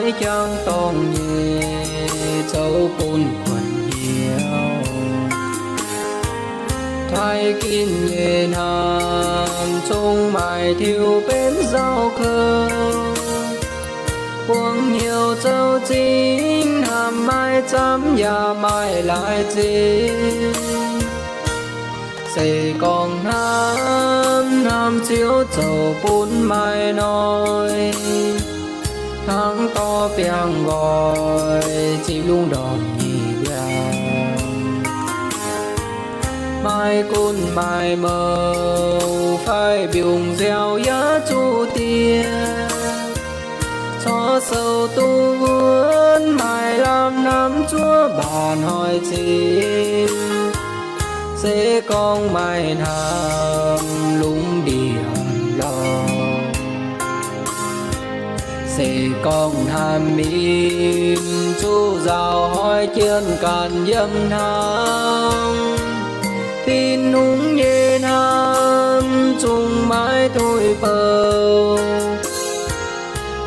maiv jangx dorngh nyei zoux bun kuonx hnyouv. Taaih ginv nyei hnamv zungv maaih tiuv benx nzauh kouv. Buangv hnyouv zoux zingv hnamv maaih camv yaac maaih laaix zingh. Se gorngv hnamv, hnamv Ziouv zoux bun maaih hnoi, hnangv dorh biangh nqoi ziqc lungh ndorm nyei mbiaangx. Maaih gunv maaih mouh fai mbiungc nziaaux yaac zuqc diex, corc sou duqv wuonv maaih lamh hnamv zuov mbaac hnoi zingh. Se gorngv maaih hnamv lungz ndiev lorz, se gorngv hnamv mingh zuqc nzaaux hoic jienv ganh yiem hnangv. Tin-Hungh nyei hnamv zungv maiv tuix bouh,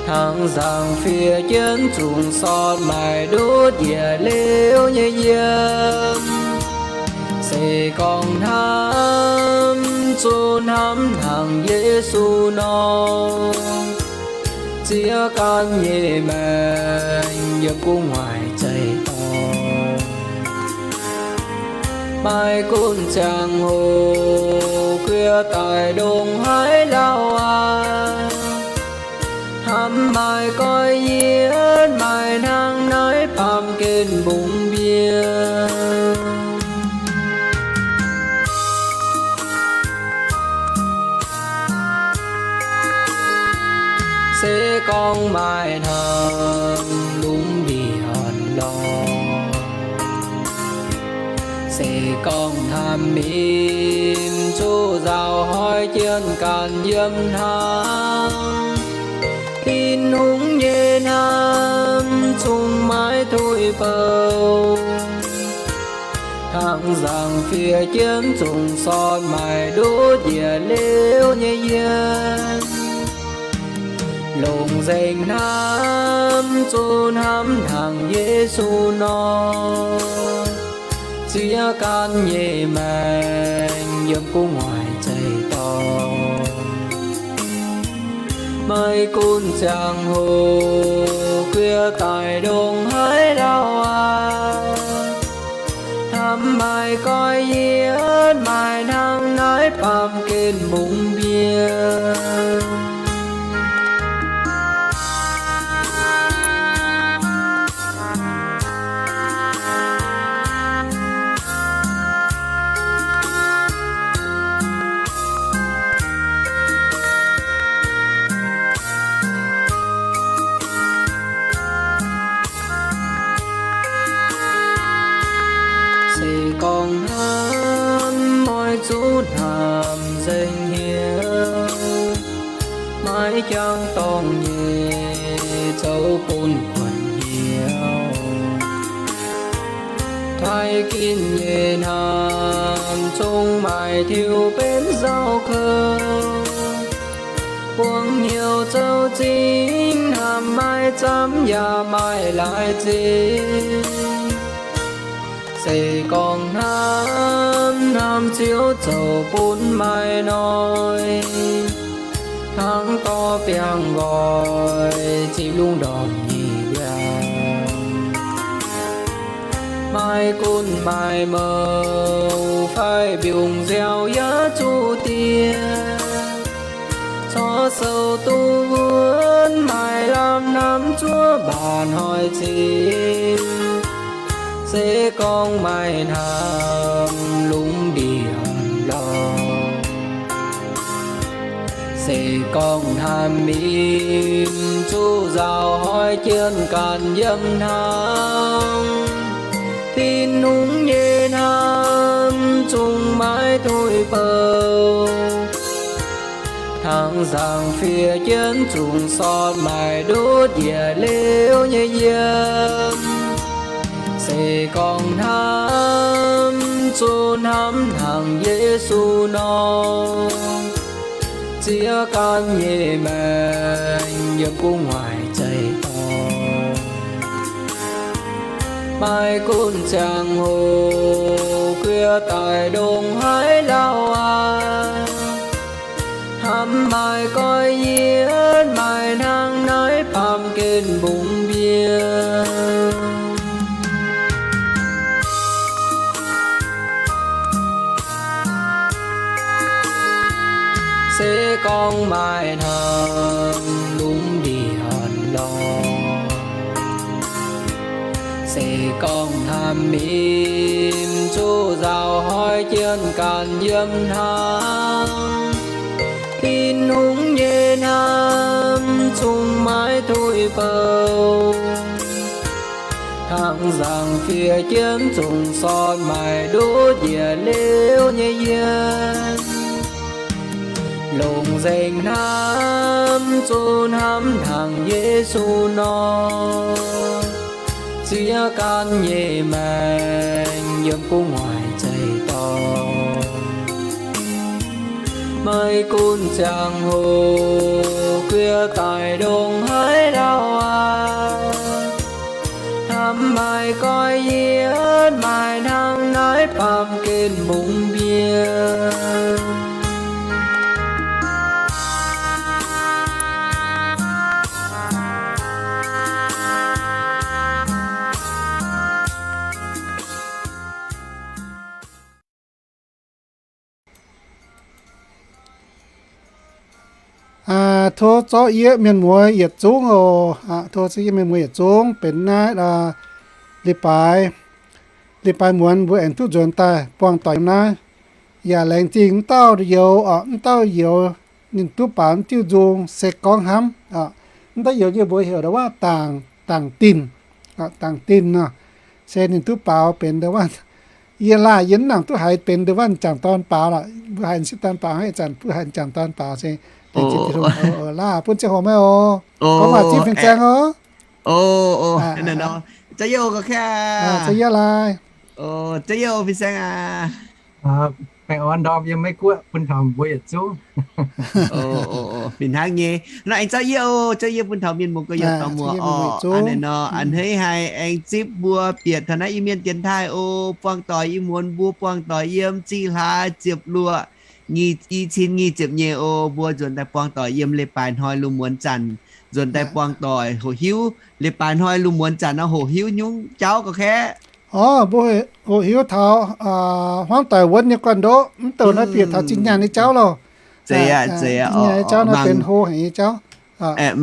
hnangv nzangc fiev jienv zungv sortv maaih ndutv njiec liuz nyei yiem. Se gorngv hnamv zuqc hnamv hnangv Yesu nor, ziex ganh nyei maengc yiem gu'nguaaic zeiz dorngx. Maaih gunv ziangh hoc guiex daaih ndongc haaix lauh aqv, hnamv maaih goiv yietv maaih hnangv naaiv baamh gen mbungv mbienv. Se gorngv maaih hnamv lungz ndiev lorz, se gorngv hnamv mingh zuqc nzaaux hoic jienv ganh yiem hnangv. Tin-Hungh nyei hnamv zungv maiv tuix bouh, hnangv nzangc fiev jienv zungv sortv maaih ndutv njiec liuz nyei yiem. Longc nzengc hnamv zuqc hnamv hnangv Yesu nor, ziex ganh nyei maengc yiem gu'nguaaic zeiz dorngx. Maaih gunv ziangh hoc guiex daaih ndongc haaix lauh aqv, hnamv maaih goiv yietv maaih hnangv naaiv baamh gen mbungv mbienv. Se gorngv hnamv, oix zuqc hnamv nzengc hnyouv, maiv jangx dorngh nyei zoux bun kuonx hnyouv. Taaih ginv nyei hnamv zungv maaih tiuv benx nzauh kouv. Buangv hnyouv zoux zingv hnamv maaih camv yaac maaih laaix zingh. Se gorngv hnamv, hnamv Ziouv zoux bun maaih hnoi, hnangv dorh biangh nqoi ziqc lungh ndorm nyei mbiaangx. Maaih gunv maaih mouh fai mbiungc nziaaux yaac zuqc diex, corc sou duqv wuonv maaih lamh hnamv zuov mbaac hnoi zingh. Se gorngv maaih hnamv lungz ndiev lorz, se gorngv hnamv mingh zuqc nzaaux hoic jienv ganh yiem hnangv. Tin-Hungh nyei hnamv zungv maiv tuix bouh, hnangv nzangc fiev jienv zungv sortv maaih ndutv njiec liuz nyei yiem. Se gorngv hnamv zuqc hnamv hnangv Yesu nor, ziex ganh nyei maengc yiem gu'nguaaic zeiz dorngx. Maaih gunv ziangh hoc guiex daic ndongc haaix lauh aqv. Hnamv maaih goiv yietv maaih hnangv naaiv baamh gen mbungv mbienv. Se gorngv maaih hnangv lungh ndiev lorqc, se gorngv hnamv mim zuqc nzaaux hnoi jienv ganh yiem hnangv. Tin-Hungh nyei hnamv zungv maiv tuix bouh, hnangv nzangc fiev jienv zungh sorn maaih nduov njiec liuz nyei yiem. Longc nzengc hnamv zuqc hnamv hnangv Yesu nor, ziex gaanv nyei maengc yiem gu'nguaaic zeiv-dorn. Maaih gunv ziangh hoc guiex daic ndongc haaix lauh aqv. Hnamv maaih goiv yietv maaih hnangv naaiv baamh gen mbungv mbienv. Tov zorqv yie mienh muoz yietc zungv oc. Tov zorqv yie mienh muoz yietc zungv benx naaiv leiz-baaix, leiz-baaix muonz mbuo aengx duqv nzuonx daaih buangh doic yiem naaiv. Yaac laengz zingh m'dauh youz oc, m'dauh youz ninh duqv baaux m'diuh nzung se gorngv hnamv. M'dauh youz nyei mbuox heuc ndau wuov Dangc, Dangc Dinh, Dangc Dinh nor. Se ninh duqv baaux benx ndau wuov, yie laah yie mv nangc duqv haiz benx ndau wuov m'jangc dorn baaux lorqc. Mbuo haiz m'sieqv dorn baaux hnangv, ih zanc mbuo haiz m'jangc dorn baaux se laah bun ziangh hoc maiv oc. Gorngv waac zipv fin-saeng oc. Za'yietv oc, ga'kaav. Za'yietv laai. Za'yietv oc, fin-saeng aac. Baengh orn ndorm yiem Meiv Guoqv bun taux mbuo yietc zungv. Fih hnangv nyei. Nor aengx za'yietv oc, za'yietv bun taux mienh muoz gorx-youz dorh muoc oc. Hnangv naaiv nor, a'hneiv haiz aengx zipv mbuo bieqc taux naaiv Iu-Mienh dienx taaih oc. Buangh doic ih muonz mbuo buangh doic yiem zinh hlaax ziepc luoqc, i cin nyic ziepc nyeic oc. Mbuo nzuonx daaih buangh doic yiem leiz-baaix hnoi lungh muonz zanc. Nzuonx daaih buangh doic hoqc hiuv leiz-baaix hnoi lungh muonz zanc nor hoqc hiuv nyungc jauv ga'kaeqv. Orv, mbuo hoqc hiuv taux hmuangv doic wuonv nyei gorn-ndoqv, mv douh naaiv bieqc taux zinh nyaanh nyei jauv loh. Zinh nyaanh nyei jauv naaiv benx hlo haic nyei jauv.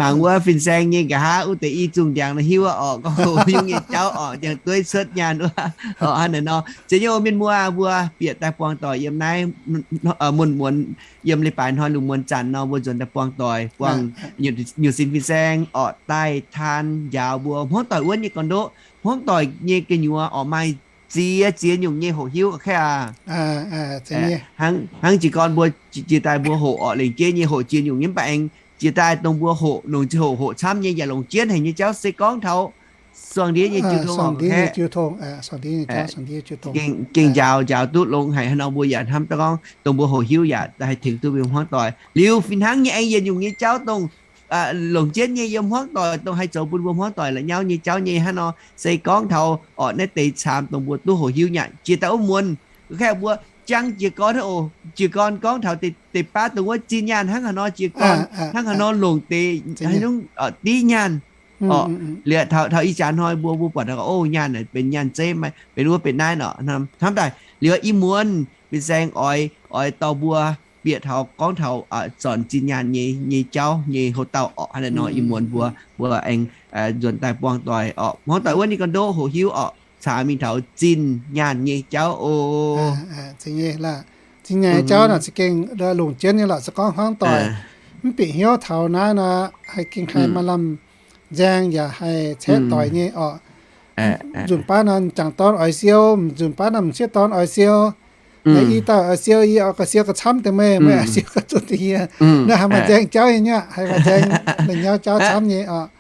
Mangc wuov fin-saeng nyei nqa'haav wuov deix i zungh ndiangx nor hiuv orqc, gorngv hoqc hiuv nyei jauv orqc, ndiangx-dueiv cuotv nyaanh wuov. Hnangv naaiv nor, za'nyouv mienh muoz, mbuo bieqc daaih buangh doic yiem naaiv muonz muonz, yiem leiz-baaix hnoi lungh muonz zanc nor, mbuo nzuonx daaih buangh doic, buangh nyutc sin fin-saeng orqc, daaih taan njaaux mbuo hmuangv doic wuonv nyei gorn-ndoqv, hmuangv doic nyei gu'nyuoz orqc, maaih ziex ziex nyungc nyei hoqc hiuv ga'kaeqv aac. Hnangv jiez gorn mbuo jiex daaih mbuo hoqc orqc, lengc jeiv nyei hoqc ziex nyungc nyei, mv baac aengx jiex daaih dongh mbuo hoqc longc ziangh hoc hoqc camv nyei yaac longc jienv haic nyei jauv se gorngv taux suangx ndiev nyei jiu tong orqc, gengh njaaux njaaux duqv longx haic. Hnangv nor mbuo yaac hnamv daaih gorngv dongh mbuo hoqc hiuv yaac haih tengx duqv mbuo hmuangv doic. Liuz fih hnangv nyei aengx yietc nyungc nyei jauv dongh longc jienv nyei yiem hmuangv doic, dongh haih zoux bun mbuo hmuangv doic la'nyauv nyei jauv nyei. Hnangv nor se gorngv taux orqc naaiv deix caamx dongh mbuo duqv hoqc hiuv nyei jiex daaih wuov muonz, ga'kaeqv mbuo jangv jiez gorn oc. Jiez gorn gorngv taux deix baav dongh wuov zinh nyaanh hnangv haaix nor jiez gorn, hnangv haaix nor longc deix div nyaanh orqc. Liuz taux ih jaax hnoi mbuo, mbuo buatc taux, o, nyaanh naaic benx nyaanh zeiv, maiv benx wuov benx naaiv nor. Hnamv daaih liuz ih muonz fin-saeng oix, oix dorh mbuo bieqc taux gorngv taux zornc zinh nyaanh nyei, nyei jauv nyei houc dauh orqc. Hnangv naaiv nor ih muonz mbuo, mbuo aengx nzuonx daaih buangh doic orqc, hmuangv doic wuov nyei gorn-ndoqv hoqc hiuv orqc, caux mingh taux zinh nyaanh nyei jauv oc. Zinh nyaanh nyei jauv naaic za'gengh longc jienv nyei lorqc. Se gorngv hmuangv doic mv bieqc hnyouv taux naaiv nor, haih gengh haih maaih lamh nzaeng yaac haih caeqv doic nyei orqc. Nzunc baav nor m'jangc dorn oix siou, nzunc baav nor m'sieqv dorn oix siou. Naaiv i dauh oix siou, i oix gauh siou gauh camv deix meih, meih oix siou gauh zunh deix yie. Naaiv haih maaih nzaeng jauv nyei aqv, haih maaih nzaeng la'nyauv jauv camv nyei orqc.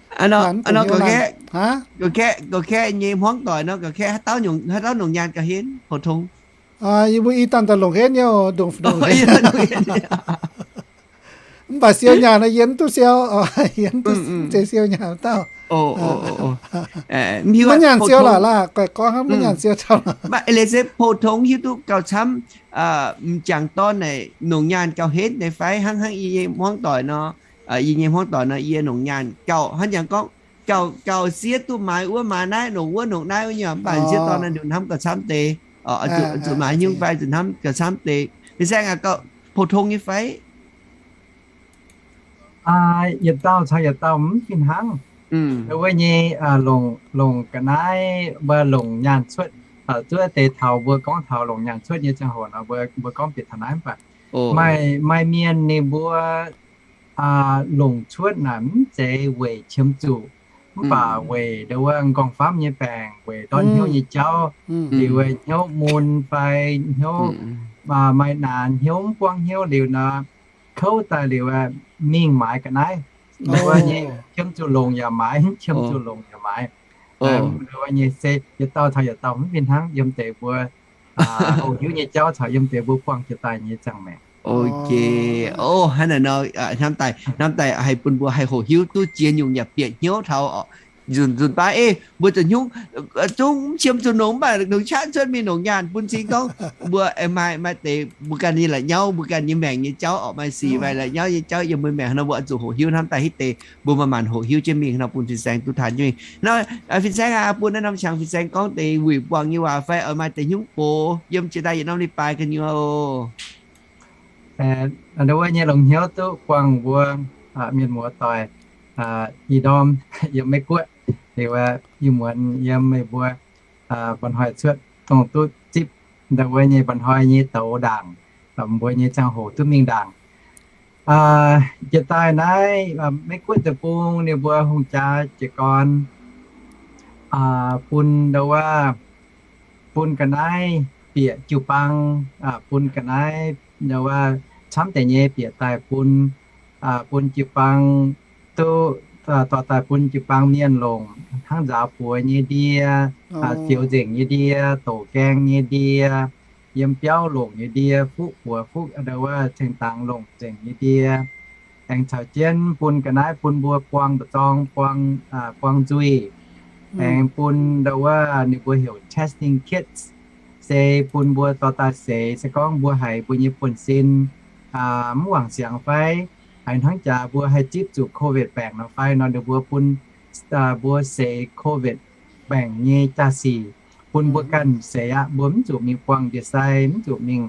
Ga'kaeqv nyei hmuangv doic nor, ga'kaeqv haaix dauh longc nyaanh gauh henv, hoc tong. Yie mbuo i dauh daaih longc henv nyei oc, ndongc, mv baac siou nyaanh nor yie mv duqv siou, yie mv zeiz siou nyaanh dauh. Mv hiuv maiv nyaanh siou lorqc laac, goiv gorngv hnangv maiv nyaanh siou camv. Mv baac eix leiz se pou-tong hiuv duqv gauh camv, m'jangc dorn naaic longc nyaanh gauh henv nyei fai? Hnangv hnangv yie nyei hmuangv doic nor, yie nyei hmuangv doic nor, yie longc nyaanh gauh hnangv jangx gorngv gauh gauh siev duqv maaiz wuov maaiz naaiv, longc wuov longc naaiv wuov nyei. Mv baac siev dorn naaiv nduqc hnamv gauh camv deix, zuqc maaiz nyungc fai zuqc hnamv gauh camv deix. Fin-saeng aac, gauh pou-tong nyei fai? Yietc dauh caux yietc dauh mv fih hnangv. Wuov nyei longc, longc ga'naaiv mbuo longc nyaanh cuotv, zuov deix taux mbuo gorngv taux longc nyaanh cuotv nyei ziangh hoc nor, mbuo, mbuo gorngv bieqc taux naaiv mv baac maaih, maaih mienh ninh mbuo longc cuotv naaic mv zeiz weic qiemx zuqc, mv baac weic ndo wuov m'nqorngv-famv nyei baengc, weic ndortv hnyouv nyei jauv, liuz wuov hnyouv mun fai hnyouv maaih naanc hnyouv mv buangv hnyouv liuz nor, kouv daaih liuz mingh maaiz ga'naaiv. Ndo wuov nyei qiemx zuqc longc yaac maaiz, mv qiemx zuqc longc yaac maaiz. Ndo wuov nyei se yietc dauh caux yietc dauh mv fih hnangv yiem deix mbuo hoqc hiuv nyei jauv caux yiem deix mbuo buangh jiex daaih nyei ziangh maengc. Ok, o, hnangv naaic nor, hnamv daaih, hnamv daaih haih bun mbuo haih hoqc hiuv duqv jiex nyungc yaac bieqc hnyouv taux oc. Nzunc, nzunc baav, ei, mbuo zuqc hnyouv, zungv mv qiemx zuqc longc, mv baac longc qaqv cuotv mingh longc nyaanh bun cing gorngv mbuo maaih, maaih deix mbuo ganh nyei la'nyauv, mbuo ganh nyei maengc nyei jauv oc, maaih sic maaih la'nyauv nyei jauv yiem mbuo maengc nor, mbuo oix zuqc hoqc hiuv. Hnamv daaih hitv deix mbuo maaih maanc hoqc hiuv jienv mingh nor, bun fin-saeng duqv taux jienv mingh nor. Fin-saeng aac, bun naaiv norm qangx fin-saeng gorngv deix wuic buangh nyei waac fai oix maaih deix hnyouv gox yiem jiex daaih yietc norm leiz-baaix ga'nyuoz oc. Ndo wuov nyei longc hnyouv duqv buangh mbuo mienh muoz doic ih ndorm yiem Meiv Guoqv, liuz ih muonz yiem meih mbuo mba'hnoi cuotv dongh duqv zipv ndo wuov nyei mba'hnoi nyei douz ndaangc, mbuo nyei ziangh hoc duqv mingh ndaangc. Jiex daaih naaiv Meiv Guoqv deic-bung ninh mbuo hungh jaa jiez gorn bun ndo wuov, bun ga'naaiv bieqc jiu-baang, bun ga'naaiv ndo wuov camv deix nyei bieqc daaih bun, bun jiu-baang duqv dorh daaih bun jiu-baang mienh longc hnangv nzaaux buoz nyei ndie, fioux nzengc nyei ndie, doqc gaeng nyei ndie, yiem biauv longc nyei ndie, fuqv buoz fuqv ndo wuov ceng dangx longc nzengc nyei ndie. Aengx caux jienv bun ga'naaiv bun mbuo buang mba'zorng, buang, buang nzuih. Aengx bun ndo wuov ninh mbuo heuc testing kits, se bun mbuo dorh daaih seix, se gorngv mbuo haiz mbuo nyei buonv-sin mv wangc siangx fai, haiz hnangv jaax mbuo haih zipv zuqc COVID baengc nor fai nor, ninh mbuo bun mbuo seix COVID baengc nyei jaa-sic bun mbuo ganh seix aqv. Mbuo mv zuqc mingh buangh ndie-sai, mv zuqc mingh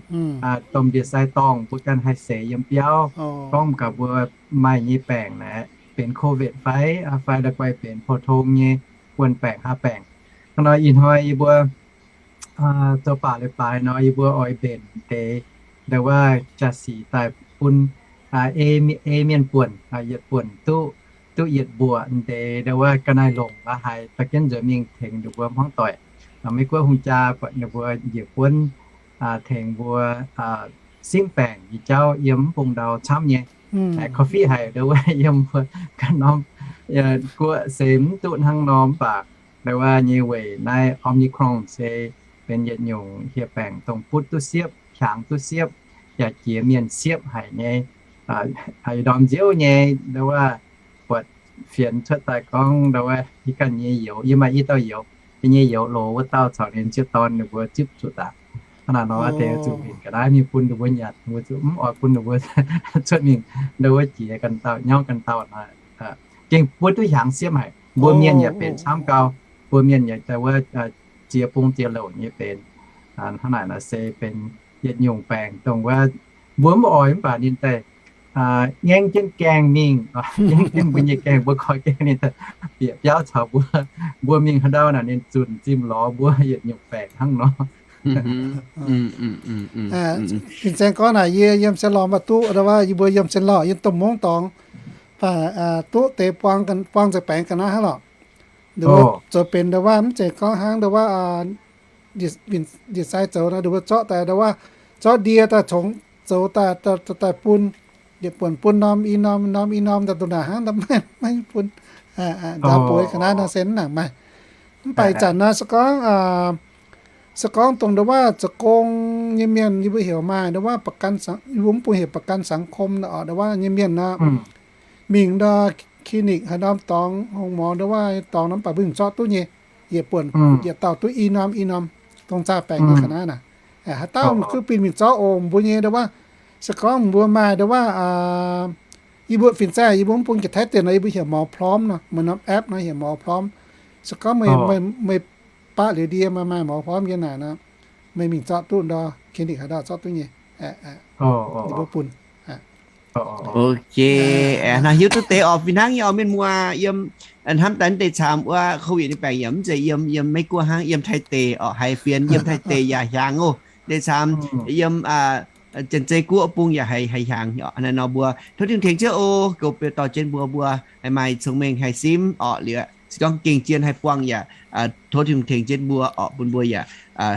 domh ndie-sai dorngh, mbuo ganh haih seix yiem biauv. Gorngv gaax mbuo maaih nyei baengc naaic benx COVID fai, fai la'guaih benx pou-tong nyei buonv-baengc hlaax baengc. Hnangv nor ih hnoi yie mbuo zoux baac leiz-baaix nor, yie mbuo oix mbenc deix ndo wuov jaa-sic daaih bun ei mienh buonc, yietc buonc duqv, duqv yietc mbuoqc deix ndo wuov ga'naaiv longc la'haaix daaih jienv nzuonx mingh tengx ninh mbuo hmuangv doic. Maiv guoqv hungh jaa buatc ninh mbuo njiec buonv tengx mbuo simv baengc nyei jauv yiem mv bung ndau camv nyei. Coffee haic ndo wuov yiem mbuo ganh norm guoqv se mv duqv hnangv nor mv baac ndo wuov nyei weic naaiv Omicron se benx yietc nyungc hieh baengc dongh butv duqv siepv, hiaangx duqv siepv, yaac jiex mienh siepv haic nyei. Ih ndorm nziouv nyei ndo wuov buatc fienx cuotv daaih gorngv ndo wuov yie ganh nyei youz, yie maaih i dauh youz, yie nyei youz loz wuov dauh caux ninh ziouc dorn ninh mbuo zipv zuqc daaih. Hnangv naaic nor deix zuqc mingh ga'naaiv mingh bun ninh mbuo nyanc, mbuo zuqc mv oix bun ninh mbuo cuotv mingh ndo wuov jiex ganh dauh nyauv ganh dauh nor. Gengh butv duqv hiaangx siepv haic, mbuo mienh yaac benx camv gau, mbuo mienh yaac daaih wuov ziex bung ziex louc nyei benx. Hnangv naaic nor se benx yietc nyungc baengc dongh wuov mbuo mv oix mv baac ninh daaih ngaengv jienv gaengh mingh, ngaengv jienv mbuo nyei gaengh, mbuo koi gaengh ninh daaih bieqc biauv caux mbuo, mbuo mingh haaix ndau naaic ninh zunc zimh lorz mbuo yietc nyungc baengc hnangv nor. Fin-saeng gorngv naaic yie yiem Sien Lorh mv baac duqv ndo wuov yie mbuo yiem Sien Lorh yiem domh mungv dorngx, baac duqv deix buang nzengc baengx ga'naaiv hnangv lorqc. Ndo wuov zoux benx ndo wuov mv zeiz gorngv hnangv ndo wuov ndie-sai zoux nor, ndo wuov zorqv daaih ndo wuov zorqv ndie daaih congx zoux daaih, daaih bun, yietc buonc bun norm i norm, norm i norm daaih duqv naaic hnangv maiv bun nzaaux buoz ga'naaiv nor se mv nangc maaih. Mv baac ih zanc nor se gorngv, se gorngv dongh ndo wuov zoux gong nyei mienh, yie mbuo heuc maaih ndo wuov ประกันสัง, yie mbuo mv bung heuc ประกันสังคม nor, ndo wuov nyei mienh nor, mingh nor, clinic haaix norm dorngx hong morz ndo waac dorngx norm baac mbuo mingh zorqv duqv nyei. Yietc buonc yietc dauh duqv i norm i norm dongh zaah baengc nyei ga'naaiv naaic. Haaix dauh mv zuqc bienh mingh zorqv oc, mbuo nyei ndo waac, se gorngv mbuo maaih ndo waac, yie mbuo fin-saeng yie mbuo mv bung jiex Taiv dien nor, yie mbuo heuc หมอพร้อม nor, meih norm app nor heuc หมอพร้อม. Se gorngv meih, meih baqv liuz ndie maaih หมอพร้อม nyei naaic nor, meih mingh zorqv duqv ndo, clinic haaix dauh zorqv duqv nyei. Ninh mbuo bun. Ok, aeqv, naaiv hiuv duqv deix oc. Fih hnangv nyei oc mienh muoz, yiem hnamv daaih deix camv wuov COVID nyei baengc yaac mv zeiz yiem, yiem Meiv Guoqv hnangv, yiem Taiv deic oc, haiz fienx yiem Taiv deic yaac hiaangx oc. Deix camv yiem Janx-Zei Guoqv bung yaac haiz, haiz hiaangx oc. Naaiv nor mbuo tov Tin-Hungh tengx jienv oc, goux bieqc dorh jienv mbuo, mbuo haih maaih cong-mengh haih simv oc, liuz se gorngv gengh jien haih buangh yaac tov Tin-Hungh tengx jienv mbuo oc, bun mbuo yaac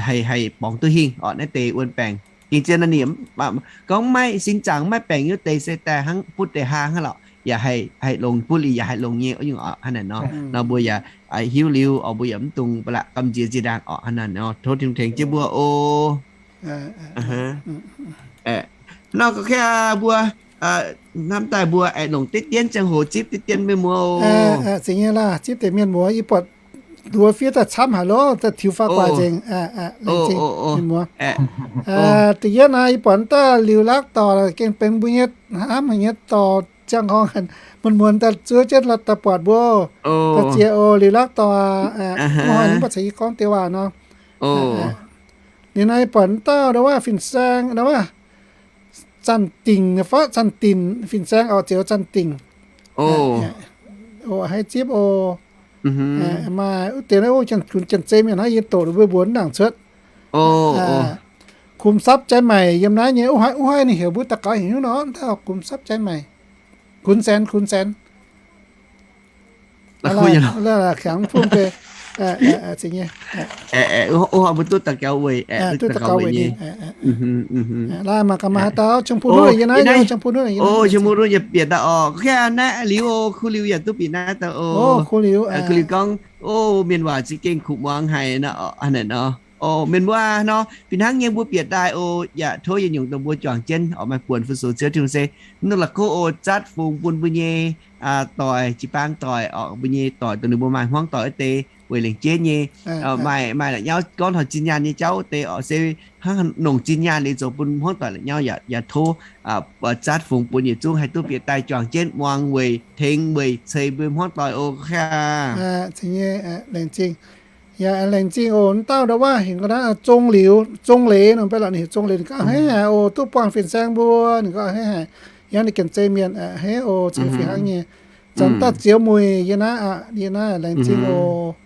haih, haih borngz duqv hingh oc. Naaiv deix wuon baengc gengh jien naaiv ninh gorngv maiv sin zaangc maiv baengc nyei wuov deix se daaih hnangv butv deix haa hnangv lorqc, yaac haih, haih longx, butv liuz yaac haih longx nyei oc. Hnangv naaic nor, nor mbuo yaac hiuv liuz oc, mbuo yaac mv dungx ba'laqc gamh nziex zinh ndaangc oc. Hnangv naaic nor tov Tin-Hungh tengx jienv mbuo oc. Nor gorngv mbuo hnamv daaih mbuo aengx longc diqv dien ziangh hoc zipv diqv dien mienh muoz oc. Zipv deix mienh muoz, yie buatc nduov fiev daaih camv haic loh, daaih tiux faaux guaax nzengc. Mienh muoz, da'yietv naaiv yie buatc daaih liuz laaqv dorc gengh benx mbuo nyei hnamv haic nyei dorc ziangh horngh, muonz-muonz daaih zuov jienv daaih buatc mbuo. Da'ziex oc, liuz laaqv dorc, wuov hnoi nyei mv baac caux yie gorngv deix waac nor. Ninh naaiv yie buatc dauh ndo waac fin-saeng ndo waac Zanh Dingc fai Zanh Dinc, fin-saeng oc, Zioux Zanh Dingc. Oc, haiz zipv oc. Maaih wuov deix naaiv, o, janx-, Janx-Zei Mienh naaiv yie doqc mbuo mbuox mv nangc cuotv. Kumx Sapv Jaiv Maic yiem naaiv nyei, wuov hnoi ninh heuc mbuo daux gaux heuc hnyouv nor, dauh Kumx Sapv Jaiv Maic, Kunx Saen, Kunx Saen. Kangx fun bei, wuov hnoi mbuo duqv daux gaux weic, duqv daux gaux weic nyei. Laaih mangc gaax maaih haaix dauh, Qiex Pun Nuotv yie naaiv, Qiex Pun Nuotv yie naaiv, Qiex Pun Nuotv yaac bieqc daaih oc. Kungx Naaiv Liuz oc, Kuv Liuz yaac duqv bieqc naaiv daaih oc. Kuv Liuz gorngv, o, mienh waac za'gengh kuv muangx haic nor, hnangv naaic nor. O, mienh muoz nor, fih hnangv nyei mbuo bieqc daaih oc, yaac tov yietc nyungc dongh mbuo juangc jienv oc, maaih buonc fu-sux Ziouv Tin-Hungh se mv duqv la'kuqv oc, zatv fungx bun mbuo nyei doic, jiu-baang doic oc, mbuo nyei doic dongh ninh mbuo maaih hmuangv doic wuov deix weic lengc jeiv nyei, maaih, maaih la'nyauv gorngv taux zinh nyaanh nyei jauv wuov deix oc, se hnangv nongc zinh nyaanh liuz zoux bun hmuangv doic la'nyauv yaac, yaac tov zatv fungx bun yietc zungv haih duqv bieqc daaih juangc jienv muangx weic tengx weic ceix mbuo hmuangv doic oc. Laengz zingh. Yaac laengz zingh oc, dauh ndo waac heuc ga'naaiv Zong Liuz, Zong Leiz nor, mv baac lorqc ninh heuc Zong Leiz, ninh gorngv a'hneiv haic oc, duqv buangh fin-saeng mbuo, ninh gorngv a'hneiv haic. Yangh ninh Janx-Zei Mienh, a'hneiv oc, za'gengh fih hnangv nyei. Zanc dauh Zioux Muic yie naaiv, yie naaiv laengz zingh oc,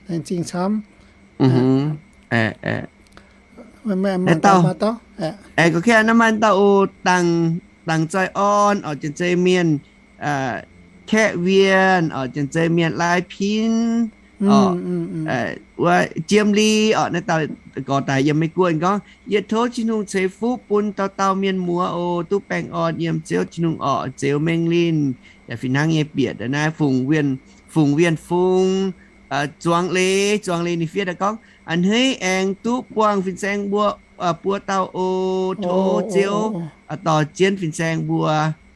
laengz zingh camv. Naaiv dauh, naaiv maaih dauh oc, Dangc, Dangc Zoih Orn oc, Janx-Zei Mienh, Kaeqv Wienh oc, Janx-Zei Mienh, Lai Pin oc, wuov Jiem Li oc, naaiv dauh gorx daaih yiem Meiv Guoqv gorngv, yie tov Tin-Hungh ceix fuqv bun dauh dauh mienh muoz oc, duqv baengh orn yiem Ziouv Tin-Hungh orqc, Zeux Mengh Linh, yaac fih hnangv nyei bieqc naaiv Fungx Wienh, Fungx Wienh Fung, Zuangx Leiz, Zuangx Leiz ninh fiev daaih gorngv, a'hneiv aengx duqv buangh fin-saeng mbuo buo dauh oc. Tov Ziouv dorh jienv fin-saeng mbuo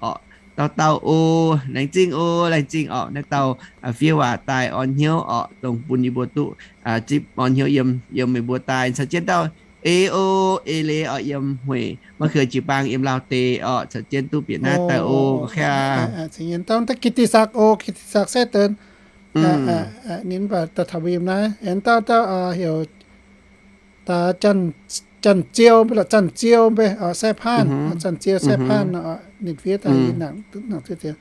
oc, dauh dauh oc. Laengz zingh oc, laengz zingh oc. Naaiv dauh fiev waac daaih orn hnyouv oc, dongh bun yie mbuo duqv zipv orn hnyouv yiem, yiem meih mbuo daaih caux jienv dauh eix oc, eix leiz oc, yiem hueic maiv heuc jiu-baang yiem Laauv deic oc, caux jienv duqv bieqc naaiv daaih oc. Dauh กิตติศักดิ์ oc, กิตติศักดิ์ แทร่เติน ninh mv baac daaih taux mbuo yiem naaiv. Aengx dauh, dauh heuc Janx-Ziou, mv baac Janx-Ziou mbe, Sai-Paan, Janx-Ziou Sai-Paan, ninh fiev daaih yie nangc, nangc duqv deix.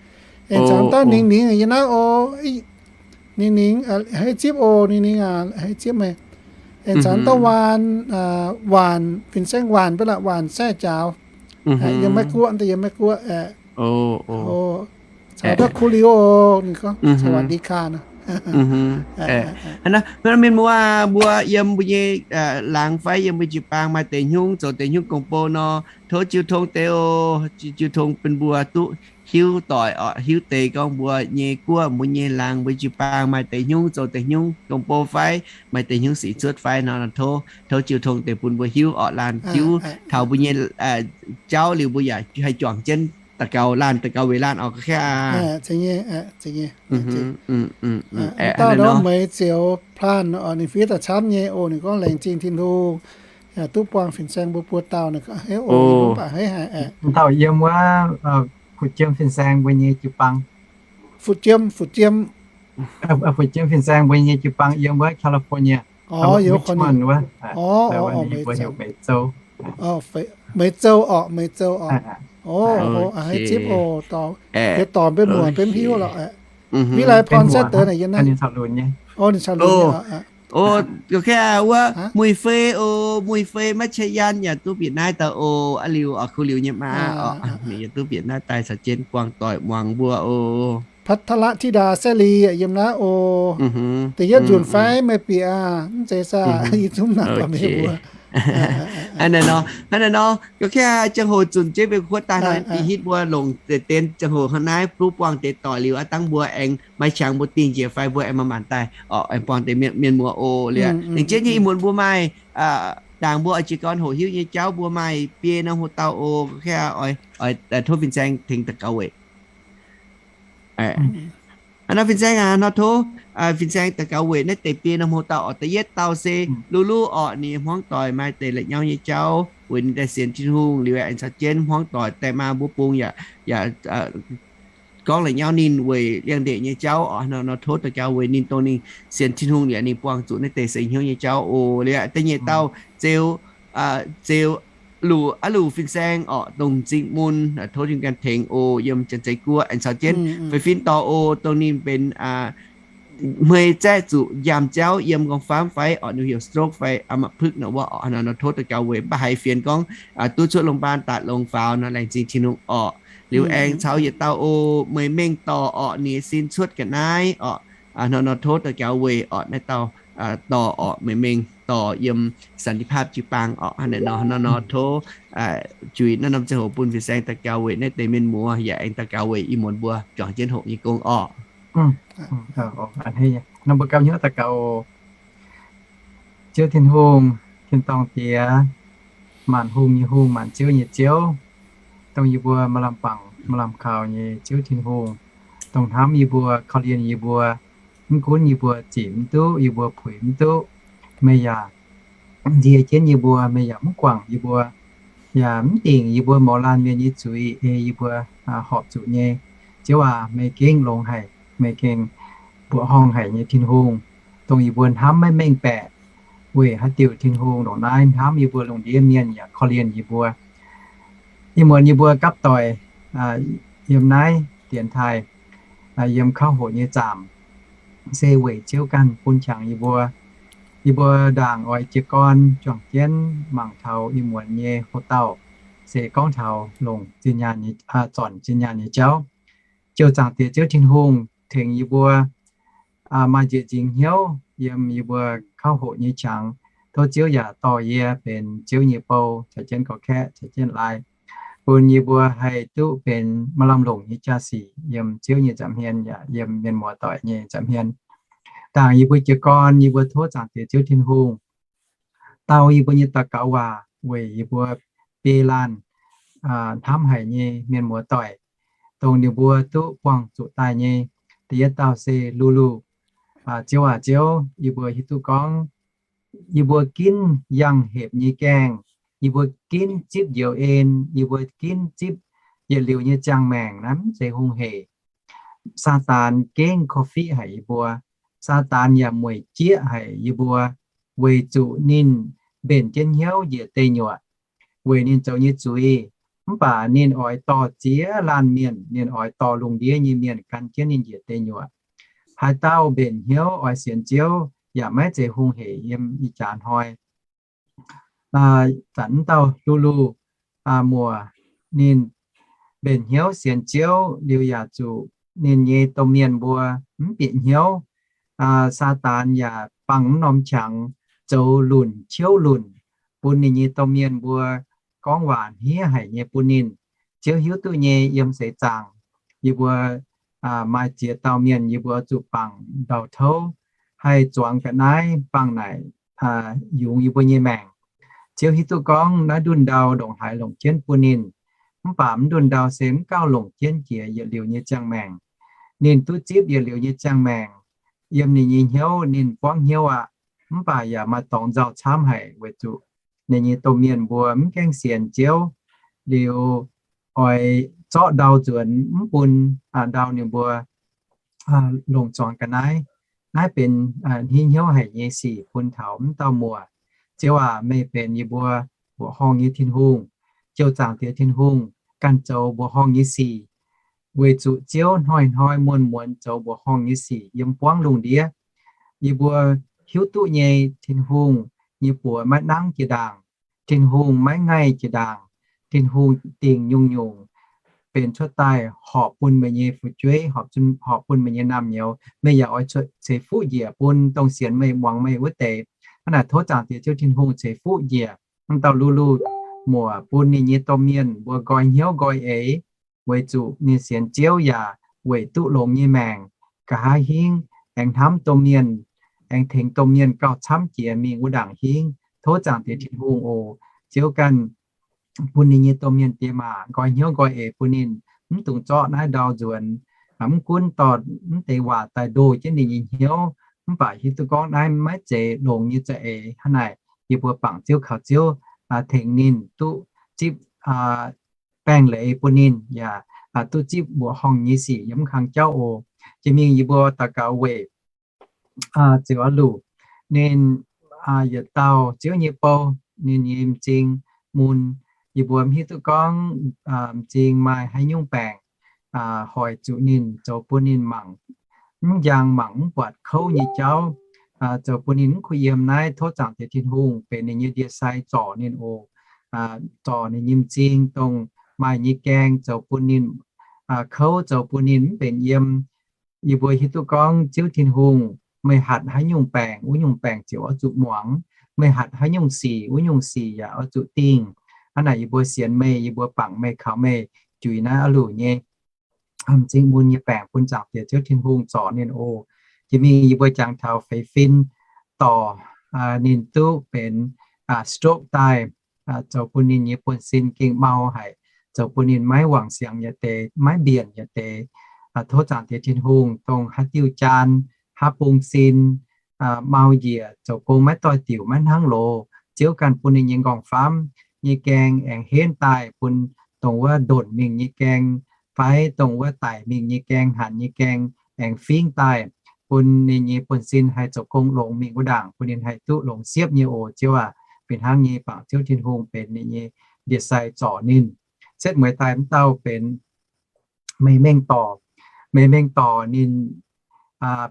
Aengx caux dauh Ningx Ningx yie naaiv oc, Ningx Ningx, haiz zipv oc, Ningx Ningx aac, haiz zipv meih. Aengx caux dauh Waanc, Waanc, fin-saeng Waanc mbe lorqc, Waanc Sai Jaaux, yiem Meiv Guoqv, daaih yiem Meiv Guoqv. Caux dauh Kuv Liuz oc, ninh gorngv สวัสดีค่ะ nor. Mienh muoz, mbuo yiem mbuo nyei laangz fai yiem mbuo jiu-baang maaih deix hnyungv zoux deix hnyungv gong-bou nor, tov jiu tong deix oc. Jiu tong bun mbuo duqv hiuv doic oc, hiuv deix gorngv mbuo nyei guoqv, mbuo nyei laangz, mbuo jiu-baang maaih deix hnyungv zoux deix hnyungv gong-bou fai maaih deix hnyungv sic cuotv fai nor, tov, tov jiu tong deix bun mbuo hiuv oc, laanh tiuv taux mbuo nyei jauv liuz mbuo yaac haih juangc jienv daux gaux laanh, daux gaux weic laanh oc, ga'kv aqv. Aeqv, dauh nor meih zioux plan oc, ninh fiev daaih camv nyei oc. Ninh gorngv laengz zingh Tin-Hungh, yaac duqv buangh fin-saeng mbuo buo dauh. Ninh gorngv heuv oc, mv baac heuv haic aeqv. Dauh yiem wuov Fu-Jiem fin-saeng mbuo nyei jiu-baang. Fu-Jiem, Fu-Jiem. Fu-Jiem fin-saeng mbuo nyei jiu-baang yiem wuov California, Richmond wuov, mbuo heuc Meiz Zou. Meiz Zou oc, Meiz Zou oc. Haiz zipv oc, dorh, dorh mbenc muoc mbenc hiuv lorqc. Vĩ Lai Porn Saeqv Deix naaic yiem naaiv. Ninh caux lunx nyei. Ninh caux lunx nyei. O, ga'kv aqv, wuov Muic Fei oc, Muic Fei maiv qiex yaanh yaac duqv bieqc naaiv daaih oc. Aa liuz oc, kuv liuz nyei maa oc, ninh yaac duqv bieqc naaiv daaih caux jienv buangh doic muangx mbuo oc. พัทรธิดา แซ่ลี yiem naaiv oc. Da'yietv nzunc fai meih bieqc aqv? Mv zeiz saah, yie zungv naaic baac meih mbuo. Hnangv naaiv nor, hnangv naaiv nor, ga'kv aqv, ziangh hoc zunc jienv mbuo kuotv daaih nor, bieqc hitv mbuo longc deix den. Ziangh hoc hnangv naaiv duqv buangh deix doic liuz aqv, dangh mbuo aengx maaih qangx mbuo dingh njiec fai mbuo aengx manc-manc daaih oc, aengx buangh deix mienh mbuo oc. Liuz aengx jienv nyei ih muonz mbuo maaih ndaangc mbuo oix jiez gorn hoqc hiuv nyei jauv mbuo maaih biei norm hoc dauh oc. Ga'kv aqv, oix tov fin-saeng tengx daux gaux weic. Hnangv nor fin-saeng aac, nor tov fin-saeng daux gaux weic naaiv deix biei norm hoc dauh oc. Da'yietv dauh se Lu Lu oc, ninh hmuangv doic maaih deix la'nyauv nyei jauv weic ninh daaih sienx Tin-Hungh. Liuz aengx caux jienv hmuangv doic daaih maa mbuo bung yaac, yaac gorngv la'nyauv ninh weic liangx-ndeic nyei jauv oc. Nor, nor tov daux gaux weic ninh, dongh ninh sienx Tin-Hungh liuz ninh buangh zuqc naaiv deix seix hnyouv nyei jauv oc. Liuz da'nyeic dauh Zeu, Zeu Luc, aav Luc fin-saeng oc, dongh m'zing mun, tov Tin-Hungh ganh tengx oc, yiem Janx-Zei Guoqv. Aengx caux jienv fai fin dorh oc, dongh ninh benx hmei zaeqv zuqc njaamv jauv yiem nqorngv-famv fai oc, ninh heuc stroke fai a'maah pukv nor wuov oc. Nor, nor tov daux gaux weic, mv baac haiz fienx gorngv duqv cuotv โรงพยาบาล daaih longx faaux nor, laengz zingh Tin-Hungh oc. Liuz aengx caux yietc dauh oc, Meih Mengh dorh oc, ninh nyei sin cuotv ga'naaiv oc. Nor, nor tov daux gaux weic oc, naaiv dauh dorh oc, Meih Mengh dorh yiem สันติภาพ jiu-baang oc. Hnangv naaic nor, nor, nor tov juix naaiv norm ziangh hoc bun fin-saeng daux gaux weic naaiv deix mienh muoz, yaac aengx daux gaux weic ih muonz mbuo juangc jienv hoqc nyei gong oc. Nor mbuo gauh hnyouv daux gaux oc. Ziouv Tin-Hungh, tin-dorngh Diex, maanc hungh nyei Hungh, maanc ziouv nyei Ziouv, dongh yie mbuo maaih lamh bangc maaih lamh kaux nyei Ziouv Tin-Hungh, dongh hnamv yie mbuo, korv-lienh yie mbuo, mv gunv yie mbuo zic mv duqv, yie mbuo puix mv duqv, meih yaac nzie jienv yie mbuo, meih yaac mv guangc yie mbuo, yaac mv dingc yie mbuo mouz laanh mienh nyei zuiz ei yie mbuo horpc zuqc nyei. Ziouv aac, meih gengh longx haic, meih gengh mbuoqc horngh haic nyei Tin-Hungh, dongh yie mbuo hnamv maiv mengh baeqc. Weic haaix diuc Tin-Hungh ndongc naaiv hnamv yie mbuo lungh ndiev mienh yaac korv-lienh yie mbuo? Ih muonz yie mbuo gapv doic yiem naaiv dienx taaih, yiem kauv hoqc nyei zaamc, se weic Ziouv ganh bun qangx yie mbuo. Yie mbuo ndaangc oix jiez gorn juangc jienv mangc taux ih muonz nyei hoc-dauh, se gorngv taux longc zinh nyaanh, zornc zinh nyaanh nyei jauv. Ziouv, Zaangc Diex Ziouv Tin-Hungh, tengx yie mbuo maaih nzieqc nzingx hnyouv yiem yie mbuo kauv hoqc nyei qangx. Tov Ziouv yaac dorh yie benx Ziouv nyei bou caux jienv gorqv-kaeqv caux jienv lai, bun yie mbuo haih duqv benx maaih lamh longc nyei jaa-sic yiem Ziouv nyei nza'hmien yaac yiem mienh muoz-doic nyei nza'hmien. Ndaangc yie mbuo jiez gorn, yie mbuo tov Zaangc Diex Ziouv Tin-Hungh dau yie mbuo nyei daux gaux waac weic yie mbuo biei laanh hnamv haic nyei mienh muoz-doic, dongh ninh mbuo duqv buangh zuqc daaih nyei. Da'yietv dauh se Lu Lu. Ziouv aac, Ziouv, yie mbuo hiuv duqv gorngv yie mbuo ginv yangh hepc nyei gaengh, yie mbuo ginv zipv njoux en, yie mbuo ginv zipv yietc liuz nyei ziangh maengc, naaiv mv zeiz hungh hec. Saadaan gengh korv-fiqv haic yie mbuo. Saadaan yaac mueic jieqv haic yie mbuo, weic zuqc ninh mbenc jienv hnyouv njiec deic nyuoqc weic ninh zoux nyei zuiz. Mv baac ninh oix dorh ziex laanh mienh, ninh oix dorh lungh ndiev nyei mienh gan jienv ninh njiec deic nyuoqc. Haaix dauh mbenc hnyouv oix sienx Ziouv yaac maiv zeiz hungh hec yiem ih jaax hnoi. Zanc mv dauh Lu Lu muoc, ninh mbenc hnyouv sienx Ziouv liuz yaac zuqc ninh nyei domh mienh mbuo mv bieqc hnyouv. Saadaan yaac bangc mv norm qangx zoux lunc ciouv lunc bun ninh nyei domh mienh mbuo, gorngv waac hniev haic nyei bun ninh. Ziouv hiuv duqv nyei, yiem seix zaangc yie mbuo maaih ziex dauh mienh yie mbuo zuqc bangc ndau-touv, haih zuangx ga'naaiv bangc naaic yungz yie mbuo nyei maengc. Ziouv hiuv duqv gorngv naaiv ndunh ndau ndongc haaix longc jienv bun ninh, mv baac mv ndunh ndau se mv gauh longc jienv jiex yietc liuz nyei ziangh maengc. Ninh duqv zipv yietc liuz nyei ziangh maengc yiem ninh nyei hnyouv, ninh buangv hnyouv aqv, mv baac yaac maaih dorngx nzauh camv haic weic zuqc ninh nyei domh mienh mbuo mv gaengh sienx Ziouv liuz, oix zorqv ndau nzuonx mv bun ndau ninh mbuo longc zuangx ga'naaiv. Naaiv benx hingh hnyouv haic nyei sic bun taux mv dauh muoc. Ziouv aac, meih benx yie mbuo mbuoqc horngh nyei Tin-Hungh. Ziouv Zaangc Diex Tin-Hungh ganh zoux mbuoqc horngh nyei sic, weic zuqc Ziouv hnoi-hnoi muonz-muonz zoux mbuoqc horngh nyei sic yiem buangv lungh ndiev. Yie mbuo hiuv duqv nyei, Tin-Hungh nyei buoz maiv nangv jiex ndaangc. Tin-Hungh maiv ngaih jiex ndaangc. Tin-Hungh dingc nyungc-nyungc benx cuotv daaih horpc bun meih nyei fu'jueiv, horpc bun meih nyei naamh nyouz. Meih yaac oix ceix fuqv njiec bun dongh sienx meih muangx meih wuov deix. Hnangv naaic tov Zaangc Diex Ziouv Tin-Hungh ceix fuqv njiec mv dauh Lu-Lu muoc bun ninh nyei domh mienh mbuo nqoi hnyouv nqoi eix, weic zuqc ninh sienx Ziouv yaac weic duqv longx nyei maengc, nqa'haav hingv aengx hnamv domh mienh, aengx tengx domh mienh gauh camv jiex mingh wuov ndaangc hingv. Tov Zaangc Diex Tin-Hungh oc, Ziouv ganh bun ninh nyei domh mienh diex maac nqoi hnyouv nqoi eix bun ninh mv dungx zorqv naaiv ndau nzuonx. Mv gunv dorh mv deix waac daaih ndoh jienv ninh nyei hnyouv, mv baac hiuv duqv gorngv naaiv maiv zeiz longx nyei za'eix. Hnangv naaic yie mbuo bangc Ziouv kaux Ziouv tengx ninh duqv zipv baengh leiz bun ninh yaac duqv zipv mbuoqc horngh nyei sic yiem mv kang jauv oc. Jiex mingh yie mbuo daux gaux weic Ziouv Luc, ninh yietc dauh Ziouv nyei bou, ninh nyei m'zing mun. Yie mbuo mv hiuv duqv gorngv m'zing maaih haaix nyungc baengc hoic zuqc ninh, zoux bun ninh mangc mv njang, mangc mv buatc kouv nyei jauv, zoux bun ninh mv kuh yiem naaiv. Tov Zaangc Diex Tin-Hungh benx ninh nyei ndie-sai zorc ninh oc. Zorc ninh nyei m'zing dongh maaih nyei gaeng, zoux bun ninh kouv, zoux bun ninh mv benx yiem. Yie mbuo hiuv duqv gorngv Ziouv Tin-Hungh, meih hatc haaix nyungc baengc, wuov nyungc baengc ziouc oix zuqc muangx. Meih hatc haaix nyungc sic, wuov nyungc sic yaac oix zuqc dingh. Hnangv naaic yie mbuo sienx meih, yie mbuo bangc meih, kaux meih juix naaiv a'luc nyei m'zing mun nyei baengc bun Zaangc Diex Ziouv Tin-Hungh zorc ninh oc. Jiex mingh yie mbuo jangx taux feix fin dorc, ninh duqv benx stroke daaih, zoux bun ninh nyei buonv-sin gengh mau haic, zoux bun ninh maiv wangc siangx yietc deix, maiv mbienc yietc deix. Tov Zaangc Diex Tin-Hungh dongh haaix diuh jaan, haaix bung sin mau njiec, zoux gong maiv doix-diuc, maiv hnangv loz. Ziouv ganh bun ninh nyei nqorngv-famv nyei gaeng aengx henv daaih, bun dongh wuov ndonc mingh nyei gaeng fai dongh wuov daic mingh nyei gaeng, hanc nyei gaeng aengx fingv daaih, bun ninh nyei buonv-sin haih zoux gong longx mingh wuov ndaangc, bun ninh haih duqv longx siepv nyei oc. Ziouv aac, fih hnangv nyei bangc Ziouv Tin-Hungh benx ninh nyei ndie-sai zorc ninh. Setv mueiz daaih mv dauh benx meih mengh dorc. Meih mengh dorc ninh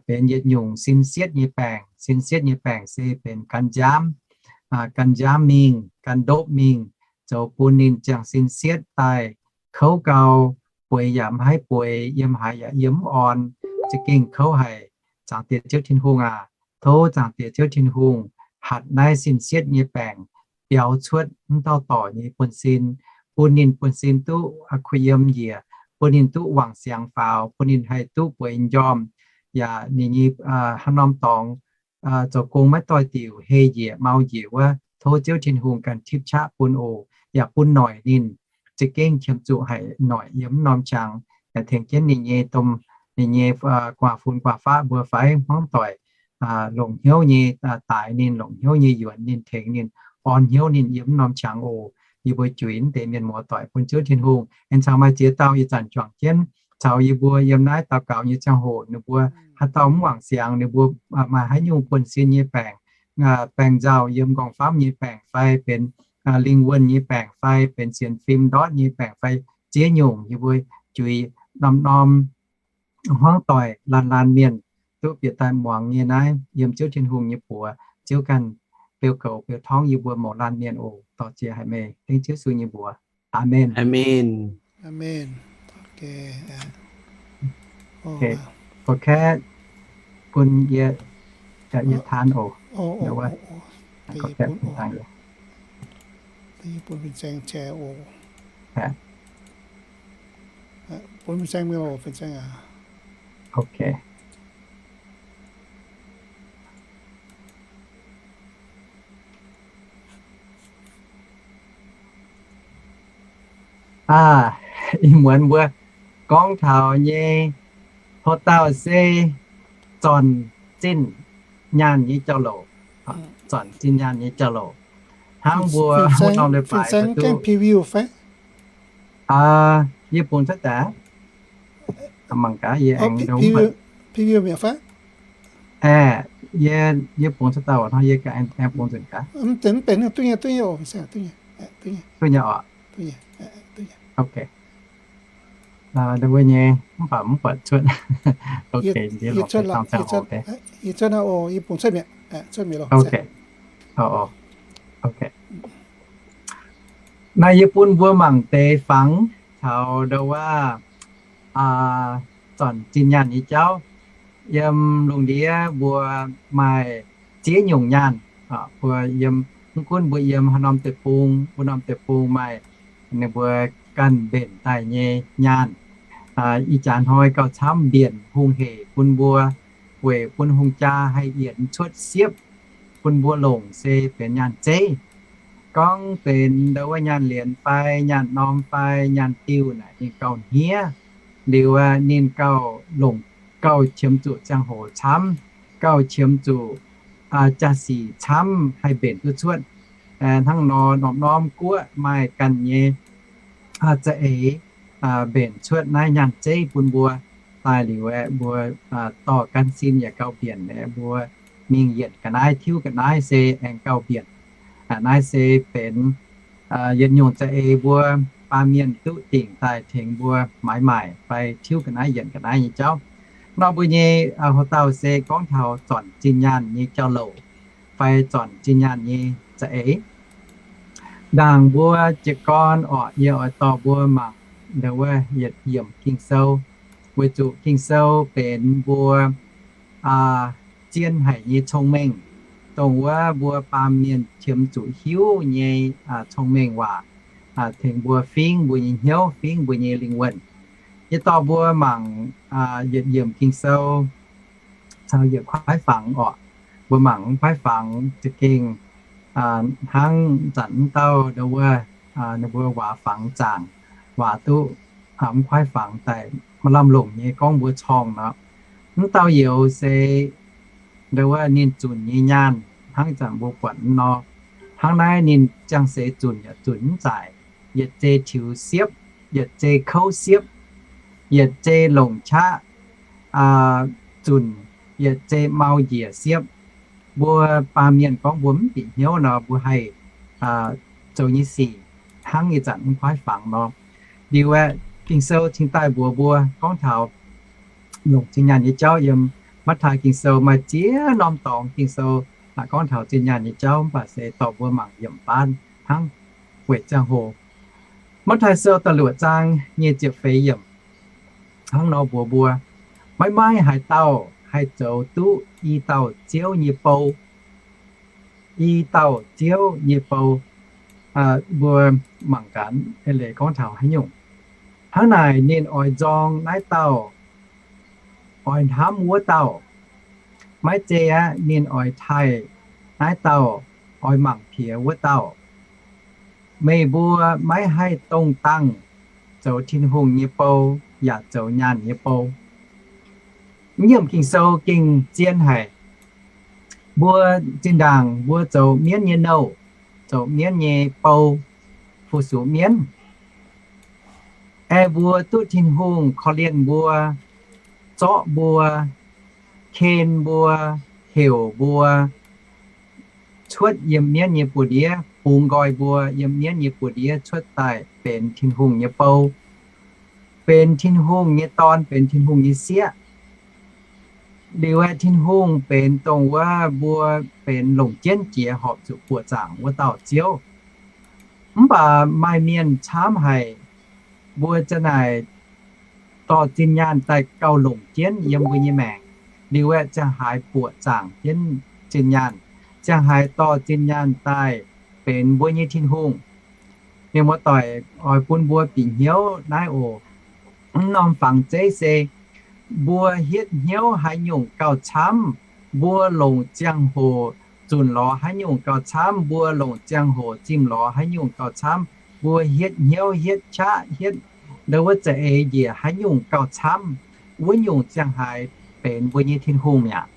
benx yietc nyungc sin sietv nyei baengc. Sin sietv nyei baengc se benx gan nziaamv, gan nziaamv mingh, gan ndopv mingh, zoux bun ninh ziangh sin sietv daaih kouv gau, bueix yaac mv haih bueix, yiem haaix yaac yiem mv orn, za'gengh kouv haic. Zaangc Diex Ziouv Tin-Hungh aac, tov Zaangc Diex Ziouv Tin-Hungh hatc naaiv sin sietv nyei baengc biaux cuotv mv dauh dorc nyei buonv-sin, bun ninh buonv-sin duqv kuh yiem njiec, bun ninh duqv wangc siangx faaux, bun ninh haih duqv bueix m'njormh, yaac ninh nyei haaix norm dorngx zoux gong maiv doix-diuc, hei njiec mau njiec wuov, tov Ziouv Tin-Hungh ganh tipv qaqv bun oc, yaac bun noic ninh, za'gengh qiemx zuqc haic noic yiem mv norm qangx, yaac tengx jienv ninh nyei domh, ninh nyei guaax fun guaax faqv mbuo fai hmuangv doic longc hnyouv nyei daaix ninh, longc hnyouv nyei yuonx ninh, tengx ninh, orn hnyouv ninh yiem mv norm qangx oc. Yie mbuo juix mv deix mienh muoz doic bun Ziouv Tin-Hungh. Aengx caux maaih ziex dauh ih zanc juangc jienv caux yie mbuo yiem naaiv daux gaux nyei ziangh hoc, ninh mbuo haaix dauh mv wangc siangx, ninh mbuo maaih haaix nyungc buonv-sin nyei baengc, baengc nzauh yiem nqorngv-famv nyei baengc fai benx lingh wuonh nyei baengc fai benx sienx fim ndortv nyei baengc fai ziex nyungc, yie mbuo juix norm-norm hmuangv doic laanh laanh mienh duqv bieqc daaih muangx nyei naaiv yiem Ziouv Tin-Hungh nyei buoz. Ziouv ganh beu goux beu torngv yie mbuo mouz laanh mienh oc. Dorh jiex haic meih dengv Ziouv Yesu nyei mbuox. Aamen. Aamen. Aamen. Gorqv-kaeqv bun yie, yie taan oc. Gorqv-kaeqv bun taan yie. Bun fin-saeng share oc. Bun fin-saeng mingh oc, fin-saeng aac. Aa, ih muonz mbuo gorngv taux nyei, houv dauh se zornc zinh nyaanh nyei jauv-louc, zornc zinh nyaanh nyei jauv-louc. Hnangv mbuo norm leiz-baaix duqv, yie bungx cuotv daaih, mangc gaax yie aengx preview mi'aqv fai? Aeqv, yie bungx cuotv daaih hnangv, yie aengx bungx nzunc gaax. Duqv nyei oc. Ok. Wuov nyei, mv baac mv buatc cuotv. Ok, yie cuotv, yie bungx cuotv mi'aqv. Ok. Naaiv yie bun mbuo mangc deix fangx taux ndau wuov zornc zinh nyaanh nyei jauv. Yiem lungh ndiev mbuo maaih ziex nyungc nyaanh. Mbuo yiem, mv gunv mbuo yiem haaix norm deic-bung, wuov norm deic-bung maaih ninh mbuo ganh mbenc daaih nyei nyaanh. Ih jaax hnoi gauh camv mbienc hungh hec bun mbuo, weic bun hungh jaa haih yienx cuotv siepv bun mbuo longc se benx nyaanh zeiv. Gorngv benx ndau wuov nyaanh lienz fai nyaanh norm fai nyaanh diuh naaic ninh gauh hniev. Liuz aqv, ninh gauh longc, gauh qiemx zuqc ziangh hoc camv, gauh qiemx zuqc jaa-sic camv haih mbenc duqv cuotv. Hnangv nor norm-norm guoqv maaih ganh nyei za'eix mbenc cuotv naaiv nyaanh zeiv bun mbuo. Daaih liuz aeqv, mbuo dorh gan sin yaac gauh mbienc aeqv, mbuo mingh yienc ga'naaiv tiuv ga'naaiv se aengx gauh mbienc. Naaiv se benx yietc nyungc za'eix mbuo baamh mienh duqv dingc daaih tengx mbuo maaiz maaic fai tiuv ga'naaiv yienc ga'naaiv nyei jauv. Nor mbuo nyei houv dauh se gorngv taux zornc zinh nyaanh nyei jauv-louc fai zornc zinh nyaanh nyei za'eix. Ndaangc mbuo jiez gorn orqc, yie oix dorh mbuo mangc ndau wuov yietc yiemc Ging-Sou, weic zuqc Ging-Sou benx mbuo zien haic nyei cong-mengh, dongh wuov mbuo baamh mienh qiemx zuqc hiuv nyei cong-mengh waac, tengx mbuo fingv mbuo nyei hnyouv, fingv mbuo nyei lingh wuonh. Yie dorh mbuo mangc yietc yiemc Ging-Sou caux yietc kuaaiv fangx orqc. Mbuo mangc mv kuaaiv fangx za'gengh hnangv zanc mv dauh ndau wuov ninh mbuo waac fangx zaangc, waac duqv mv kuaaiv fangx daaih maaih lamh longc nyei gorngv mbuo corngh nor. Mv dauh youz se ndau wuov ninh zunc nyei nyaanh hnangv zanc mbuo buatc nor. Hnangv naaiv ninh ziangh seix zunc yaac zunc mv zaic, yietc zei tiux siepv, yietc zei kouv siepv, yietc zei longc qaqv zunc, yietc zei mau njiec siepv. Mbuo baamh mienh gorngv mbuo mv bieqc hnyouv nor, mbuo haih zoux nyei sic hnangv ih zanc mv kuaaiv fangx nor. Liuz aeqv, Ging-Sou cingx daaih mbuox mbuo gorngv taux longc zinh nyaanh nyei jauv yiem Matv^taai Ging-Sou maaih ziex norm dorngx Ging-Sou gorngv taux zinh nyaanh nyei jauv, mv baac se dorh mbuo mangc yiemc baan hnangv weic ziangh hoc. Matv^taai Sou da'luoqc zaang nyic ziepc feix yiemc hnangv nor mbuox mbuo, maiv maaih haaix dauh haih zoux duqv i dauh Ziouv nyei bou. I dauh Ziouv nyei bou. Mbuo mangc gaax eix leiz gorngv taux haaix nyungc. Hnangv naaic ninh oix nzorng naaiv dauh oix hnamv wuov dauh. Maiv zei aqv, ninh oix taaih naaiv dauh oix mangc piex wuov dauh. Meih mbuo maiv haih dongh dangh zoux Tin-Hungh nyei bou yaac zoux nyaanh nyei bou. Yiem Ging-Sou gengh zien haic. Mbuo zinh ndaangc mbuo zoux mienv nyei nouh, zoux mienv nyei bou, fu-sux mienv. Ae mbuo duqv Tin-Hungh korv-lienh mbuo, zorqv mbuo, ken mbuo, heuc mbuo cuotv yiem mienv nyei buoz-ndiev, bungx nqoi mbuo yiem mienv nyei buoz-ndiev cuotv daaih benx Tin-Hungh nyei bou, benx Tin-Hungh nyei dorn, benx Tin-Hungh nyei sieqv. Liuz aeqv, Tin-Hungh benx dongh wuov mbuo benx longc jienv jiex horpc zuqc buoqc zaangc wuov dauh Ziouv. Mv baac maaih mienh camv haic, mbuo za'naaic dorh zinh nyaanh daaih gauh longc jienv yiem mbuo nyei maengc, liuz aeqv, ziangh haaix buoqc zaangc jienv zinh nyaanh, ziangh haaix dorh zinh nyaanh daaih benx mbuo nyei Tin-Hungh. Mienh muoz-doic, oix bun mbuo bieqc hnyouv naaiv oc. Mv norm fangx zeiv se mbuo hietv hnyouv haaix nyungc gauh camv, mbuo longc ziangh hoc zunc lorz haaix nyungc gauh camv, mbuo longc ziangh hoc zimh lorz haaix nyungc gauh camv, mbuo hietv hnyouv hietv qaqv hietv ndau wuov za'eix njiec haaix nyungc gauh camv, wuov nyungc ziangh haaix benx mbuo nyei Tin-Hungh mi'aqv.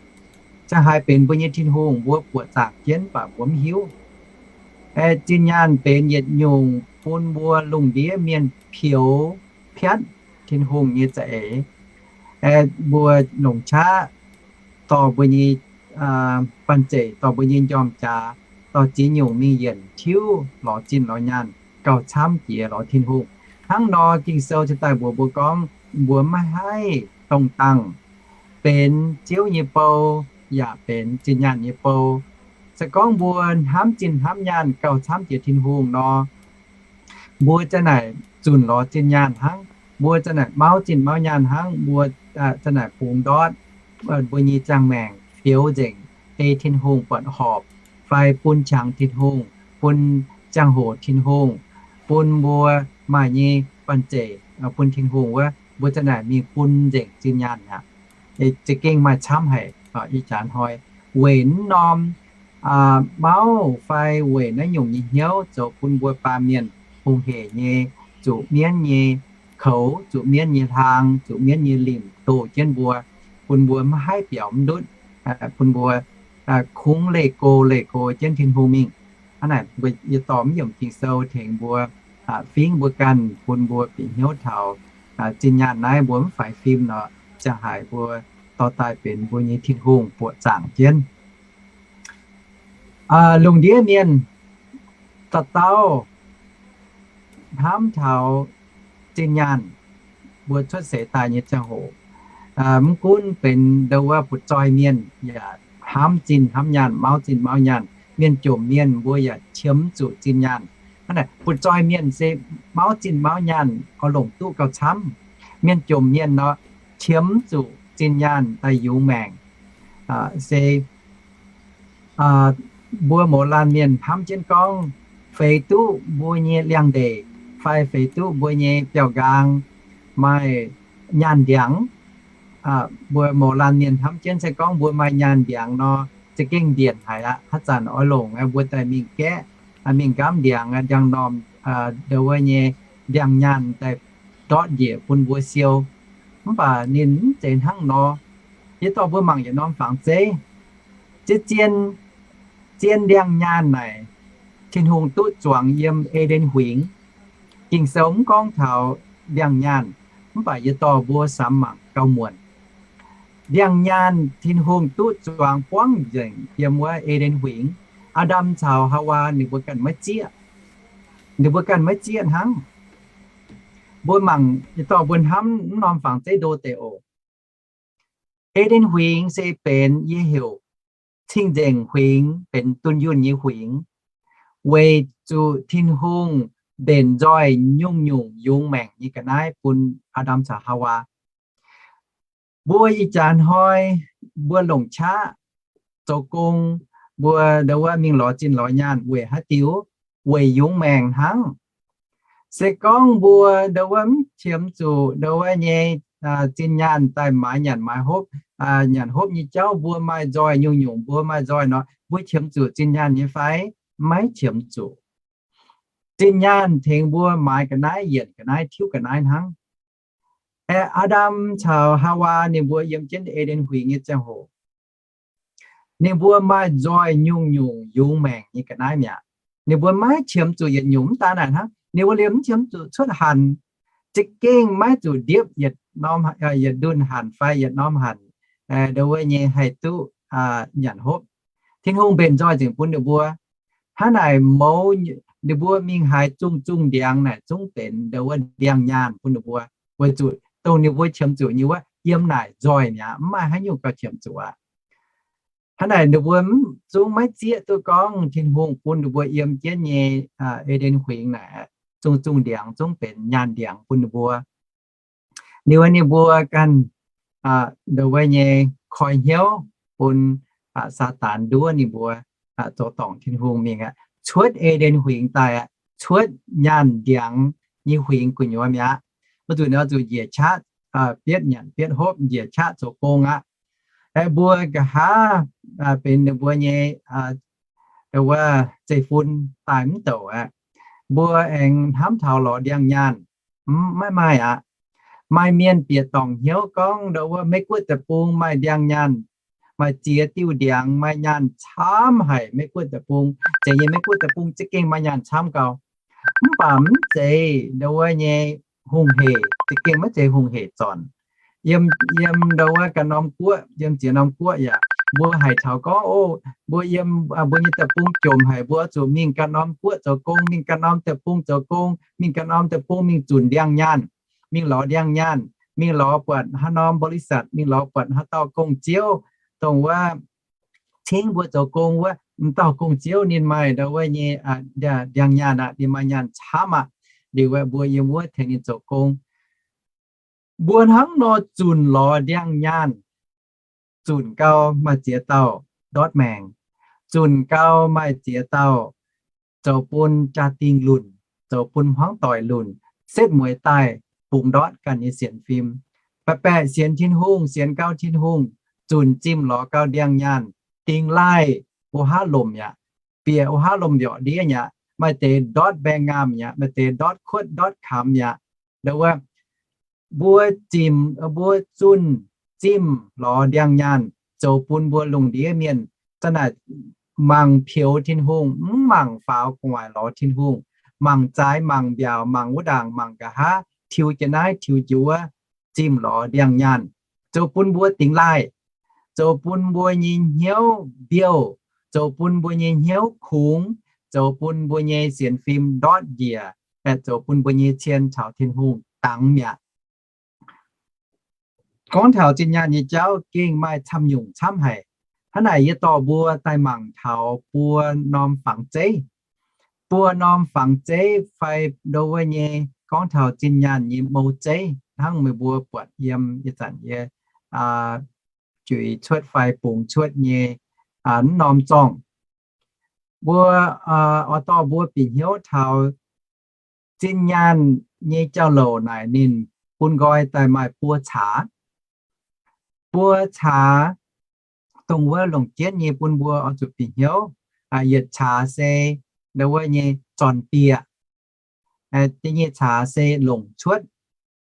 Ziangh haaix benx mbuo nyei Tin-Hungh mbuo buoqc zaangc jienv baac mbuo mv hiuv. Zinh nyaanh benx yietc nyungc bun mbuo lungh ndiev mienh peux piatv Tin-Hungh nyei za'eix. Mbuo longc qaqv dorh mbuo nyei banh zeic, dorh mbuo nyei njormh jaax, dorh ziex nyungc mingh yienc tiuv lorz zinh lorz nyaanh gauh camv jiex lorz Tin-Hungh. Hnangv nor Ging-Sou cingx daaih mbuox mbuo gorngv mbuo maiv haih dongh dangh benx Ziouv nyei bou yaac benx zinh nyaanh nyei bou. Se gorngv mbuo hnamv zinh hnamv nyaanh gauh camv jiex Tin-Hungh nor, mbuo za'naaic zunc lorz zinh nyaanh hnangv, mbuo za'naaic mauv zinh mauv nyaanh hnangv, mbuo za'naaic bungx ndortv mbuo nyei ziangh maengc fioux nzengc, ei Tin-Hungh buatc horpc, fai bun qangx Tin-Hungh, bun ziangh hoc Tin-Hungh, bun mbuo maaih nyei banh zeic bun Tin-Hungh wuov, mbuo za'naaic mingh bun nzengc zinh nyaanh aqv. Za'gengh maaih camv haic. Ih jaax hnoi weic naaiv norm mauv fai weic naaiv nyungc nyei hnyouv zoux bun mbuo baamh mienh hungh hec nyei, zuqc mienv nyei koux, zuqc mienv nyei hlaang, zuqc mienv nyei limc doh jienv mbuo, bun mbuo maiv haih biaux mv ndutv, bun mbuo kungx leih go leih go jienv Tin-Hungh mingh. Hnangv naaic yie dorh mv yiemc Ging-Sou tengx mbuo, fingv mbuo ganh, bun mbuo bieqc hnyouv taux zinh nyaanh naaiv mbuo mv faix fim nor, ziangh haaix mbuo dorh daaih benx mbuo nyei Tin-Hungh buoqc zaangc jienv. Lungh ndiev mienh dauh dauh hnamv taux zinh nyaanh, mbuo cuotv seix daaih nyei ziangh hoc, mv gunv benx ndau wuov butv-zoih mienh yaac hnamv zinh hnamv nyaanh, mauv zinh mauv nyaanh. Mienh jomc mienh mbuo yaac qiemx zuqc zinh nyaanh. Hnangv naaic butv-zoih mienh se mauv zinh mauv nyaanh oix longc duqv gauh camv. Mienh jomc mienh nor, qiemx zuqc zinh nyaanh daaih yungz maengc. Se mbuo mouz laanh mienh hnamv jienv gorngv, feix duqv mbuo nyei liangx-ndeic fai feix duqv mbuo nyei biauv-nqaang maaih nyaanh ndiangx. Mbuo mouz laanh mienh hnamv jienv se gorngv mbuo maaih nyaanh ndiangx nor, za'gengh mbienc haic aqv. Haaix zanc oix longc mbuo daaih mingh gaeqv, mingh nqamv ndiangx njang normh, ndau wuov nyei ndiangx-nyaanh daaih ndortv njiec bun mbuo siou. Mv baac ninh mv zeiz hnangv nor. Yie dorh mbuo mangc yietc norm fangx zeiv. Zien zien, zien ndiangx-nyaanh naaic, Tin-Hungh duqv zuangx yiem E^nden Huingx. Ging-Sou mv gorngv taux ndiangx-nyaanh, mv baac yie dorh mbuo samx mangc gauh muonc. Ndiangx-nyaanh Tin-Hungh duqv zuangx buangv nzengc yiem wuov E^nden Huingx. Aa^ndam caux Haawaa ninh mbuo ganh maiv zieqv. Ninh mbuo ganh maiv zieqv hnangv. Mbuo mangc, yie dorh mbuo hnamv mv norm fangx zeiv ndo deix oc. E^nden Huingx se benx yie heuc cing-nzengc huingx, benx dunh yunh nyei huingx, weic zuqc Tin-Hungh mbenc nzoih nyungc-nyungc yungz maengc nyei ga'naaiv bun Aa^ndam caux Haawaa. Mbuo ih jaax hnoi mbuo longc qaqv zoux gong, mbuo ndau wuov mingh lorz zinh lorz nyaanh weic haaix diuc? Weic yungz maengc hnangv. Se gorngv mbuo ndau wuov mv qiemx zuqc ndau wuov nyei zinh nyaanh daaih maaiz nyanc maaiz hopv, nyanc hopv nyei jauv mbuo maaih nzoih nyungc-nyungc, mbuo maaih nzoih nor, mbuo qiemx zuqc zinh nyaanh nyei fai? Maiv qiemx zuqc. Zinh nyaanh tengx mbuo maaiz ga'naaiv, yienc ga'naaiv, tiuv ga'naaiv hnangv. Aeqv, Aa^ndam caux Haawaa ninh mbuo yiem jienv E^nden Huingx nyei ziangh hoc, ninh mbuo maaih nzoih nyungc-nyungc yungz maengc nyei ga'naaiv mi'aqv. Ninh mbuo maiv qiemx zuqc yietc nyungc. Mv daan naaic hnangv, ninh mbuo liemh mv qiemx zuqc cuotv hanc, za'gengh maiv zuqc ndiepv yietc norm, yietc ndunh hanc fai yietc norm hanc, ndau wuov nyei haih duqv nyanc hopv. Tin-Hungh mbenc nzoih nzengc bun ninh mbuo. Hnangv naaic mouz, ninh mbuo mingh haaix zungh zungh ndiangx naaic zungv benx ndau wuov ndiangx-nyaanh bun ninh mbuo, weic zuqc dongh ninh mbuo qiemx zuqc nyei wuov yiem naaic nzoih mi'aqv, mv maaih haaix nyungc gauh qiemx zuqc aqv. Hnangv naaic ninh mbuo zungv maiv zieqv duqv gorngv Tin-Hungh bun ninh mbuo yiem jienv nyei E^nden Huingx naaic zungh zungh ndiangx zungv benx nyaanh ndiangx bun ninh mbuo. Ninh wuov ninh mbuo ganh ndau wuov nyei koi hnyouv bun Saadaan nduov ninh mbuo zoux dorngc Tin-Hungh mingh aqv. Cuotv E^nden Huingx daaih aqv, cuotv nyaanh ndiangx nyei huingx gu'nyuoz mi'aqv. Mv zuqc ninh oix zuqc njiec qaqv bietv nyanc bietv hopv, njiec qaqv zoux gong aqv. Aeqv, mbuo nqa'haav benx ninh mbuo nyei wuov zeiv-fun daaih mv douc aqv. mbuo aengx hnamv taux lorz ndiangx-nyaanh. Mv, maiv maaih aqv. Maaih mienh bieqc dorngc hnyouv gorngv ndau wuov Meiv Guoqv deic-bung maaih ndiangx-nyaanh, maaih ziex diuh ndiangx, maaih nyaanh camv haic Meiv Guoqv deic-bung. Zeiz nyei, Meiv Guoqv deic-bung za'gengh maaih nyaanh camv gau. Mv baac mv zeiz ndau wuov nyei hungh hec, za'gengh maiv zeiz hungh hec zornc. Yiem, yiem ndau wuov ganh norm guoqv, yiem ziex norm guoqv yaac, mbuo haiz taux gorngv, o, mbuo yiem, mbuo nyei deic-bung jomc haic, mbuo zuqc mingh ganh norm guoqv zoux gong, mingh ganh norm deic-bung zoux gong, mingh ganh norm deic-bung mingh zunc ndiangx-nyaanh, mingh lorz ndiangx-nyaanh, mingh lorz buatc haaix norm บริษัท, mingh lorz buatc haaix dauh gong-ziouv, dongh wuov cingv mbuo zoux gong wuov, m'dauh gong-ziouv ninh maaih ndau wuov nyei ndiangx-nyaanh aqv, ninh maaih nyaanh camv aqv. Liuz mbuo yiem wuov tengx ninh zoux gong. Mbuo hnangv nor zunc lorz ndiangx-nyaanh, zunc gau maaih ziex dauh ndortv maengc, zunc gau maaih ziex dauh zoux bun jaa-dingh lunc, zoux bun hmuangv doic lunc, setv mueiz daaih bungx ndortv ganh nyei sienx fim. Baeqc baeqc sienx Tin-Hungh, sienx gau Tin-Hungh, zunc zimh lorz gau ndiangx-nyaanh, dingx laaih wuov haav lomc yaac, bieqc wuov haav lomc mbiorqc ndiev yaac, maaih deix ndortv mbaengx-ngaamh yaac, maaih deix ndortv kuotv ndortv kamx yaac. Ndau wuov, mbuo zimh, mbuo zunh zimh lorz ndiangx-nyaanh zoux bun mbuo lungh ndiev mienh za'naaic mangc peux Tin-Hungh, mv mangc faaux gu'nguaaic lorz Tin-Hungh, mangc zaaix mangc mbiaauc, mangc wuov ndaangc mangc nqa'haav, tiux jiex naaiv tiux jiex wuov, zimh lorz ndiangx-nyaanh, zoux bun mbuo dingx laaih, zoux bun mbuo nyei hnyouv mbiouh, zoux bun mbuo nyei hnyouv kungx, zoux bun mbuo nyei sienx fim ndortv njiec, aeqv, zoux bun mbuo nyei cien caux Tin-Hungh dangx mi'aqv. Gorngv taux zinh nyaanh nyei jauv gengh maaih camv nyungc camv haic. Hnangv naaic yie dorh mbuo daaih mangc taux buo norm fangx zeiv. Buo norm fangx zeiv fai ndo wuov nyei gorngv taux zinh nyaanh nyei mou zeiv hnangv meih mbuo buatc yiem ih zanc yie juix cuotv fai bungx cuotv nyei wuov norm zorngh. Mbuo oix dorh mbuo bieqc hnyouv taux zinh nyaanh nyei jauv-louc naaic ninh bun nqoi daaih maaih buo caax. Buo caax dongh wuov longc jienv nyei bun mbuo oix zuqc bieqc hnyouv. Yietc caax se ndo wuov nyei zornc bieqc. Da'nyeic caax se longc cuotv.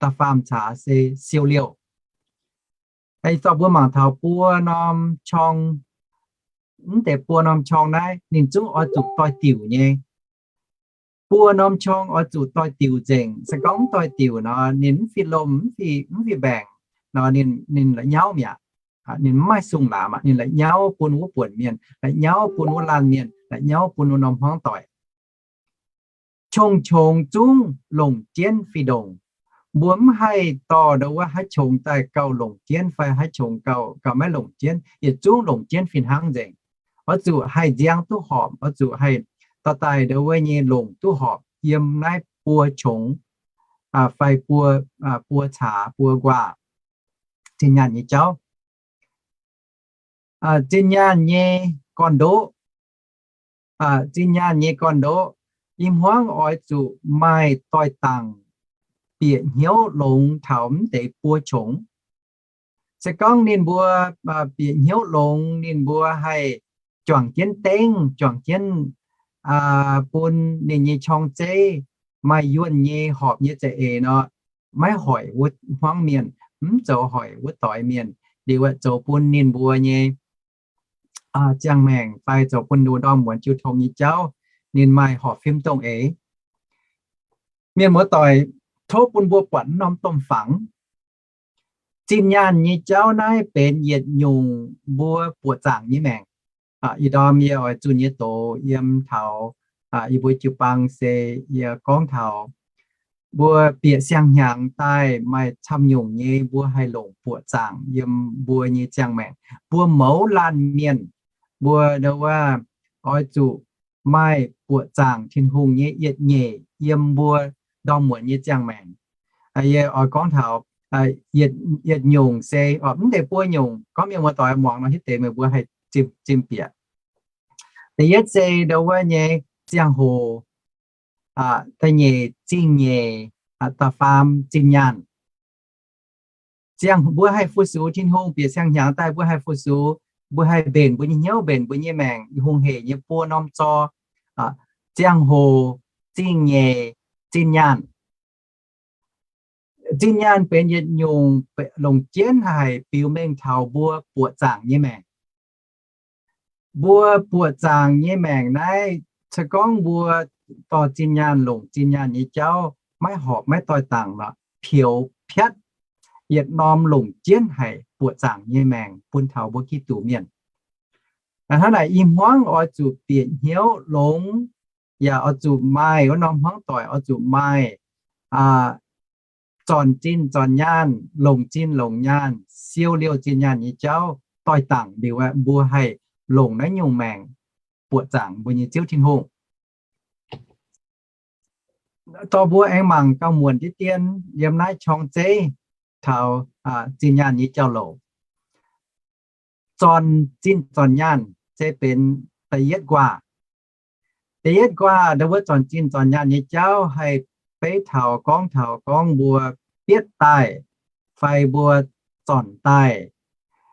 Da'faam caax se siou liouh. Dorh mbuo mangc taux buo norm qorng, mv deix buo norm qorng naaiv ninh zungv oix zuqc doix-diuc nyei. Buo norm qorng oix zuqc doix-diuc nzengc. Se gorngv mv doix-diuc nor, ninh mv fih lomh, mv fih mbaengc nor, ninh la'nyauv mi'aqv. Ninh mv maaih sung-laamz aqv. Ninh la'nyauv bun wuov buonc mienh, la'nyauv bun wuov laanh mienh, la'nyauv bun wuov norm hmuangv doic. Qongx-qongx zungv longc jienv fih ndongc. Mbuo mv haih dorh ndo wuov haaix qongx daaih gauh longc jienv fai haaix qongx gauh, gauh maiv longc jienv, yietc zungv longc jienv fih hnangv nzengc. Oix zuqc haih nziang duqv horpc, oix zuqc haih dorh daaih ndo wuov nyei longc duqv horpc yiem naaiv buo qongx fai buo, buo caax, buo nquaah. Zinh nyaanh nyei jauv. Zinh nyaanh nyei gorn-ndoqv. Zinh nyaanh nyei gorn-ndoqv, i hmuangv oix zuqc maaih doix-dangc bieqc hnyouv longx taux mv deix buo qongx. Se gorngv ninh mbuo bieqc hnyouv longx, ninh mbuo haih juangc jienv dengv, juangc jienv bun ninh nyei qorng-zeiv maaih yuonh nyei horpc nyei za'eix nor, maiv hoic wuov hmuangv mienh, mv zoux hoic wuov doix mienh. Liuz zoux bun ninh mbuo nyei ziangh maengc fai zoux bun ninh mbuo ndorm muonz jiu tong nyei jauv, ninh maaih horpc fim dongh eix. Mienh muoz-doic, tov bun mbuo buatc norm domh fangx. Zinh nyaanh nyei jauv naaiv benx yietc nyungc mbuo buoqc zaangc nyei maengc. Ih ndorm yie oix zunh nyei doz yiem taux yie mbuo jiu-baang se yie gorngv taux mbuo bieqc siang-hnyangx daaih maaih camv nyungc nyei mbuo haih longc buoqc zaangc yiem mbuo nyei ziangh maengc. Mbuo mouz laanh mienh, mbuo ndo wuov oix zuqc maaih buoqc zaangc Tin-Hungh nyei yietc nyeic yiem mbuo ndorm muonz nyei ziangh maengc. Yie oix gorngv taux yietc nyungc se, mv deix buo nyungc, gorngv mienh muoz-doic muangx nor hiuv deix meih mbuo haih zimh bieqc. Da'yietv se ndo wuov nyei ziangh hoc, da'nyeic zingh nyeic, da'faam zinh nyaanh. Ziangh mbuo haih fu-sux Tin-Hungh, bieqc siang-hnyangx daaih mbuo haih fu-sux, mbuo haih mbenc mbuo nyei hnyouv, mbenc mbuo nyei maengc, hungh hec nyei buo norm zor. Ziangh hoc, zingh nyeic zinh nyaanh. Zinh nyaanh benx yietc nyungc longc jienv haic biux mengh taux mbuo buoqc zaangc nyei maengc. Mbuo buoqc zaangc nyei maengc naaiv, se gorngv mbuo dorh zinh nyaanh longc zinh nyaanh nyei jauv maiv horpc maiv doix-dangc nor, peux piatv yietc norm longc jienv haic buoqc zaangc nyei maengc bun taux mbuo Giduc mienh. Hnangv naaic i hmuangv oix zuqc bieqc hnyouv longx, yaac oix zuqc maaih wuov norm hmuangv doic oix zuqc maaih zornc zinh zornc nyaanh, longc zinh longc nyaanh, siou liouh zinh nyaanh nyei jauv doix-dangc liuz aeqv, mbuo haih longc naaiv nyungc maengc buoqc zaangc mbuo nyei Ziouv Tin-Hungh. Dorh mbuo aengx mangc gauh muonc diqv dien yiem naaiv qorng-zeiv taux zinh nyaanh nyei jauv-louc. Zornc zinh zornc nyaanh se benx da'yietv nquaah. Da'yietv nquaah ndau wuov zornc zinh zornc nyaanh nyei jauv haih beiv taux gorngv taux gorngv mbuo bietv daaih fai mbuo zornc daaih,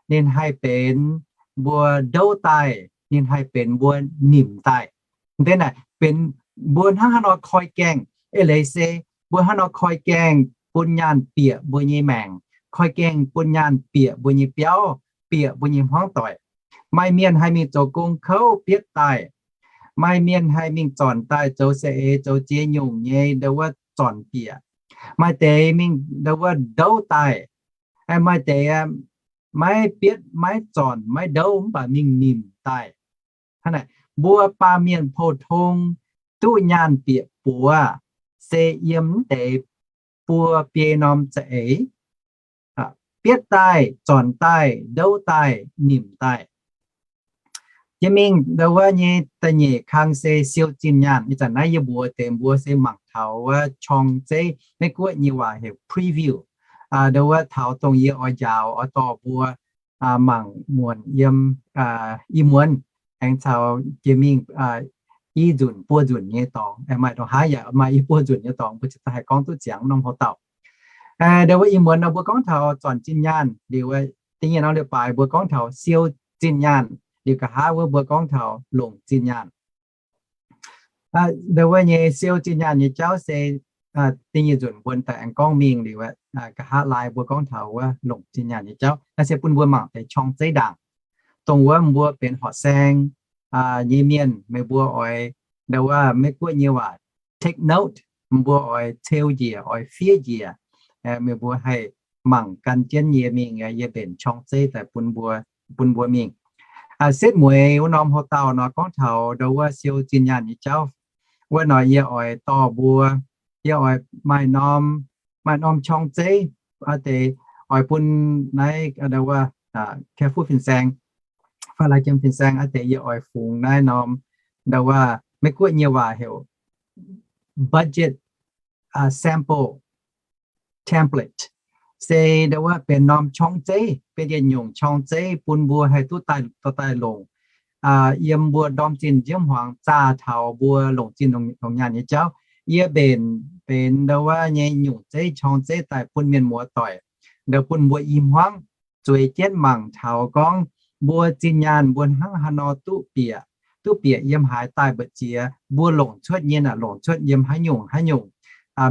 ninh haih benx mbuo ndouv daaih, ninh haih benx mbuo nimc daaih. Deix naaic benx mbuo hnangv haaix nor koi gaengh, eix leiz se mbuo hnangv nor koi gaengh bun nyaanh bieqc mbuo nyei maengc, koi gaengh bun nyaanh bieqc mbuo nyei biauv, bieqc mbuo nyei hmuangv doic. Maaih mienh haih mingh zoux gong kouv bietv daaih. Maaih mienh haih mingh zornc daaih zoux saeng-eix zoux ziex nyungc nyei ndau wuov zornc bieqc. Maaih deix mingh ndau wuov ndouv daaih. Maaih deix maiv bietv maiv zornc maiv ndouv mv baac mingh nimc daaih. Hnangv naaic, mbuo baamh mienh pou-tong duqv nyaanh bieqc buoz se yiem mv deix buo biei norm za'eix, bietv daaih, zornc daaih, ndouv daaih, nimc daaih. Jiex mingh ndau wuov nyei da'nyeic kang se siou zinh nyaanh. Ih zanc naaiv yie mbuox deix mbuo se mangc taux wuov qorng-zeiv, Meiv-Guoqv nyei waac heuc preview. Ndau wuov taux dongh yie oix njaaux oix dorh mbuo mangc muonc yiem i muonz aengx caux jiex mingh i nzunc buo nzunc nyei dorngx, maaih ndongc haaix yaac maaih i buo nzunc nyei dorngx mbuo ziouc haih gorngv duqv ziangx norm houx-dauh. Ndau wuov i muonz nor mbuo gorngv taux zornc zinh nyaanh liuz, da'nyeic norm leiz-baaix mbuo gorngv taux siou zinh nyaanh, liuz nqa'haav wuov mbuo gorngv taux longc zinh nyaanh. Ndau wuov nyei siou zinh nyaanh nyei jauv se da'nyeic nzunc mbuo daaih aengx gorngv mingh liuz, nqa'haav lai mbuo gorngv taux wuov longc zinh nyaanh nyei jauv. Naaiv se bun mbuo mangc deix qorng-zeiv ndaangc, dongh wuov mbuo benx horqc saeng nyei mienh, meih mbuo oix, ndau wuov Meiv-Guoqv nyei waac take note, mbuo oix ceu njiec, oix fiev njiec. Meih mbuo haih mangc gan jienv yie mingh, yie mbenc qorng-zeiv daaih bun mbuo, bun mbuo mingh. Setv mueiz wuov norm houx-dauh nor gorngv taux ndau wuov siou zinh nyaanh nyei jauv. Wuov nor yie oix dorh mbuo, yie oix maaih norm, maaih norm qorng-zeiv, aa deix oix bun naaiv ndau wuov Carrefour fin-saeng, fai Laaix Jiem fin-saeng aa deix yie oix fungx naaiv norm, ndau wuov Meiv-Guoqv nyei waac heuc budget sample template, se ndau wuov benx norm qorng-zeiv, benx yietc nyungc qorng-zeiv bun mbuo haih duqv daaih, dorh daaih longc yiem mbuo ndorm zinh nziouv hmuangx zaah taux mbuo longc zinh longc nyaanh nyei jauv. Yie mbenc benx ndau wuov nyei nyungc zeiv qorng-zeiv daaih bun mienh muoz doic, ndau bun mbuo i hmuangv zueiz jienv mangc taux gorngv mbuo zinh nyaanh mbuo hnangv haaix nor duqv bieqc, duqv bieqc yiem haaix daaih mbu'ziex, mbuo longc cuotv nyei naaic longc cuotv yiem haaix nyungc haaix nyungc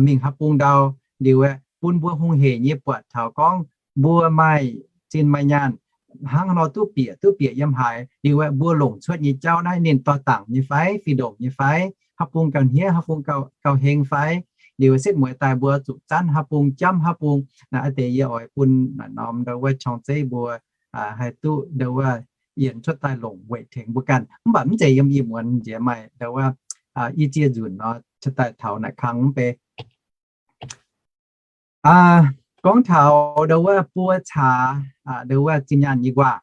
mingh haaix bung ndau. Liuz bun mbuo hungh heic nyei buatc taux gorngv mbuo maaih zinh maaih nyaanh hnangv haaix nor duqv bieqc, duqv bieqc yiem haaix. Liuz mbuo longc cuotv nyei jauv naaiv ninh doix-dangc nyei fai, fih ndomc nyei fai, haaix bung gauh hniev, haaix bung gauh heng fai. Liuz setv mueiz daaih mbuo zuqc zanv haaix bung, jamv haaix bung. Naaiv deix yie oix bun naaic norm ndau wuov qorng-zeiv mbuo haih duqv ndau wuov yienx cuotv daaih longc weic tengx mbuo ganh. Mv baac mv zeiz yiem ih muonz nziex, maaih ndau wuov i ziex nzunc nor cuotv daaih taux naaic kang mv bei. Gorngv taux ndau wuov buo caax, ndau wuov zinh nyaanh nyei nquaah.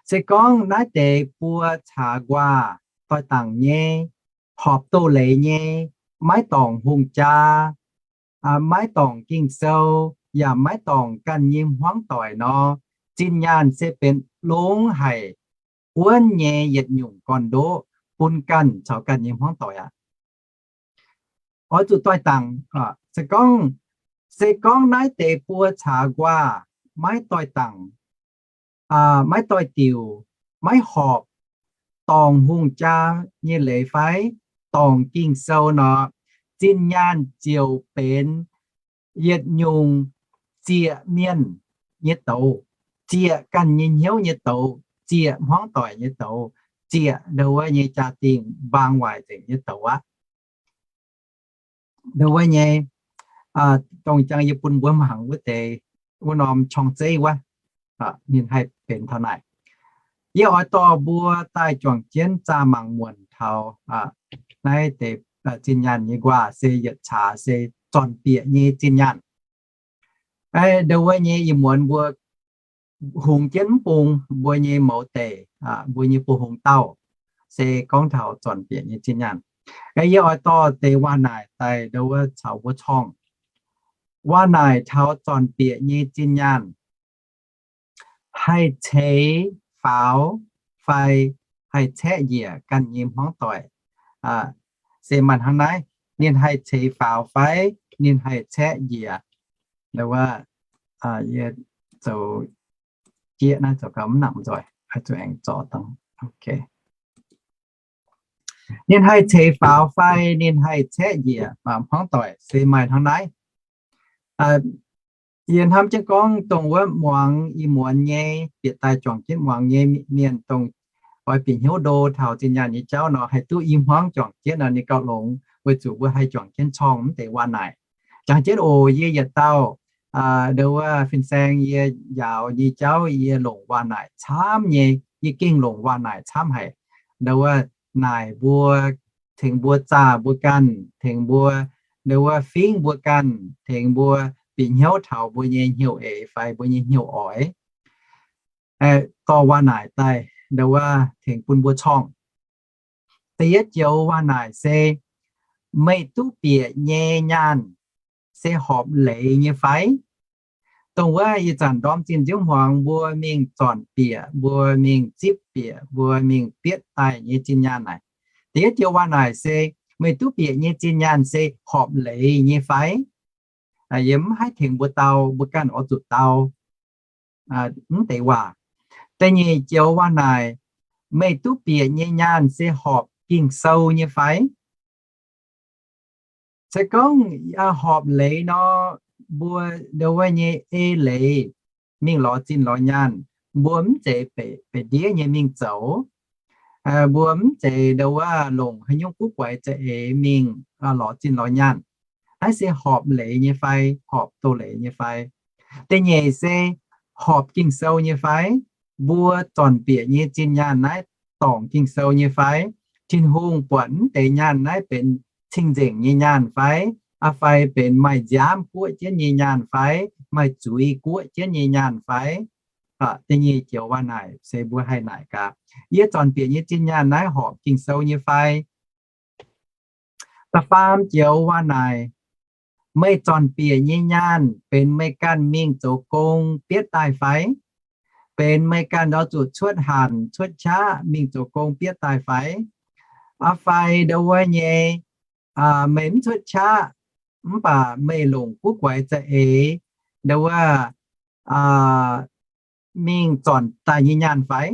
Se gorngv naaiv deix buo caax nquaah doix-dangc nyei, horpc doz-leiz nyei, maiv dorngc hungh jaa, maiv dorngc Ging-Sou, yaac maiv dorngc ganh nyei hmuangv doic nor, zinh nyaanh se benx longx haic wuonv nyei yietc nyungc gorn-ndoqv bun ganh caux ganh nyei hmuangv doic aqv. Oix zuqc doix-dangc, se gorngv, se gorngv naaiv deix buo caax nquaah maiv doix-dangc, maiv doix-diuc, maiv horpc dorngc hungh jaa nyei leiz fai dorngc Ging-Sou nor, zinh nyaanh ziouc benx yietc nyungc zieqc mienh nyei douz, zieqc ganh nyei hnyouv nyei douz, zieqc hmuangv doic nyei douz, zieqc ndau wuov nyei jaa-dingh mbaang waaic nzengc nyei douz aqv. Ndau wuov nyei, dongh jangx yie bun mbuo mangc wuov deix, wuov norm qorng-zeiv wuov, ninh haih benx taux naaic. Yie oix dorh mbuo daaih juangc jienv zaah mangc muonc taux naaiv deix zinh nyaanh nyei nquaah se yietc caax se zornc bieqc nyei zinh nyaanh. Ndau wuov nyei ih muonz mbuo hungx jienv mv bung mbuo nyei mouz deic, mbuo nyei buoz-hungh dauh, se gorngv taux zornc bieqc nyei zinh nyaanh. Yie oix dorh deix waac-naaic daaih ndau wuov caux mbuo corngh. Waac-naaic taux zornc bieqc nyei zinh nyaanh haih ceix faaux fai haih caeqv njiec ganh nyei hmuangv doic, se maaih hnangv naaiv, ninh haih ceix faaux fai ninh haih caeqv njiec. Ndau wuov, yie zoux jieqv naaiv zoux gau mv nangc nzoih, zuqc aengx zorc dangh. Ninh haih ceix faaux fai ninh haih caeqv njiec hmuangv doic se maaih hnangv naaiv. Yie hnamv jienv gorngv dongh wuov muangx ih muonz nyei, bieqc daaih juangc jienv muangx nyei mienh, dongh oix bieqc hnyouv ndo taux zinh nyaanh nyei jauv nor, haih duqv i hmuangv juangc jienv nor, ninh gauh longx, weic zuqc mbuo haih juangc jienv corngh mv deix waac-naaic. Jangx jienv oc, yie yietc dauh, ndau wuov fin-saeng yie njaaux nyei jauv yie longc waac-naaic camv nyei, yie gengh longc waac-naaic camv haic. Ndau wuov naaic mbuo, tengx mbuo zaah mbuo ganh, tengx mbuo, ndau wuov fingv mbuo ganh, tengx mbuo bieqc hnyouv taux mbuo nyei hnyouv eix fai mbuo nyei hnyouv oix. Dorh waac-naaic daaih, ndau wuov tengx bun mbuo corngh. Da'yietv joux waac-naaic se, meih duqv bieqc nyei nyaanh se horpc leiz nyei fai? Dongh wuov ih zanc ndorm zinh nziouv hmuangx mbuo mingh zornc bieqc, mbuo mingh zipv bieqc, mbuo mingh bietv daaih nyei zinh nyaanh naaic. Da'yietv joux waac-naaic se, meih duqv bieqc nyei zinh nyaanh se horpc leiz nyei fai? Yie mv haih tengx mbuo dau, mbuo ganh oix zuqc dau mv deix waac. Da'nyeic joux waac-naaic, meih duqv bieqc nyei nyaanh se horpc Ging-Sou nyei fai? Se gorngv horpc leiz nor, mbuo ndau wuov nyei ei leiz mingh lorz zinh lorz nyaanh, mbuo mv zeiz beic ndiev nyei mingh zoux. Mbuo mv zeiz ndau wuov longc haaix nyungc guv guaix za'eix mingh lorz zinh lorz nyaanh. Naaiv se horpc leiz nyei fai, horpc doz-leiz nyei fai? Da'nyeic se horpc Ging-Sou nyei fai? Mbuo zornc bieqc nyei zinh nyaanh naaiv dorngc Ging-Sou nyei fai? Tin-Hungh buatc mv deix nyaanh naaiv benx cing-nzengc nyei nyaanh fai? Aa fai benx maaih nziaamv guoqv jienv nyei nyaanh fai? Maaih zuiz guoqv jienv nyei nyaanh fai? Da'nyeic joux waac-naaic se mbuo haih naaic gaax, yie zornc bieqc nyei zinh nyaanh naaiv horpc Ging-Sou nyei fai? Da'faam joux waac-naaic, meih zornc bieqc nyei nyaanh benx meih ganh mingh zoux gong bietv daaih fai? Benx meih ganh ndau zuqc cuotv hanc cuotv qaqv mingh zoux gong bietv daaih fai? Aa fai ndau wuov nyei, meih mv cuotv qaqv, mv baac meih longc guv guaix za'eix ndau wuov mingh zornc daaih nyei nyaanh fai?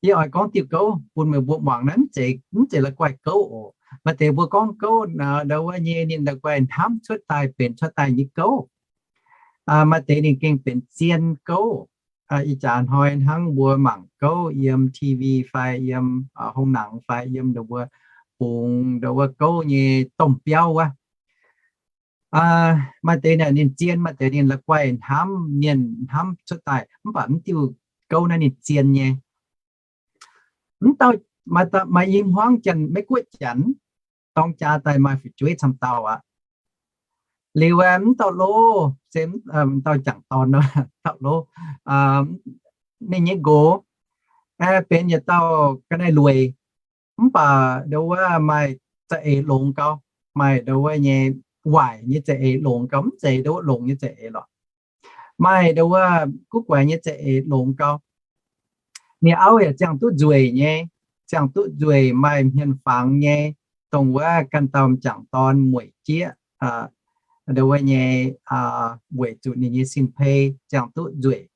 Yie oix gorngv diuh gouv bun meih mbuo muangx naaiv, mv zeiz la'guaih gouv oc. Maaih deix mbuo gorngv gouv ndau wuov nyei ninh la'guaih hnamv cuotv daaih benx cuotv daaih nyei gouv. Maaih deix ninh gengh benx zien gouv. Ih jaax hnoi hnangv mbuo mangc gouv yiem T V fai yiem hong nangx fai yiem ndau wuov bungx ndau wuov gouv nyei domh biauv wuov. Maaih deix naaic ninh zien, maaih deix ninh la'guaih hnamv mienh hnamv cuotv daaih, mv baac mv diuh gouv naaiv ninh zien nyei. Mv dauh, maaih i hmuangv Janx, Meiv-Guoqv Janx, dorng jaa daaih maaih fu'jueiv camv dauh aqv. Liuz mv dauh lov, se dauh jangc dorn, dauh lov, ninh nyei nqox benx yietc dauh ga'naaiv-lueic, mv baac ndau wuov maaih za'eix longx gau, maaih ndau wuov nyei waaic nyei za'eix longx gau, mv zeiz ndau wuov longx nyei za'eix lorqc. Maaih ndau wuov guv guaix nyei za'eix longx gau. Ninh auv yaac ziangh duqv nzueic nyei, ziangh duqv nzueic, maaih hmien fangx nyei, dongh wuov ganh dauh m'jangc dorn mueic jieqv ndau wuov nyei, weic zuqc ninh nyei sin-pei ziangh duqv nzueic.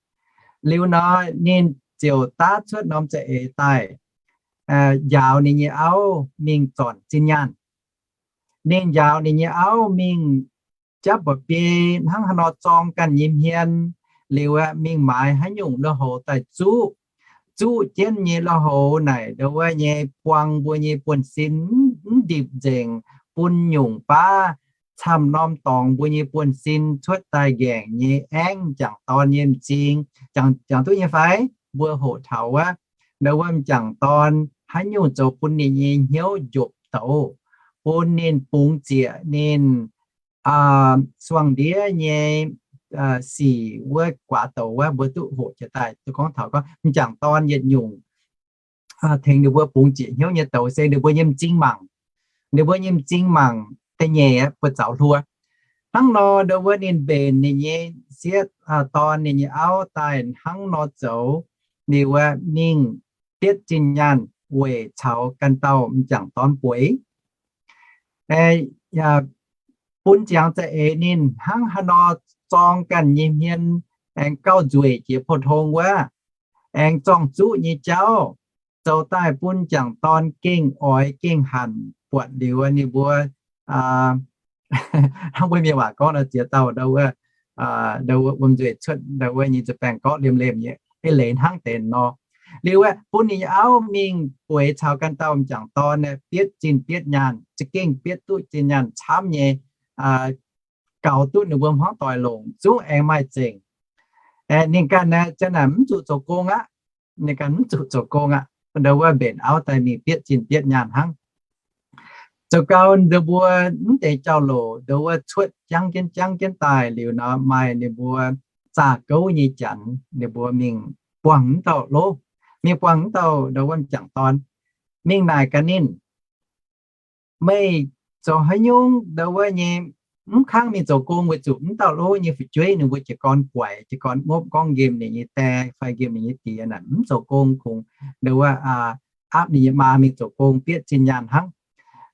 Liuz nor ninh ziouc daav cuotv norm za'eix daaih njaaux ninh nyei auv mingh zornc zinh nyaanh. Ninh njaaux ninh nyei auv mingh japv mba'biei hnangv haaix nor zorng ganh nyei hmien, liuz aeqv, mingh maaiz haaix nyungc lui-houx daaih zuqv, zuqv jienv nyei lui-houx naaic ndau wuov nyei buang mbuo nyei buonv-sin mv ndipc nzengc, bun nyungc baav camv norm dorngx mbuo nyei buonv-sin cuotv daaih nqaengc nyei aengv m'jangc dorn nyei m'zing. Jangx duqv nyei fai? Mbuo hoqc taux wuov, ndau wuov m'jangc dorn haaix nyungc zoux bun ninh nyei hnyouv njopc douz, bun ninh bungx zieqc ninh suangx ndiev nyei sic wuov guaax douz wuov, mbuo duqv hoqc jiex daaih duqv gorngv taux gorngv m'jangc dorn yietc nyungc tengx ninh mbuo bungx zieqc hnyouv nyei douz se ninh mbuo nyei m'zing mangc. Ninh mbuo nyei m'zing mangc da'nyeic buoz-zaux hluo. Hnangv nor ndau wuov ninh mbenc ninh nyei sieqv dorn ninh nyei auv daaih hnangv nor zoux, liuz wuov mingh bietv zinh nyaanh weic caux ganh dauh m'jangc dorn bueix. Bun ziangx za'eix ninh hnangv haaix nor zorng ganh nyei hmien, aengx gauh nzueic jiex pou-tong wuov, aengx zorng-zuqv nyei jauv, zoux daaih bun m'jangc dorn gengh oix gengh hanc buatc liuz ninh mbuo, hnangv mbuo mienh waac gorngv nor, ziex dauh ndau wuov, ndau wuov wuom-nzueic cuotv ndau wuov nyei nzuih baengh gorqv liemh lemh nyei, eix leiz hnangv deix nor. Liuz aeqv, bun ninh nyei auv mingh bueix caux ganh dauh m'jangc dorn bietv zinh bietv nyaanh, za'gengh bietv duqv zinh nyaanh camv nyei, gaux duqv ninh mbuo hmuangv doic longc, zungv aengx maaih zengc. Ninh ganh naaic zanc naaic mv zuqc zoux gong aqv. Ninh ganh mv zuqc zoux gong aqv, ndau wuov mbenc auv daaih mingh bietv zinh bietv nyaanh hnangv. Zoux gau ndau mbuo mv deix jauv-louc ndau wuov cuotv jangv jienv jangv jienv daaih liuz nor, maaih ninh mbuo zaah gouv nyei janx, ninh mbuo mingh buangh mv dauh lov, mingh buangh mv dauh ndau wuov m'jangc dorn, mingh naaic gaax ninh, meih zoux haaix nyungc ndau wuov nyei mv kangv mingh zoux gong, weic zuqc mv dauh lov nyei fu'jueiv ninh mbuo jiez gorn guaix, jiez gorn ngopv gorngv nqemh ninh nyei die fai nqemh ninh nyei die naaic mv zoux gong, kungx ndau wuov aapv ninh nyei maa mingh zoux gong bietv zinh nyaanh hnangv.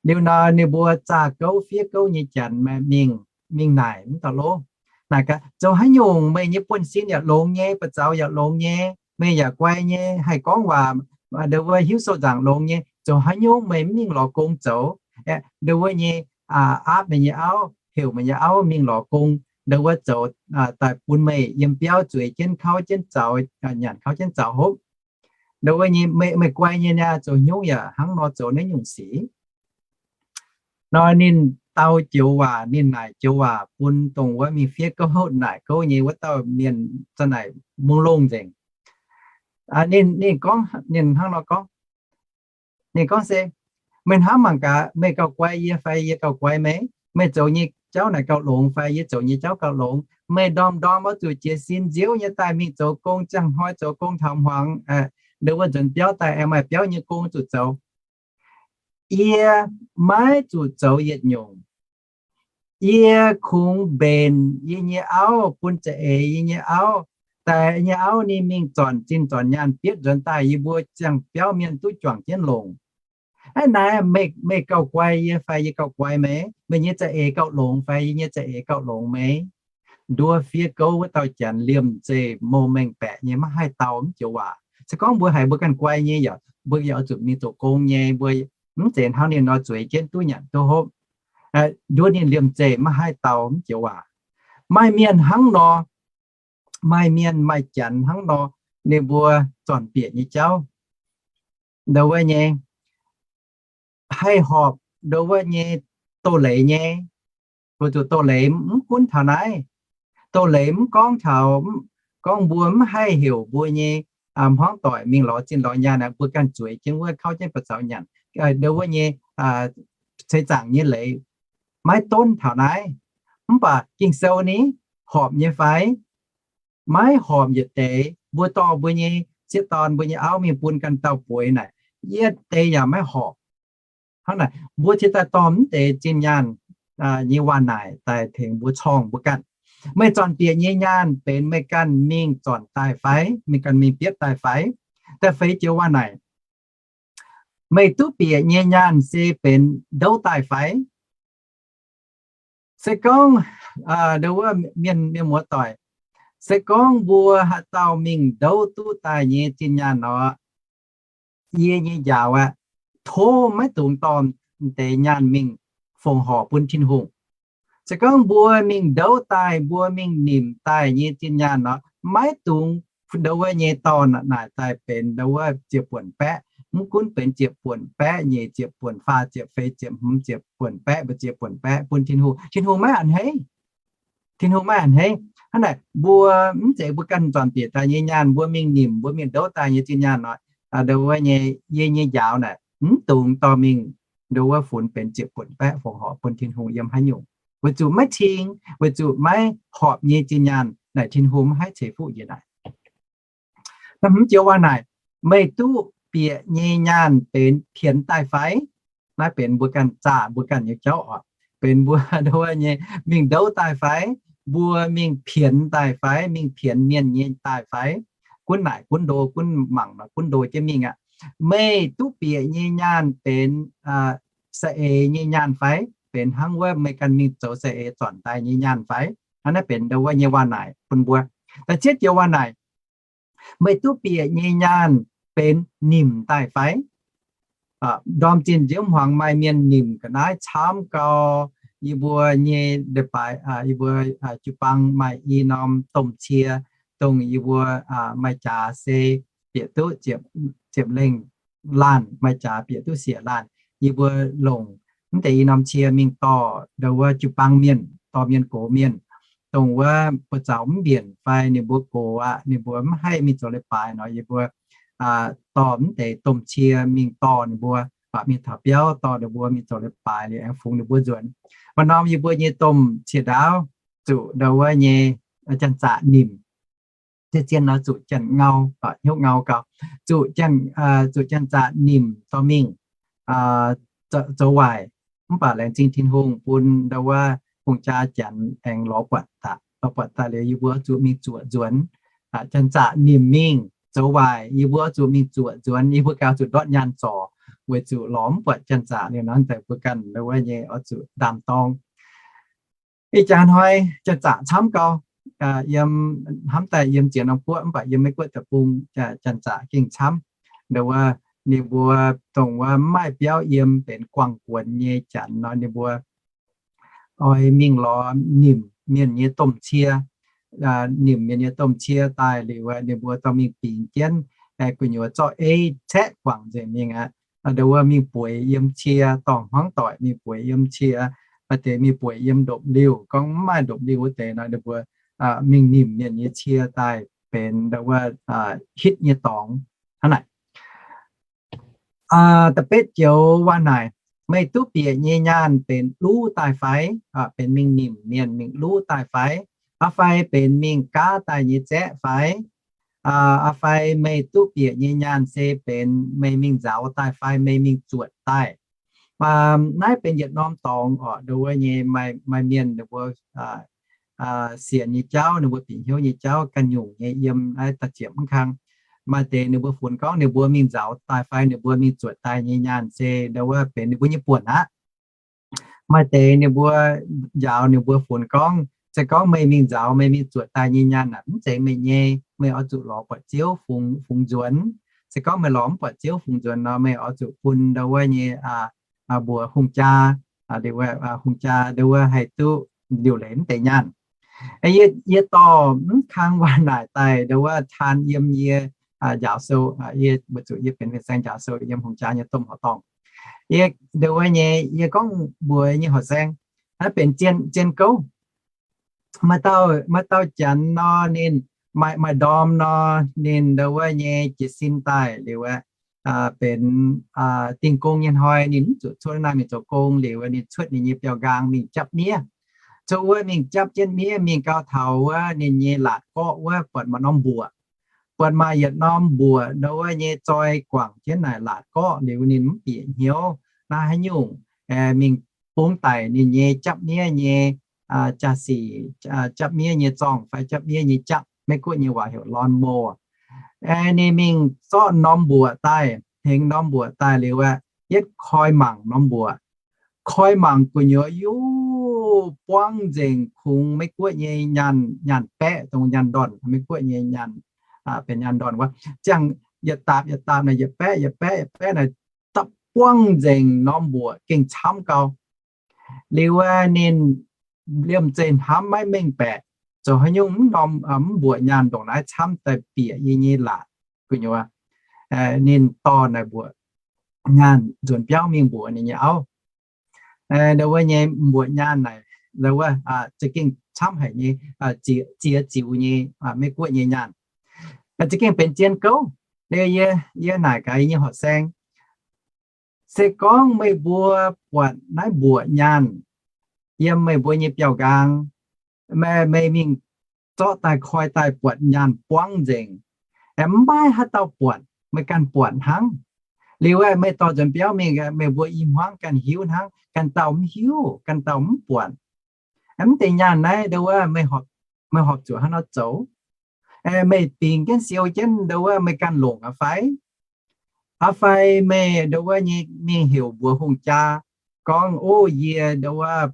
Liuz nor ninh mbuo zaah gouv fiev gouv nyei janx mingh, mingh naaic mv dauh lov, naaic gaax, zoux haaix nyungc meih nyei buonv-sin yaac longx nyei, buoz-zaux yaac longx nyei, meih yaac guai nyei, haih gorngv waac, ndau wuov hiuv sou nzaangc longx nyei, zoux haaix nyungc meih mv mingh lorz gong zoux? Ndau wuov nyei aapv meih nyei auv, heuc meih nyei auv mingh lorz gong, ndau wuov zoux daaih bun meih yiem biauv zueiz jienv kauv jienv zaux, nyanc kauv jienv zaux hopv. Ndau wuov nyei meih guai nyei niaa, zoux haaix nyungc yaac hnangv nor zoux naaiv nyungc sic. Nor ninh dau joux waac, ninh naaic joux waac bun dongh wuov mingh fiev gouv naaic gouv nyei wuov dauh mienh zanc naaic mungh longh nzengc. Ninh, ninh gorngv, ninh hnangv nor gorngv, ninh gorngv se, meih hnamv mangc gaax, meih gauh guai yie fai yie gauh guai meih? Meih zoux nyei jauv naaic gauh longx fai yie zoux nyei jauv gauh longx? Meih ndorm-ndorm oix zuqc jiez sin nziouv nyei daaih mingh zoux gong, ziangh hnoi zoux gong taux hmuangx, ndau wuov nzuonx biauv daaih aengx maaih biauv nyei gong zuqc zoux. Yie maiv zuqc zoux yietc nyungc. Yie kungx mbenc yie nyei auv, bun za'eix yie nyei auv, daaih yie nyei auv ninh mingh zornc zinh zornc nyaanh bietv nzuonx daaih, yie mbuo ziangh biauv mienh duqv juangc jienv longc. Aav naaiv, meih gauh guai yie fai yie gauh guai meih? Meih nyei za'eix gauh longx fai yie nyei za'eix gauh longx meih? Nduov fiev gouv wuov dauh janx liemh zeih mouh mengh baeqc nyei, maiv haih dau mv joux waac. Se gorngv mbuo haiz mbuo ganh guai nyei yaac, mbuo yaac oix zuqc mingh zoux gong nyei, mbuo mv zeiz hnangv ninh nor zueiz jienv duqv nyanc duqv hopv. Nduov ninh liemh zeih maiv haih dau mv joux waac. Maaih mienh hnangv nor, maaih mienh maaih janx hnangv nor, ninh mbuo zornc bieqc nyei jauv, ndau wuov nyei, haih horpc ndau wuov nyei doz-leiz nyei. Weic zuqc doz-leiz mv gunv taux naaiv. Doz-leiz mv gorngv taux, gorngv mbuo mv haih heuc mbuo nyei hmuangv doic mingh lorz zinh lorz nyaanh, mbuo ganh zueiz jienv wuov kauv jienv buoz-zaux nyanc, ndau wuov nyei ceix zaangc nyei leiz maiv donv taux naaiv. Mv baac Ging-Sou ni, horpc nyei fai? Maiv horpc yietc deix. Mbuo dorh mbuo nyei sieqv dorn, mbuo nyei auv mingh bun ganh dauh bueix naaic, yietc deix yaac maiv horpc. Hnangv naaic, mbuo cingx daaih dorh mv deix zinh nyaanh nyei waac naaic daaih tengx mbuo corng mbuo ganh. Meih zornc bieqc nyei nyaanh benx meih ganh mingh zornc daaih fai? Meih ganh mingh bietv daaih fai? Da'feix joux waac naaic, meih duqv bieqc nyei nyaanh se benx ndouv daaih fai? Se gorngv, ndau wuov mienh, mienh muoz-doic, se gorngv mbuo haaix dauh mingh ndouv duqv daaih nyei zinh nyaanh nor, yie nyei njaaux aqv, tov maiv dungx dorh deix nyaanh mingh fongc horc bun Tin-Hungh. Se gorngv mbuo mingh ndouv daaih, mbuo mingh nimc daaih nyei zinh nyaanh nor, maiv dungx ndo wuov nyei dorh naaic daaih benx ndo wuov ziepc buonc baeqv. Mv gunv benx ziepc buonc baeqv, nyic ziepc buonc, faah ziepc, feix ziepc, hmz ziepc buonc baeqv, mbu'ziex buonc baeqv bun Tin-Hungh, Tin-Hungh maiv a'hneiv. Tin-Hungh maiv a'hneiv. Hnangv naaic mbuo mv zeiz mbuo ganh nzuonx bieqc daaih nyei nyaanh, mbuo mingh nimc, mbuo mingh ndouv daaih nyei zinh nyaanh nor, ndo wuov nyei, yie nyei njaaux naaic mv dungx dorh mingh ndo wuov funx benx ziepc buonc baeqv fongc horc bun Tin-Hungh yiem haaix nyungc. Weic zuqc maiv cing, weic zuqc maiv horpc nyei zinh nyaanh naaic Tin-Hungh maiv haih ceix fuqv njiec naaic. Naaiv hmz joux waac naaic, meih duqv bieqc nyei nyaanh benx pienx daaih fai? Naaiv benx mbuo ganh zaah mbuo ganh nyei jauv oc. Benx mbuo ndo wuov nyei mingh ndouv daaih fai? Mbuo mingh pienx daaih fai? Mingh pienx mienh nyei daaih fai? Gunv naaic gunv ndo, gunv mangc nor gunv ndo jienv mingh aqv. Meih duqv bieqc nyei nyaanh benx saeng-eix nyei nyaanh fai? Benx hnangv wuov meih ganh mingh zoux saeng-eix zornc daaih nyei nyaanh fai? Naaiv benx ndo wuov nyei waac naaic bun mbuo. Da'cietv joux waac naaic, meih duqv bieqc nyei nyaanh benx nimc daaih fai? Ndorm zinh nziouv hmuangx maaih mienh nimc ga'naaiv camv gau. Yie mbuo nyei leiz-baaix, yie mbuo jiu-baang maaih i norm domh cie, dongh yie mbuo maaih jaax se bieqc duqv ziepc lengh laanh, maaih jaax bieqc duqv siec laanh. Yie mbuo longc mv deix i norm cie mingh dorh ndo wuov jiu-baang mienh, dorh mienh gox mienh, dongh wuov buoz-zaux mv mbienc fai ninh mbuo gox aqv, ninh mbuo mv haih mingh zoux leiz-baaix nor, yie mbuo dorh mv deix domh cie mingh dorh ninh mbuo, mingh taux biauv dorh ninh mbuo mingh zoux leiz-baaix liuz aengx fungx ninh mbuo nzuonx. Maaih norm yie mbuo nyei domh cie ndaauv zuqc ndo wuov nyei janx-zaqc nimc. Zien-zien nor zuqc janx-ngau, hnyouv ngau gau, zuqc janx-zaqc nimc dorh mingh zoux waaic. Mv baac laengz zingh Tin-Hungh bun ndo wuov hungh jaa janx aengx lorz buatc daaih. Lorz buatc daaih liuz yie mbuo zuqc mingh zuoqc nzuonx. Janx-zaqc nimc mingh zoux waaic, yie mbuo zuqc mingh zuoqc nzuonx, yie mbuo gauh zuqc ndortv nyaanh zorc, weic zuqc lorz mv buatc janx-zaqc liuz nor, daaih mbuo ganh ndo wuov nyei oix zuqc ndaam-dorng. Ih jaax hnoi janx-zaqc camv gau. Yiem hnamv daaih yiem ziex norm guoqv, mv baac yiem Meiv Guoqv deic-bung janx-zaqc gengh camv. Ndo wuov ninh mbuo dongh wuov mv maaih biauv yiem benx guangc guonx nyei janx nor, ninh mbuo oix mingh lorz nimc mienh nyei domh cie. Nimc mienh nyei domh cie daaih liuz, ninh mbuo dorh mingh bingx jienv gu'nyuoz zorqv eiv caeqv guangc nzengc mingh aqv. Ndo wuov mingh bueix yiem cie, dorngh hmuangv doic mingh bueix yiem cie. Maaih deix mingh bueix yiem ndopv-liuh. Gorngv mv maaih ndopv-liuh wuov deix nor, ninh mbuo mingh nimc mienh nyei cie daaih benx ndo wuov hitv nyei dorngx. Hnangv naaic. Da'betv joux waac naaic, meih duqv bieqc nyei nyaanh benx luv daaih fai? Benx mingh nimc mienh mingh luv daaih fai? Aa fai benx mingh gaav daaih nyei zaeqv fai? Aa fai meih duqv bieqc nyei nyaanh se benx meih mingh nzaaux daaih fai meih mingh zuotc daaih? Naaiv benx yietc norm dorngx oc. Ndo wuov nyei maaih mienh ninh mbuo sienx nyei jauv, ninh mbuo bieqc hnyouv nyei jauv ganh nyungc nyei yiem naaiv da'ziepc mv kang. Maaih deix ninh mbuo funx gorngv ninh mbuo mingh nzaaux daaih fai ninh mbuo mingh zuotc daaih nyei nyaanh se ndo wuov benx ninh mbuo nyei buonc aqv. Maaih deix ninh mbuo njaaux ninh mbuo funx gorngv, se gorngv meih mingh nzaaux meih mingh zuotc daaih nyei nyaanh aeqv, mv zeiz meih nyei, meih oix zuqc lorz buatc Ziouv fungx nzuonx. Se gorngv meih lorz mv buatc Ziouv fungx nzuonx nor, meih oix zuqc bun ndo wuov nyei mbuox hungh jaa, hungh jaa ndo wuov haih duqv liuc leiz mv deix nyaanh. Yie dorh mv kang waac naaic daaih ndo wuov taan yiem yie njaaux sou, yie mbuo zuqc yie benx fin-saeng njaaux sou yiem hungh jaa nyei domh horqc dorngh. Yie ndo wuov nyei yie gorngv mbuox nyei horqc saeng, naaiv benx zien gouv. Maaih dauh, maaih dauh janx nor ninh maaih, maaih ndorm nor ninh ndo wuov nyei jiez sin daaih liuz aeqv, benx dingh gong nyei hnoi ninh mv zuqc cuotv naaiv mingh zoux gong liuz ninh cuotv ninh nyei biauv-nqaang mingh japv miev. Cuotv wuov mingh japv jienv miev mingh gau taux wuov ninh nyei laatc gorqv wuov buatc maaih norm mbuoqc. Buatc maaih yietc norm mbuoqc ndo wuov nyei zoi guangc jienv naaic laatc gorqv liuz ninh mv bieqc hnyouv naaiv haaix nyungc, mingh bungx daic ninh nyei japv miev nyei jaa-sic, japv miev nyei zorngh fai japv miev nyei japv, Meiv Guoqv nyei waac heuc lawn mower. Ninh mingh zorqv norm mbuoqc daaih, hengx norm mbuoqc daaih liuz aeqv, yietv koi mangc norm mbuoqc. Koi mangc gu'nyuoz yaac buangv nzengc kungx Meiv Guoqv nyei nyaanh, nyaanh baeqv dongh nyaanh ndorn, Meiv Guoqv nyei nyaanh, benx nyaanh ndorn wuov. Ziangh yietc daapc yietc daapc naaic yietc baeqv yietc baeqv yietc baeqv naaic dapv buangv nzengc norm mbuoqc gengh camv gau. Liuz wuov ninh liemh zeih hnamv maiv mengh baeqc, zoux haaix nyungc mv norm, mv mbuoqc nyaanh ndongc naaiv camv daaih bieqc yie nyei laatc gu'nyuoz. Ninh dorh naaic mbuoqc nyaanh nzuonx biauv mingh mbuoqc ninh nyei auv. Ndau wuov nyei mbuoqc nyaanh naaic, ndau wuov za'gengh camv haic nyei, ziex ziux nyei, Meiv-Guoqv nyei nyaanh. Za'gengh benx zien gouv. Yie, yie naaic gaax yie nyei horqc saeng, se gorngv meih mbuo buatc naaiv mbuoqc nyaanh yiem meih mbuo nyei biauv-nqaang, meih mingh zorqv daaih koi daaih buatc nyaanh buangv nzengc, mv maaih haaix dauh buatc, meih ganh buatc hnangv. Liuz meih dorh nzuonx biauv mingh, meih mbuo i hmuangv ganh hiuv hnangv, ganh dauh mv hiuv, ganh dauh mv buatc. Mv deix nyaanh naaiv ndau wuov meih horpc zuqc haaix nor zoux? Meih bingx jienv siou jienv ndau wuov meih ganh longc aqv fai? Aqv fai meih ndau wuov nyei mingh heuc mbuox hungh jaa gorngv, o, yie ndau wuov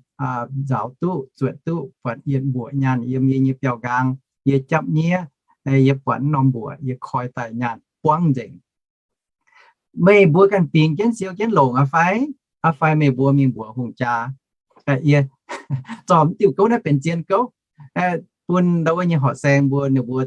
nzaaux duqv zuotc duqv buatc yietc mbuoqc nyaanh yiem yie nyei biauv-nqaang, yie japv nyiev, yie buatc norm mbuoqc yie koi daaih nyaanh buangv nzengc. Meih mbuo ganh bingx jienv siou jienv longc aqv fai? Aqv fai meih mbuo mingh mbuox hungh jaa? Yie zorqv mv diuh gouv naaiv benx zien gouv bun ndau wuov nyei horqc saeng mbuo, ninh mbuo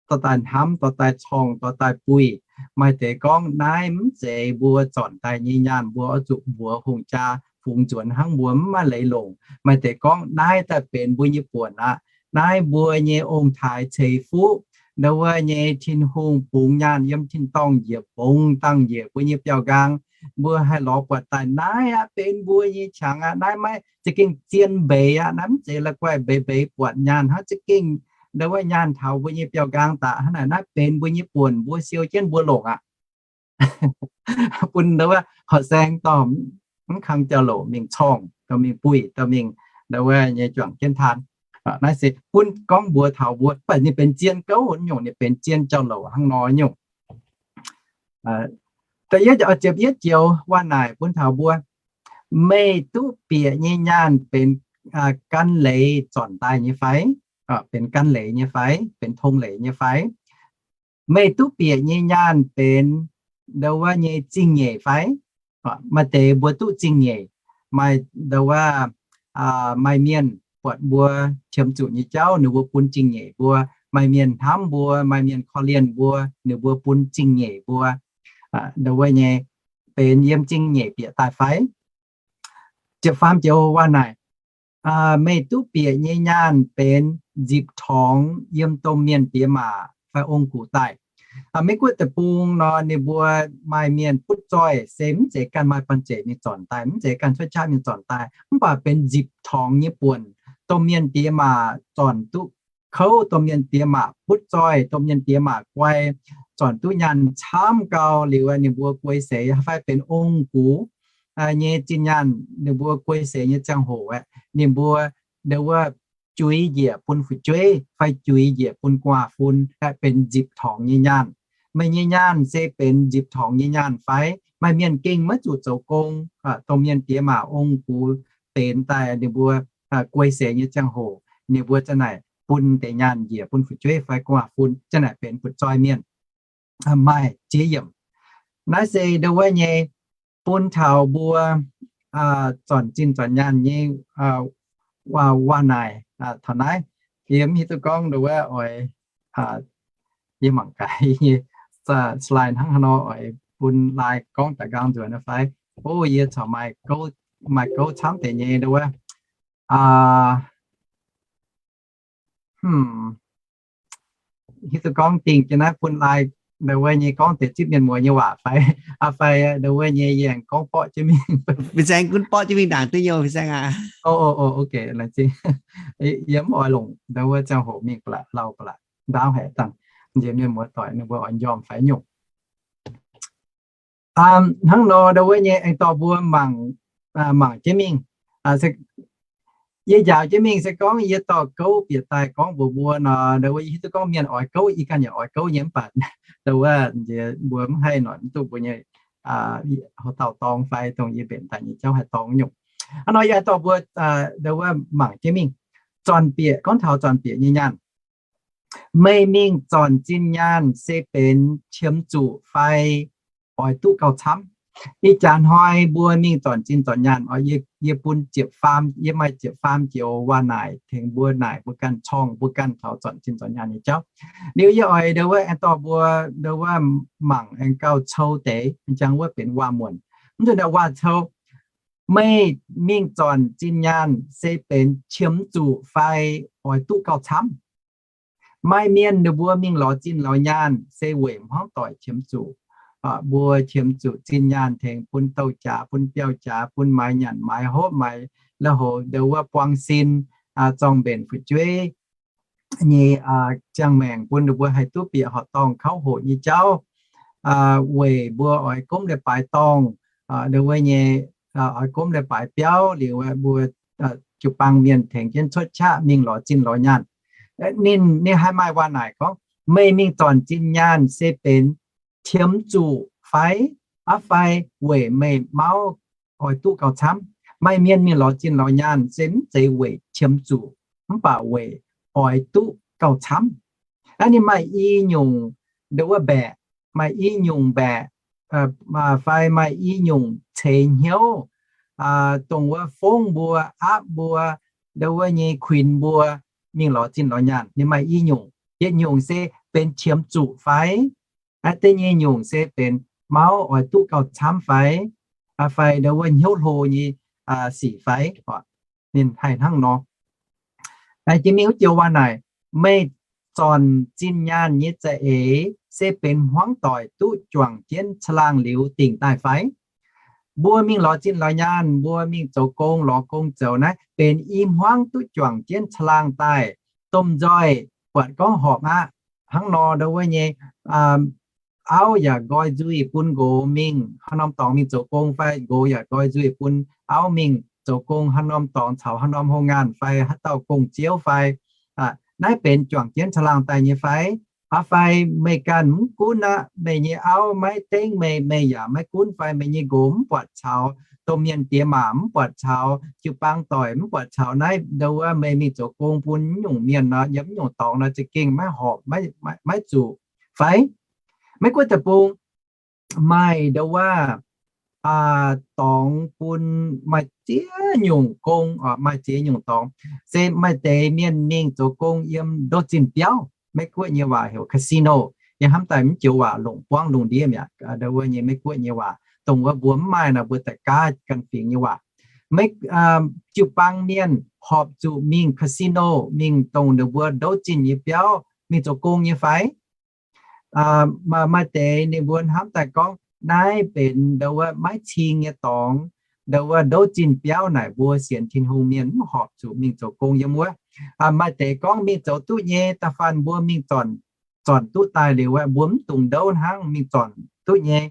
dorh daaih hnamv, dorh daaih corngh, dorh daaih buih. Maaih deix gorngv naaiv mv zeiz mbuo zornc daaih nyei nyaanh, mbuo oix zuqc mbuox hungh jaa fungx nzuonx hnangv mbuo mv maaih leiz longc. Maaih deix gorngv naaiv daaih benx mbuo nyei buonc aqv. Naaiv mbuo nyei ong-taaix ceix fuqv, ndau wuov nyei Tin-Hungh bungx nyaanh yiem tin-dorngh njiec mbongx dangh njiec mbuo nyei biauv-nqaang. Mbuo haih lorz buatc daaih naaiv aqv benx mbuo nyei qangx aqv. Naaiv maiv za'gengh zien mbeix aqv. Naaiv mv zeiz la'guaih mbeix mbeix buatc nyaanh hnangv, za'gengh ndau wuov nyaanh taux mbuo nyei biauv-nqaang daaih hnangv naaic, naaiv benx mbuo nyei buonc, mbuo siou jienv mbuo longc aqv. Bun ndau wuov horqc saeng dorh mv kang jauv-louc mingh corngh, dorh mingh buih, dorh mingh ndau wuov nyei juangc jienv taan. Naaiv se bun gorngv mbuox taux mbuo, mv baac ninh benx zien gouv nyungc, ninh benx zien jauv-louc hnangv nor nyungc. Da'yietv, ziepc yietv joux waac naaic bun taux mbuo, meih duqv bieqc nyei nyaanh benx gan leiz zornc daaih nyei fai? Benx gan leiz nyei fai? Benx tong leiz nyei fai? Meih duqv bieqc nyei nyaanh benx ndau wuov nyei zingh nyeic fai? Maaih deix mbuo duqv zingh nyeic, maaih ndau wuov maaih mienh buatc mbuo qiemx zuqc nyei jauv, ninh mbuo bun zingh nyeic mbuo. Maaih mienh hnamv mbuo, maaih mienh korv-lienh mbuo, ninh mbuo bun zingh nyeic mbuo. Ndau wuov nyei benx yiem zingh nyeic bieqc daaih fai? Ziepc faam joux waac naaic, meih duqv bieqc nyei nyaanh benx nzipc torngx yiem domh mienh diex maac fai ong-gux daaih. Meiv Guoqv deic-bung nor, ninh mbuo maaih mienh butv zoih se mv zeiz ganh maaih banh zeic mingh zornc daaih, mv zeiz ganh cuotv qaqv mingh zornc daaih, mv baac benx nzipc torngx nyei buonc. Domh mienh diex maac zornc duqv kouv, domh mienh diex maac butv zoih, domh mienh diex maac guai, zornc duqv nyaanh camv gau liuz, ninh mbuo guei seix fai benx ong-gux nyei zinh nyaanh, ninh mbuo guei seix nyei ziangh hoc aeqv, ninh mbuo ndau wuov juix njiec bun fu'jueiv fai juix njiec bun gu'nguaaz-fun, aeqv, benx nzipc torngx nyei nyaanh. Meih nyei nyaanh se benx nzipc torngx nyei nyaanh fai? Maaih mienh gengh maiv zuqc zoux gong, domh mienh diex maac ong-gux benx daaih ninh mbuo guei seix nyei ziangh hoc, ninh mbuo za'naaic bun deix nyaanh njiec bun fu'jueiv fai gu'nguaaz-fun, za'naaic benx butv zoih mienh. Maaih ziex yiemc. Naaiv se ndau wuov nyei bun taux mbuo zornc zinh zornc nyaanh nyei waac naaic taux naaiv. Yie mv hiuv duqv gorngv ndau wuov oix, yie mangc gaax nyei slide hnangv haaix nor oix bun laai gorngv daaih nqaang nzuonx fai. O, yie corc maaih gouv camv deix nyei ndau wuov. Hiuv duqv gorngv dingh jienv naaiv bun laai ndau wuov nyei gorngv deix zipv mienh muoz nyei waac fai? Aa, fai ndau wuov nyei yie aengx gorngv borqv jienv mingh. Fin-saeng gunv borqv jienv mingh ndaangc duqv nyei, fin-saeng aac. Yie mv oix longc ndau wuov ziangh hoc mingh ba'laqc lauh ba'laqc ndaauv haic dangh nziex mienh muoz doic ninh mbuo oix njormh fai nyungc. Hnangv nor ndau wuov nyei aengx dorh mbuo mangc, mangc jienv mingh. Yie njaaux jienv mingh se gorngv yie dorh gouv bieqc daaih gorngv mbuox mbuo nor, ndau wuov yie hiuv duqv gorngv mienh oix gouv, yie ganh yaac oix gouv nyei, mv baac ndau wuov nziex mbuo mv haih noic mv duqv mbuo nyei haaix dauh dorng fai dongh yie mbenc daaih nyei jauv haih dorng nyungc. Hnangv nor yie haih dorh mbuo ndau wuov mangc jienv mingh. Zornc bieqc, gorngv taux zornc bieqc nyei nyaanh, meih mingh zornc zinh nyaanh se benx qiemx zuqc fai oix duqv gauh camv? Ih jaax hnoi mbuo mingh zornc zinh zornc nyaanh oc, yie yie bun ziepc faam, yie maaih ziepc faam joux waac naaic tengx mbuo naaic mbuo ganh corng, mbuo ganh taux zornc zinh zornc nyaanh nyei jauv. Liuz yie oix ndo wuov aengx dorh mbuo ndo wuov mangc aengx gauh cou deix, njang wuov benx waac-muonc. Mv nzunc waac-cou, meih mingh zornc zinh nyaanh se benx qiemx zuqc fai oix duqv gauh camv? Maaih mienh ninh mbuo mingh lorz zinh lorz nyaanh se weic hmuangv doic qiemx zuqc. Mbuo qiemx zuqc zinh nyaanh tengx bun douh jaax, bun biauv jaax, bun maaiz nyanc, maaiz hopv, maaiz la'houx, ndo wuov buang sin, zorng mbenc fu'jueiv nyei ziangh maengc, bun ninh mbuo haih duqv bieqc horqc dorngh kauv hoqc nyei jauv. Weic mbuo oix gomv leiz-baaix dorngh, ndo wuov nyei, oix gomv leiz-baaix biauv liuz, mbuo jiu-baang mienh tengx jienv cuotv qaqv mingh lorz zinh lorz nyaanh. Ninh, ninh haih maaih waac naaic gorngv, meih mingh zornc zinh nyaanh se benx qiemx zuqc fai, aqv fai weic meih mauv oix duqv gauh camv? Maaih mienh mingh lorz zinh lorz nyaanh se mv zeiz weic qiemx zuqc, mv baac weic oix duqv gauh camv. Naaiv ninh maaih i nyungc ndo wuov mbaeqc, maaih i nyungc mbaeqc, fai maaih i nyungc ceix hnyouv, dongh wuov fongv mbuo, aapv mbuo, ndo wuov nyei kuinx mbuo mingh lorz zinh lorz nyaanh. Ninh maaih i nyungc. Yietc nyungc se benx qiemx zuqc fai, da'nyeic nyungc se benx mauv oix duqv gauh camv fai, fai ndo wuov hnyouv hlo nyei sic fai. Ninh haih hnangv nor. Jiex mingh wuov joux waac naaic, meih zornc zinh nyaanh nyei za'eix se benx hmuangv doic duqv juangc jienv caangh laangh liuz dingc daaih fai? Mbuo mingh lorz zinh lorz nyaanh, mbuo mingh zoux gong lorz gong zoux naaiv benx i hmuangv duqv juangc jienv caangh laangh daaih, domh nzoih buatc gorngv horpc aqv. Hnangv nor ndo wuov nyei, auv yaac nqoi nzuih bun nqox mingh haaix norm dorngx mingh zoux gong fai nqox yaac nqoi nzuih bun auv mingh zoux gong haaix norm dorngx caux haaix norm hoo ngaanh fai haaix dauh gong-ziouv fai. Naaiv benx juangc jienv caangh laangh daaih nyei fai? Aqv fai meih ganh mv gunv aqv, meih nyei auv maiv dengv meih, meih yaac maiv gunv fai meih nyei nqox mv buatc caux domh mienh diex maac, mv buatc caux jiu-baang doic, mv buatc caux naaiv ndo wuov meih mingh zoux gong bun mv nyungc mienh nor, yiem mv nyungc dorngx nor za'gengh maiv horpc, maiv zuqc fai? Maiv gunv deic-bung maaih ndo wuov dorngx bun maaih ziex nyungc gong, maaih ziex nyungc dorngx. Se maaih deix mienh mingh zoux gong yiem ndo zinh biauv, Meiv-Guoqv nyei waac heuc casino. Yie hnamv daaih mv joux waac longc buangv lungh ndiev mi'aqv, ndo wuov nyei Meiv-Guoqv nyei waac, dongh wuov mbuo mv maaih nor mbuo daaih gaav ganh fingx nyei waac. Maiv, jiu-baang mienh horpc zuqc mingh casino, mingh dongh ninh mbuo ndo zinh nyei biauv mingh zoux gong nyei fai? Maaih deix ninh mbuo hnamv daaih gorngv naaiv benx ndo wuov maiv cing nyei dorngx, ndo wuov ndo zinh biauv naaic mbuo sienx Tin-Hungh mienh mv horpc zuqc mingh zoux gong yiem wuov. Maaih deix gorngv mingh zoux duqv nyei, da'faanh mbuo mingh zornc, zornc duqv daaih liuz, mbuo mv dungx ndo hnangv, mingh zornc duqv nyei.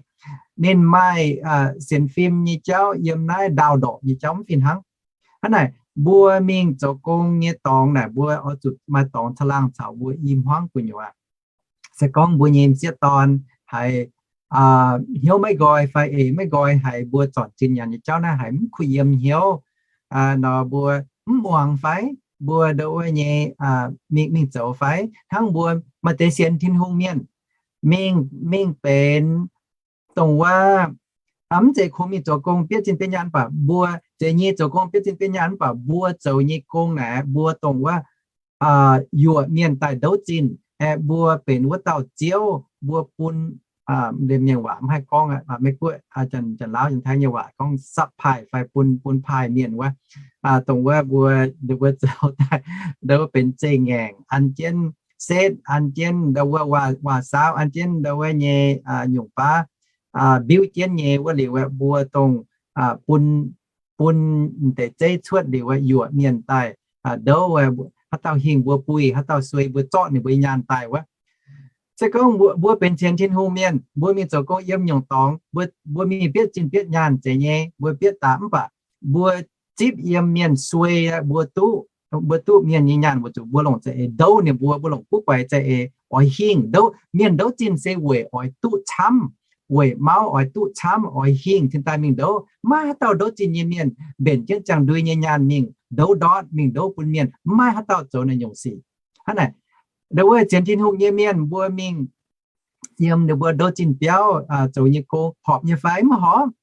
Ninh maaih sienx fim nyei jauv yiem naaiv ndaauh ndorqc nyei jauv mv fih hnangv. Hnangv naaic, mbuo mingh zoux gong nyei dorngx naaic, mbuo oix zuqc maaih dorngx caangh laangh caux mbuo i hmuangv gu'nyuoz. Se gorngv mbuo nyei m'sieqv dorn haiz hnyouv maiv nqoi fai eix maiv nqoi, haiz mbuo zornc zinh nyaanh nyei jauv naaiv haiz mv kuh yiem hnyouv nor, mbuo mv muangx fai? Mbuo ndo wuov nyei mingh, mingh zoux fai? Hnangv mbuo maaih deix sienx Tin-Hungh mienh mingh, mingh benx dongh wuov, mv zeiz kungx mingh zoux gong bietv zinh bietv nyaanh mv baac mbuo, zeiz nyei zoux gong bietv zinh bietv nyaanh mv baac mbuo zoux nyei gong naaic mbuo dongh wuov yuoqc mienh daaih ndouv zinh, aeqv, mbuo benx wuov dauh ziouv, mbuo bun, mienh waac mv haih gorngv, Meiv-Guoqv, Janx-Laauv Janx-Taiv nyei waac gorngv supply fai bun, bun paaih mienh wuov, dongh wuov mbuo, mbuo zoux daaih ndo wuov benx zeiv-ngaengc an jienv setv, an jienv ndo wuov waac-saauv, an jienv ndo wuov nyei nyungc baav, biuv jienv nyei wuov liuz, mbuo dongh bun, bun m'deix zeiv cuotv liuz, yuoqc mienh daaih ndouv, haaix dauh hingh mbuo buih, haaix dauh suei mbuo zorqv ninh mbuo nyaanh daaih wuov. Se gorngv mbuo benx sienx Tin-Hungh mienh, mbuo mingh zoux gong yiem nyungc dorngx, mbuo mingh bietv zinh bietv nyaanh zeiz nyei, mbuo bietv daaih mv baac mbuo zipv yiem mienh suei, mbuo duqv, mbuo duqv mienh nyei nyaanh weic zuqc mbuo longc za'eix ndouv ninh mbuo, mbuo longc guv guaix za'eix oix hingh ndouv. Mienh ndouv zinh se weic oix duqv camv, weic mauv oix duqv camv, oix hingh cingx daaih mingh ndouv. Maiv maaih haaix dauh ndouv zinh nyei mienh mbenc jienv ziangh ndui nyei nyaanh mingh ndouv ndortv, mingh ndouv bun mienh. Maiv maaih haaix dauh zoux naaiv nyungc sic. Hnangv naaic, ndo wuov sienx Tin-Hungh nyei mienh mbuo mingh yiem ninh mbuo ndouv zinh biauv zoux nyei gong horpc nyei fai? Mv horpc.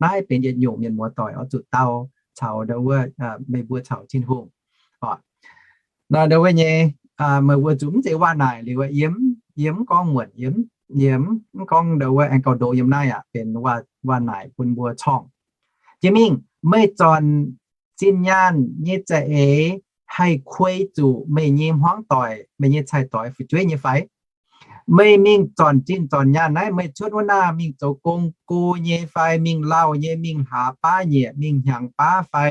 Naaiv benx yietc nyungc mienh muoz-doic oix zuqc dau caux ndo wuov, meih mbuo caux Tin-Hungh. Nor ndo wuov nyei, meih mbuo zuqc mv zeiz waac-naaic liuz, yie mv gorngv muonc, yie mv gorngv ndo wuov aengx gauh ndo yiem naaiv aqv, benx waac-naaic bun mbuo corngh. Jiex mingh meih zornc zinh nyaanh nyei za'eix haih kuei zuqc meih nyei hmuangv doic, meih nyei cai-doix fu'jueiv nyei fai? Meih mingh zornc zinh zornc nyaanh naaiv, meih cuotv wuov naah mingh zoux gong go nyei fai, mingh lauh nyei, mingh hlaax baav nyieqc, mingh hnyangx baav fai,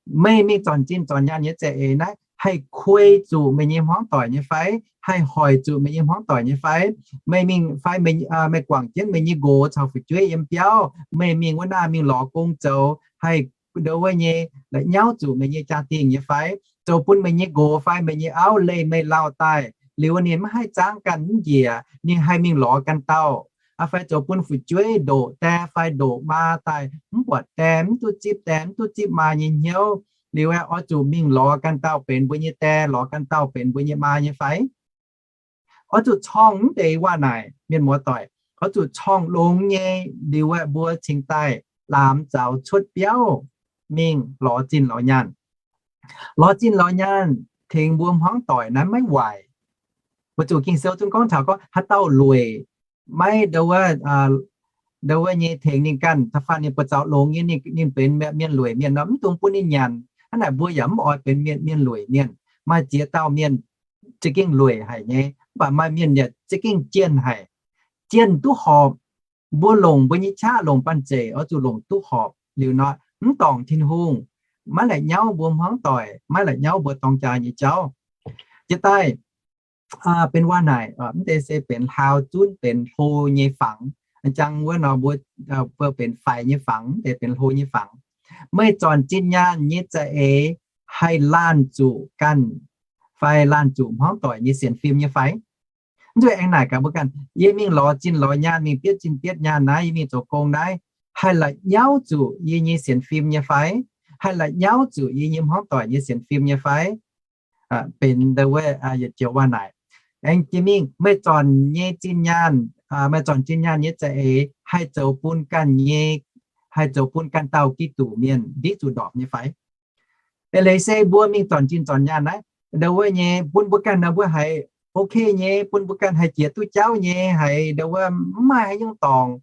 meih mingh zornc zinh zornc nyaanh nyei za'eix naaiv haih kuei zuqc meih nyei hmuangv doic nyei fai? Haih hoic zuqc meih nyei hmuangv doic nyei fai? Meih mingh fai meih guangc jienv meih nyei nqox caux fu'jueiv yiem biauv, meih mingh wuov naah mingh lorz gong zoux, haih ndo wuov nyei la'nyauv zuqc meih nyei jaa-dingh nyei fai? Zoux bun meih nyei nqox fai meih nyei auv leih meih lauh daaih liuz, ninh mv haih zaangv ganh mv njiec, ninh haih mingh lorz ganh dauh. Fai zoux bun fu'jueiv ndoqc die fai ndoqc maa daaih mv buatc die, mv duqv zipv die, mv duqv zipv maa nyei hnyouv liuz, oix zuqc mingh lorz ganh dauh benx mbuo nyei die, lorz ganh dauh benx mbuo nyei maa nyei fai? Oix zuqc corngh mv deix waac-naaic, mienh muoz-doic. Oix zuqc corngh longx nyei liuz, mbuo cingx daaih laamz zaux cuotv biauv mingh lorz zinh lorz nyaanh. Lorz zinh lorz nyaanh tengx mbuo hmuangv doic naaiv maiv waaic. Mbuo zuqc Ging-Sou zungv gorngv taux gorngv haaix dauh lueic, maiv ndo wuov, ndo wuov nyei tengx ninh ganh, da'faanh ninh buoz-zaux longx nyei, ninh benx mienh lueic mienh nor, mv dungx bun ninh nyanc. Hnangv naaic mbuo yaac mv oix benx mienh, mienh lueic mienh. Maaih ziex dauh mienh za'gengh lueic haic nyei, mv baac maaih mienh yaac za'gengh jienh haic. Jienh duqv horpc, mbuo longc mbuo nyei qaqv longc banh zeic oix zuqc longc duqv horpc liuz nor, mv dorngc Tin-Hungh, maiv la'nyauv mbuo hmuangv doic, maiv la'nyauv mbuo dorng jaax nyei jauv. Jiex daaih benx waac-naaic, mv deix se benx hlaau zunv benx hlo nyei fangx. Jangx wuov nor mbuo, mbuo benx faix nyei fangx, mv deix benx hlo nyei fangx. Meih zornc zinh nyaanh nyei za'eix haih laanh zuqc ganh fai laanh zuqc hmuangv doic nyei sienx fim nyei fai? Mv zuqc aengx naaic gaax mbuo ganh, yie mingh lorz zinh lorz nyaanh, mingh bietv zinh bietv nyaanh naaiv, yie mingh zoux gong naaiv, haih la'nyauv zuqc yie nyei sienx fim nyei fai? Haih la'nyauv zuqc yie nyei hmuangv doic nyei sienx fim nyei fai? Benx ndo wuov yietc joux waac-naaic. Aengx jiex mingh meih zornc nyei zinh nyaanh, meih zornc zinh nyaanh nyei za'eix haih zoux bun ganh nyei, haih zoux bun ganh dauh Giduc mienh ndiqv zuqc ndorpc nyei fai? Eix leiz se mbuo mingh zornc zinh zornc nyaanh naaiv, ndo wuov nyei bun mbuo ganh nor mbuo haiz ok nyei, bun mbuo ganh haiz jiex duqv jauv nyei, haiz ndo wuov mv maaih haaix nyungc dorngc,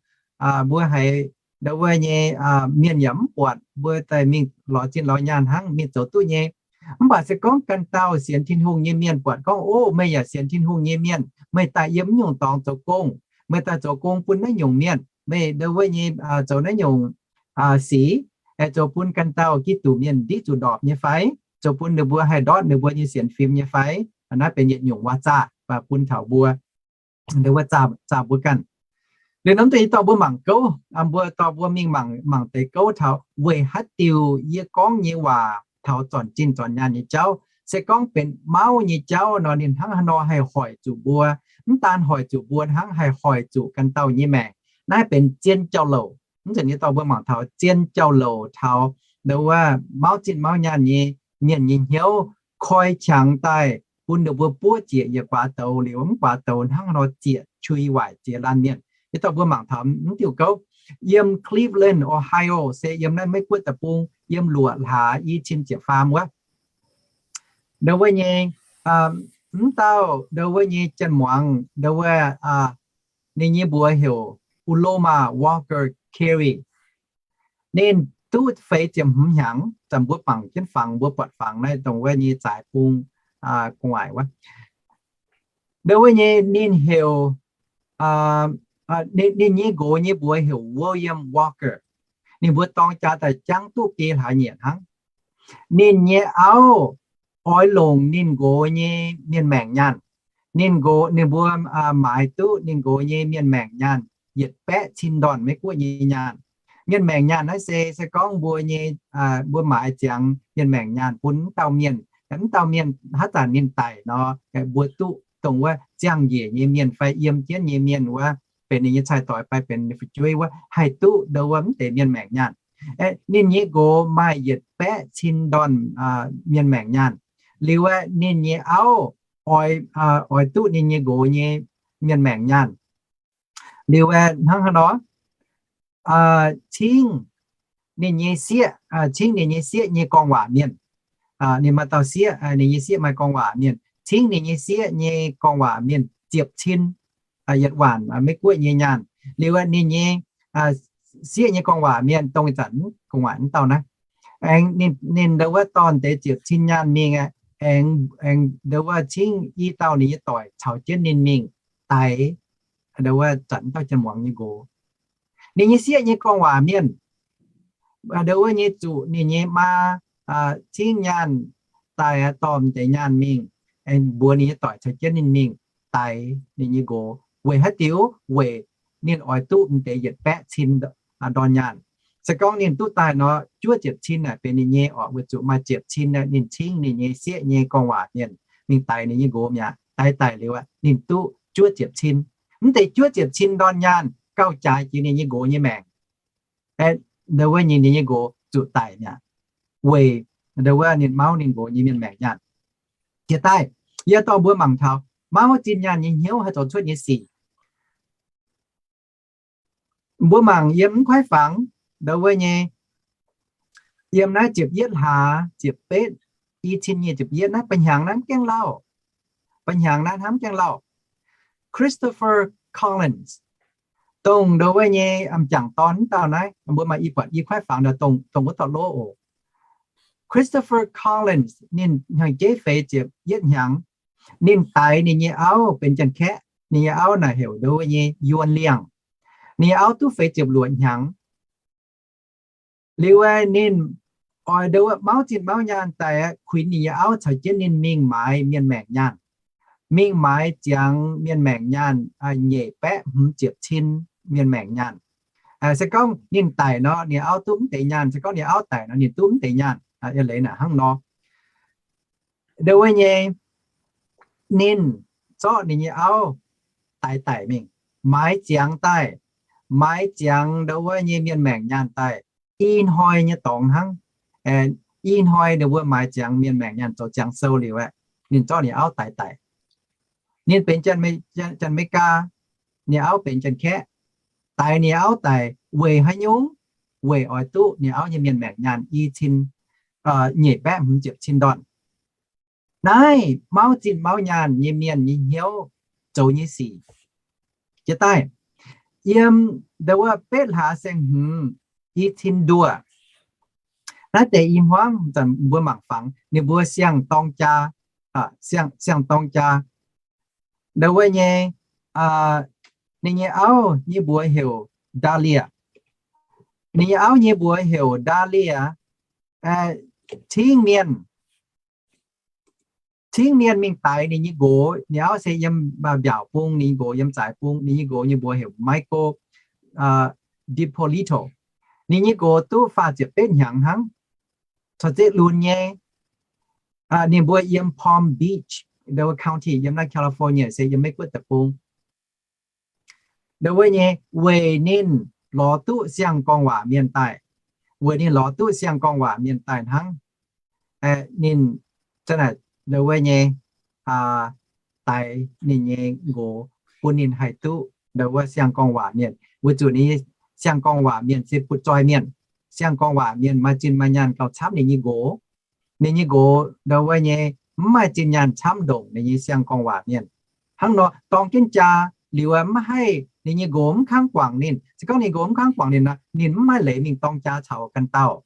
mbuo haiz ndo wuov nyei mienh yaac mv buatc, mbuo daaih mingh lorz zinh lorz nyaanh hnangv mingh zoux duqv nyei. Mv baac se gorngv ganh dauh sienx Tin-Hungh nyei mienh buatc gorngv, O, meih yaac sienx Tin-Hungh nyei mienh, meih daaih yiem naaiv nyungc dorngx zoux gong, meih daaih zoux gong bun naaiv nyungc mienh, meih ndo wuov nyei zoux naaiv nyungc sic, aengx zoux bun ganh dauh Giduc mienh ndiqv zuqc ndorpc nyei fai? Zoux bun ninh mbuo haih ndortv ninh mbuo nyei sienx fim nyei fai? Naaiv benx yietc nyungc waac-zaah bun taux mbuo, ndo wuov zaah mbuo ganh. Liuz nor mv deix yie dorh mbuo mangc gouv, mbuo dorh mbuo mingh mangc, mangc deix gouv taux weic haaix diuc yie gorngv nyei waac taux zornc zinh zornc nyaanh nyei jauv. Se gorngv benx mauv nyei jauv nor, ninh hnangv haaix nor haih hoic zuqc mbuo, mv daan hoic zuqc mbuo hnangv, haih hoic zuqc ganh dauh nyei maengc. Naaiv benx zien jauv-louc. Mv zeiz yie dorh mbuo mangc taux zien jauv-louc taux ndo wuov mauv zinh mauv nyaanh nyei mienh nyei hnyouv, koi qangx daaih bun ninh mbuo buov ziec yietc guaax douz liuz, mv guaax douz hnangv haaix nor ziec qui waaic ziex laanh mienh. Yie dorh mbuo mangc taux mv diuh gouv yiem Cleveland, Ohio, se yiem naaiv Meiv Guoqv deic-bung, yiem luoqc hlaax i cin ziepc faam wuov. Ndo wuov nyei, mv dauh ndo wuov nyei janx-muangz, ndo wuov, ninh nyei mbuox heuc Uloma Walker Carey. Ninh duqv feix ziepc hmz hnyangx, zanc mbuo bangc jienv fangx, mbuo buatc fangx naaiv dongh wuov nyei zaaix bung gu'nguaaic wuov. Ndo wuov nyei ninh heuc, ninh nyei nqox nyei mbuox heuc William Walker. Ninh mbuo dorng jaax daaih jangv duqv biei hlaax nyieqc hnangv. Ninh nyei auv oix longc ninh nqox nyei mienh maengc nyaanh. Ninh nqox, ninh mbuo maaiz duqv ninh nqox nyei mienh maengc nyaanh yietc baeqv cin ndorn Meiv Guoqv nyei nyaanh. Mienh maengc nyaanh naaiv se, se gorngv mbuo nyei, mbuo maaiz ziangx mienh maengc nyaanh bun mv dauh mienh, mv dauh mienh haaix zanc ninh daic nor, mbuo duqv dongh wuov ziangh njiec nyei mienh fai yiem jienv nyei mienh wuov, benx ninh nyei cai-doix fai benx ninh fu'jueiv wuov, haih duqv ndo wuov mv deix mienh maengc nyaanh. Ninh nyei nqox maaih yietc baeqv cin ndorn mienh maengc nyaanh. Liuz aeqv, ninh nyei auv oix, oix duqv ninh nyei nqox nyei mienh maengc nyaanh. Liuz aeqv, hnangv haaix nor, cingv ninh nyei sieqv, cingv ninh nyei sieqv nyei gorngv waac mienh. Ninh maaih dauh sieqv, ninh nyei sieqv maaih gorngv waac mienh. Cingv ninh nyei sieqv nyei gorngv waac mienh ziepc cin yietc waanc Meiv Guoqv nyei nyaanh. Liuz ninh nyei sieqv nyei gorngv waac mienh, dongh ih zanc gu'nguaaic wuov dauh naaiv, aengx ninh ndau wuov dorh deix ziepc cin nyaanh mingh, aengx ndau wuov cingv i dauh ninh nyei doic caux jienv ninh mingh daix ndau wuov zanc dauh janx-muangz nyei nqox. Ninh nyei sieqv nyei gorngv waac mienh, ndau wuov nyei zuqc ninh nyei maa cingv nyaanh daaih dorh deix nyaanh mingh, aengx mbuox ninh nyei doic caux jienv ninh mingh daix ninh nyei nqox. Weic haaix diuc? Weic ninh oix duqv m'deix yietc baeqv cin ndorn nyaanh. Se gorngv ninh duqv daaih nor, juov ziepc cin naaic benx ninh nyei oc. Weic zuqc maaih ziepc cin ninh cingv ninh nyei sieqv nyei gorngv waac mienh mingh daix ninh nyei nqox mi'aqv. Daix daic liuz, ninh duqv juov ziepc cin. Mv deix juov ziepc cin ndorn nyaanh gauh jaaix jiex ninh nyei nqox nyei maengc. Ndau wuov nyei ninh nyei nqox zuqc daic mi'aqv, weic ndau wuov ninh mauv ninh nqox nyei mienh maengc nyaanh. Jiex daaih, yie dorh mbuo mangc taux mauv zinh nyaanh nyei hnyouv haih zoux cuotv nyei sic. Mbuo mangc yiem mv kuaaiv fangx ndau wuov nyei, yiem naaiv ziepc yietv hlaax, ziepc betv, i cin nyic ziepc yietv naaiv, ba'hnyangx naaiv mv gaengh lauh. Ba'hnyangx naaiv hnamv mv gaengh lauh. Christopher Collins, dongh ndau wuov nyei m'jangc dorn wuov dauh naaiv, mbuo maaih i buatc i kuaaiv fangx dongh wuov dauh lov oc. Christopher Collins ninh hnyangx-jeiv feix ziepc yietv hnyangx. Ninh daix ninh nyei auv benx Janx-Kaeqv. Ninh nyei auv naaic heuc ndau wuov nyei Yuonh Liangh. Ninh nyei auv duqv feix ziepc luoqc hnyangx. Liuz ninh oix ndau wuov mauv zinh mauv nyaanh daaih kuinx ninh nyei auv caux jienv ninh mingh maaiz mienh maengc nyaanh. Mingh maaiz ziangx mienh maengc nyaanh nyeic baeqv hmz ziepc cin mienh maengc nyaanh. Se gorngv ninh daic nor, ninh auv duqv mv deix nyaanh. Se gorngv ninh auv daic nor, ninh duqv mv deix nyaanh. Ih leiz naaic hnangv nor. Ndau wuov nyei ninh zorqv ninh nyei auv daix daic mingh, maaiz ziangx daaih, maaiz ziangx ndau wuov nyei mienh maengc nyaanh daaih. I hnoi nyei dorngx hnangv, i hnoi ninh mbuo maaiz ziangx mienh maengc nyaanh zoux ziangx sou liuz aeqv, ninh zorqv ninh auv daix daic. Ninh benx Janx-Meigaa, ninh auv benx Janx-Kaeqv. Daix ninh auv daic weic haaix nyungc? Weic oix duqv ninh auv nyei mienh maengc nyaanh i cin nyeic baeqv hmz ziepc cin ndorn. Naaiv mauv zinh mauv nyaanh nyei mienh nyei hnyouv zoux nyei sic. Jiex daaih, yiem ndau wuov betv hlaax saeng-hmz i cin nduoh, naaiv deix i hmuangv zanc mbuo mangc fangx ninh mbuo siang-dorng jaa, siang-dorng jaa. Ndau wuov nyei, ninh nyei auv nyei mbuox heuc Dahlia. Ninh nyei auv nyei mbuox heuc Dahlia, cingv mienh, cingv mienh mingh daix ninh nyei nqox. Ninh auv se yiem mbiaauc bung, ninh nyei nqox yiem zaaix bung. Ninh nyei nqox nyei mbuox heuc Michael Dipolito. Ninh nyei nqox duqv faah ziepc betv hnyangx hnangv, caux zeqv lunx nyei. Ninh mbuo yiem Palm Beach, ndau wuov county, yiem naaiv California, se yiem Meiv Guoqv deic-bung. Ndau wuov nyei weic ninh lorz duqv siang-gorngv waac mienh daaih, weic ninh lorz duqv siang-gorngv waac mienh daaih hnangv, ninh ndau wuov nyei daix ninh nyei nqox, bun ninh haih duqv ndau wuov siang-gorngv waac mienh. Weic zuqc ninh nyei siang-gorngv waac mienh se butv-zoih mienh. Siang-gorngv waac mienh maaih zinh maaih nyaanh gauh camv ninh nyei nqox. Ninh nyei nqox ndau wuov nyei mv maaih zinh nyaanh camv ndongc ninh nyei siang-gorngv waac mienh. Hnangv nor dorng jienv jaa liuz, mv haih, ninh nyei nqox mv kangv guangc ninh. Se gorngv ninh nqox mv kangv guangc ninh nor, ninh mv maaih leiz mingh dorng jaa caux ganh dauh.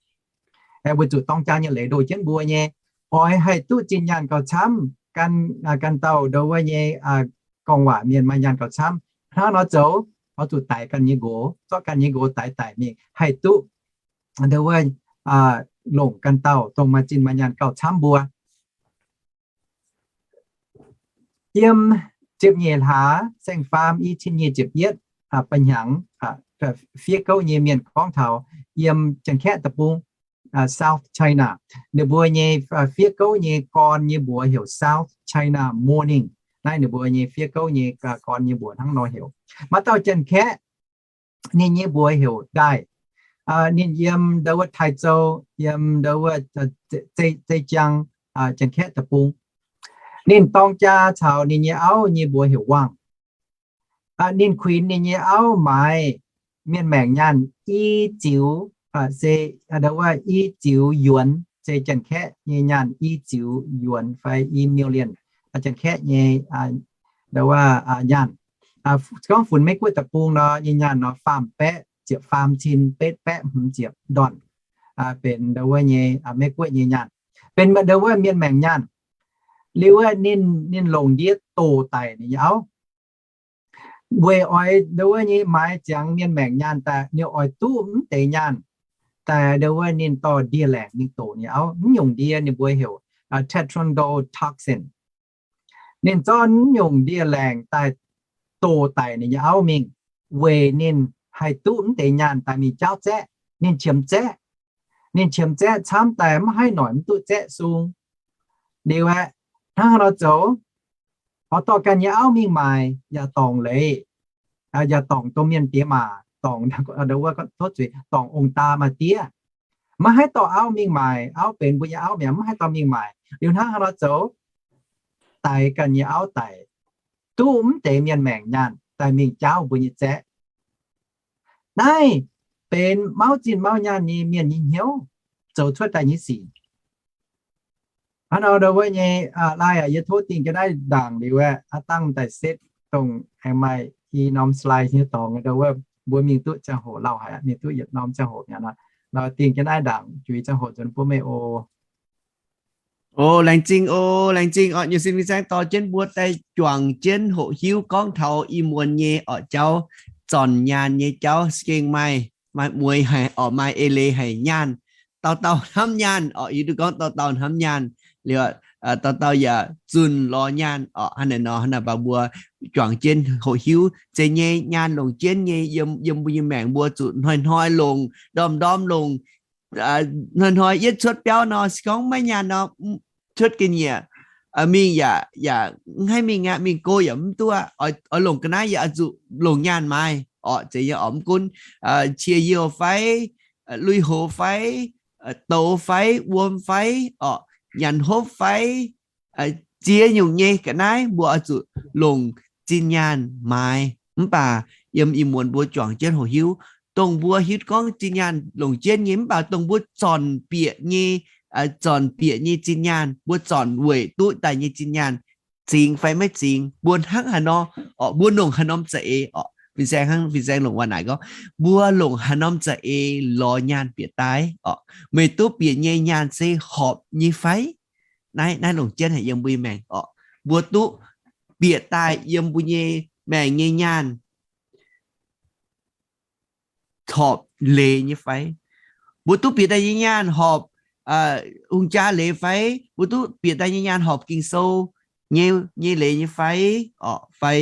Weic zuqc dorng jaa nyei leiz ndoh jienv mbuo nyei, oix haih duqv zinh nyaanh gauh camv, ganh dauh ndau wuov nyei gorngv waac mienh maaih nyaanh gauh camv. Hnangv nor zoux, oix zuqc daix ganh nyei nqox, zorqv ganh nyei nqox daix daic mingh, haih duqv ndau wuov longc ganh dauh dongh maaih zinh maaih nyaanh gauh camv mbuo. Yiem ziepc nyeic hlaax saeng-faam i cin nyic ziepc yietv, ba'hnyangx, fiev gouv nyei mienh gorngv taux yiem Janx-Kaeqv deic-bung, South China. Ninh mbuo nyei fiev gouv nyei gorn nyei mbuox heuc South China Mourning. Naaiv ninh mbuo nyei fiev gouv nyei gorn nyei mbuox hnangv nor heuc. Maaih dauh Janx-Kaeqv, ninh nyei mbuox heuc Daaih. Ninh yiem ndau wuov Taiz Zou, yiem ndau wuov Zei-, Zeijiang, Janx-Kaeqv deic-bung. Ninh dorng jaa caux ninh nyei auv nyei mbuox heuc Wang. Ninh kuinx ninh nyei auv maaiz mienh maengc nyaanh i ziux se ndau wuov i ziux yuonx, se Janx-Kaeqv nyei nyaanh i ziux yuonx fai i million, Janx-Kaeqv nyei ndau wuov nyaanh. Gorngv funx Meiv-Guoqv deic-bung nor nyei nyaanh nor faam baeqv ziepc faam cin betv baeqv hmz ziepc ndorn, benx ndau wuov nyei Meiv-Guoqv nyei nyaanh, benx ndau wuov mienh maengc nyaanh. Liuz wuov ninh, ninh longc ndie doqc daic ninh nyei auv, weic oix ndau wuov nyei maaiz ziangx mienh maengc nyaanh daaih, ninh oix duqv mv deix nyaanh daaih ndau wuov ninh dorh ndie-laengc mingh doqc ninh auv. Mv nyungc ndie ninh mbuo heuc tetrodotoxin. Ninh zorqv mv nyungc ndie-laengc daaih doqc daic ninh nyei auv mingh, weic ninh haih duqv mv deix nyaanh daaih mingh jaauv zaeqv. Ninh qiemx zaeqv, ninh qiemx zaeqv camv daaih mv haih noic mv duqv zaeqv sung. Liuz aeqv, hnangv haaix nor zoux? Oix dorh ganh nyei auv mingh maaic yaac dorngc leiz, yaac dorngc domh mienh diex maac, dorngc, tov zuiz, dorngc ong-daa maa-diev. Maiv haih dorh auv mingh maaic, auv benx mbuo nyei auv mi'aqv, mv haih dorh mingh maaic. Liuz hnangv haaix nor zoux? Daix ganh nyei auv daic, duqv mv deix mienh maengc nyaanh daaih mingh jaauv mbuo nyei zaeqv. Naaiv benx mauv zinh mauv nyaanh nyei mienh nyei hnyouv zoux cuotv daaih nyei sic. Hnangv nor ndau wuov nyei, laih aac, yie tov dingh jienv naaiv ndaangc liuz aeqv, aav dangh daaih setv dongh aengx maaih i norm slide nyei dorngx ndau wuov, mbuo mingh duqv ziangh hoc lauh haic, mingh duqv yietc norm ziangh hoc mi'aqv nor, dingh jienv naaiv ndaangc juix ziangh hoc nzuonx bun meih oc. O, laengz zingh o, laengz zingh oc. Nyei sin fin-saeng dorh jienv mbuo daaih juangc jienv hoqc hiuv gorngv taux i muonz nyei orqc jauv, zornc nyaanh nyei jauv, za'gengh maaih, maaih mueiz haic orqc, maaih eix leiz haic nyaanh. Dauh dauh hnamv nyaanh orqc, yie duqv gorngv dauh dauh hnamv nyaanh. Liuz, dauh dauh yaac zunh lorz nyaanh orqc. Hnangv naaic nor, hnangv naaic baac mbuo juangc jienv hoqc hiuv, zeiz nyei nyaanh longc jienv nyei yiem, yiem mbuo nyei maengc mbuo zuqc hnoi-hnoi longc, ndorm-ndorm longc, hnoi-hnoi yietv cuotv biauv nor, se gorngv maiv nyaanh nor, cuotv ga'nyiec mingh yaac, yaac mv haih mingh aqv, mingh go yaac mv duqv aqv. Oix longc ga'naaiv yaac oix zuqc longc nyaanh maaiz orqc. Zeiz nyei orqc, mv gunv qiex youh fai, lui-houx fai, douz fai, wuom fai orqc, nyanc hopv fai, ziex nyungc nyei ga'naaiv mbuo oix zuqc longc zinh nyaanh maaiz. Mv baac yiem ih muonz mbuo juangc jienv hoqc hiuv, dongh mbuo hiuv gorngv zinh nyaanh longc jienv nyei, mv baac dongh mbuo zornc bieqc nyei, zornc bieqc nyei zinh nyaanh, mbuo zornc weic duqv daaih nyei zinh nyaanh, zingx fai maiv zingx, mbuo hnangv haaix nor orqc, mbuo longc haaix norm za'eix orqc. Fin-saeng hnangv fin-saeng longc waac naaic gorngv, mbuo longc haaix norm za'eix lorz nyaanh bieqc daaih orqc? Meih duqv bieqc nyei nyaanh se horpc nyei fai? Naaiv, naaiv longc jienv haic yiem mbuo nyei maengc orqc. Mbuo duqv bieqc daaih yiem mbuo nyei maengc nyei nyaanh horpc leiz nyei fai? Mbuo duqv bieqc daaih nyei nyaanh horpc hungh jaa leiz fai? Mbuo duqv bieqc daaih nyei nyaanh horpc Ging-Sou nyei, nyei leiz nyei fai? Orqc, fai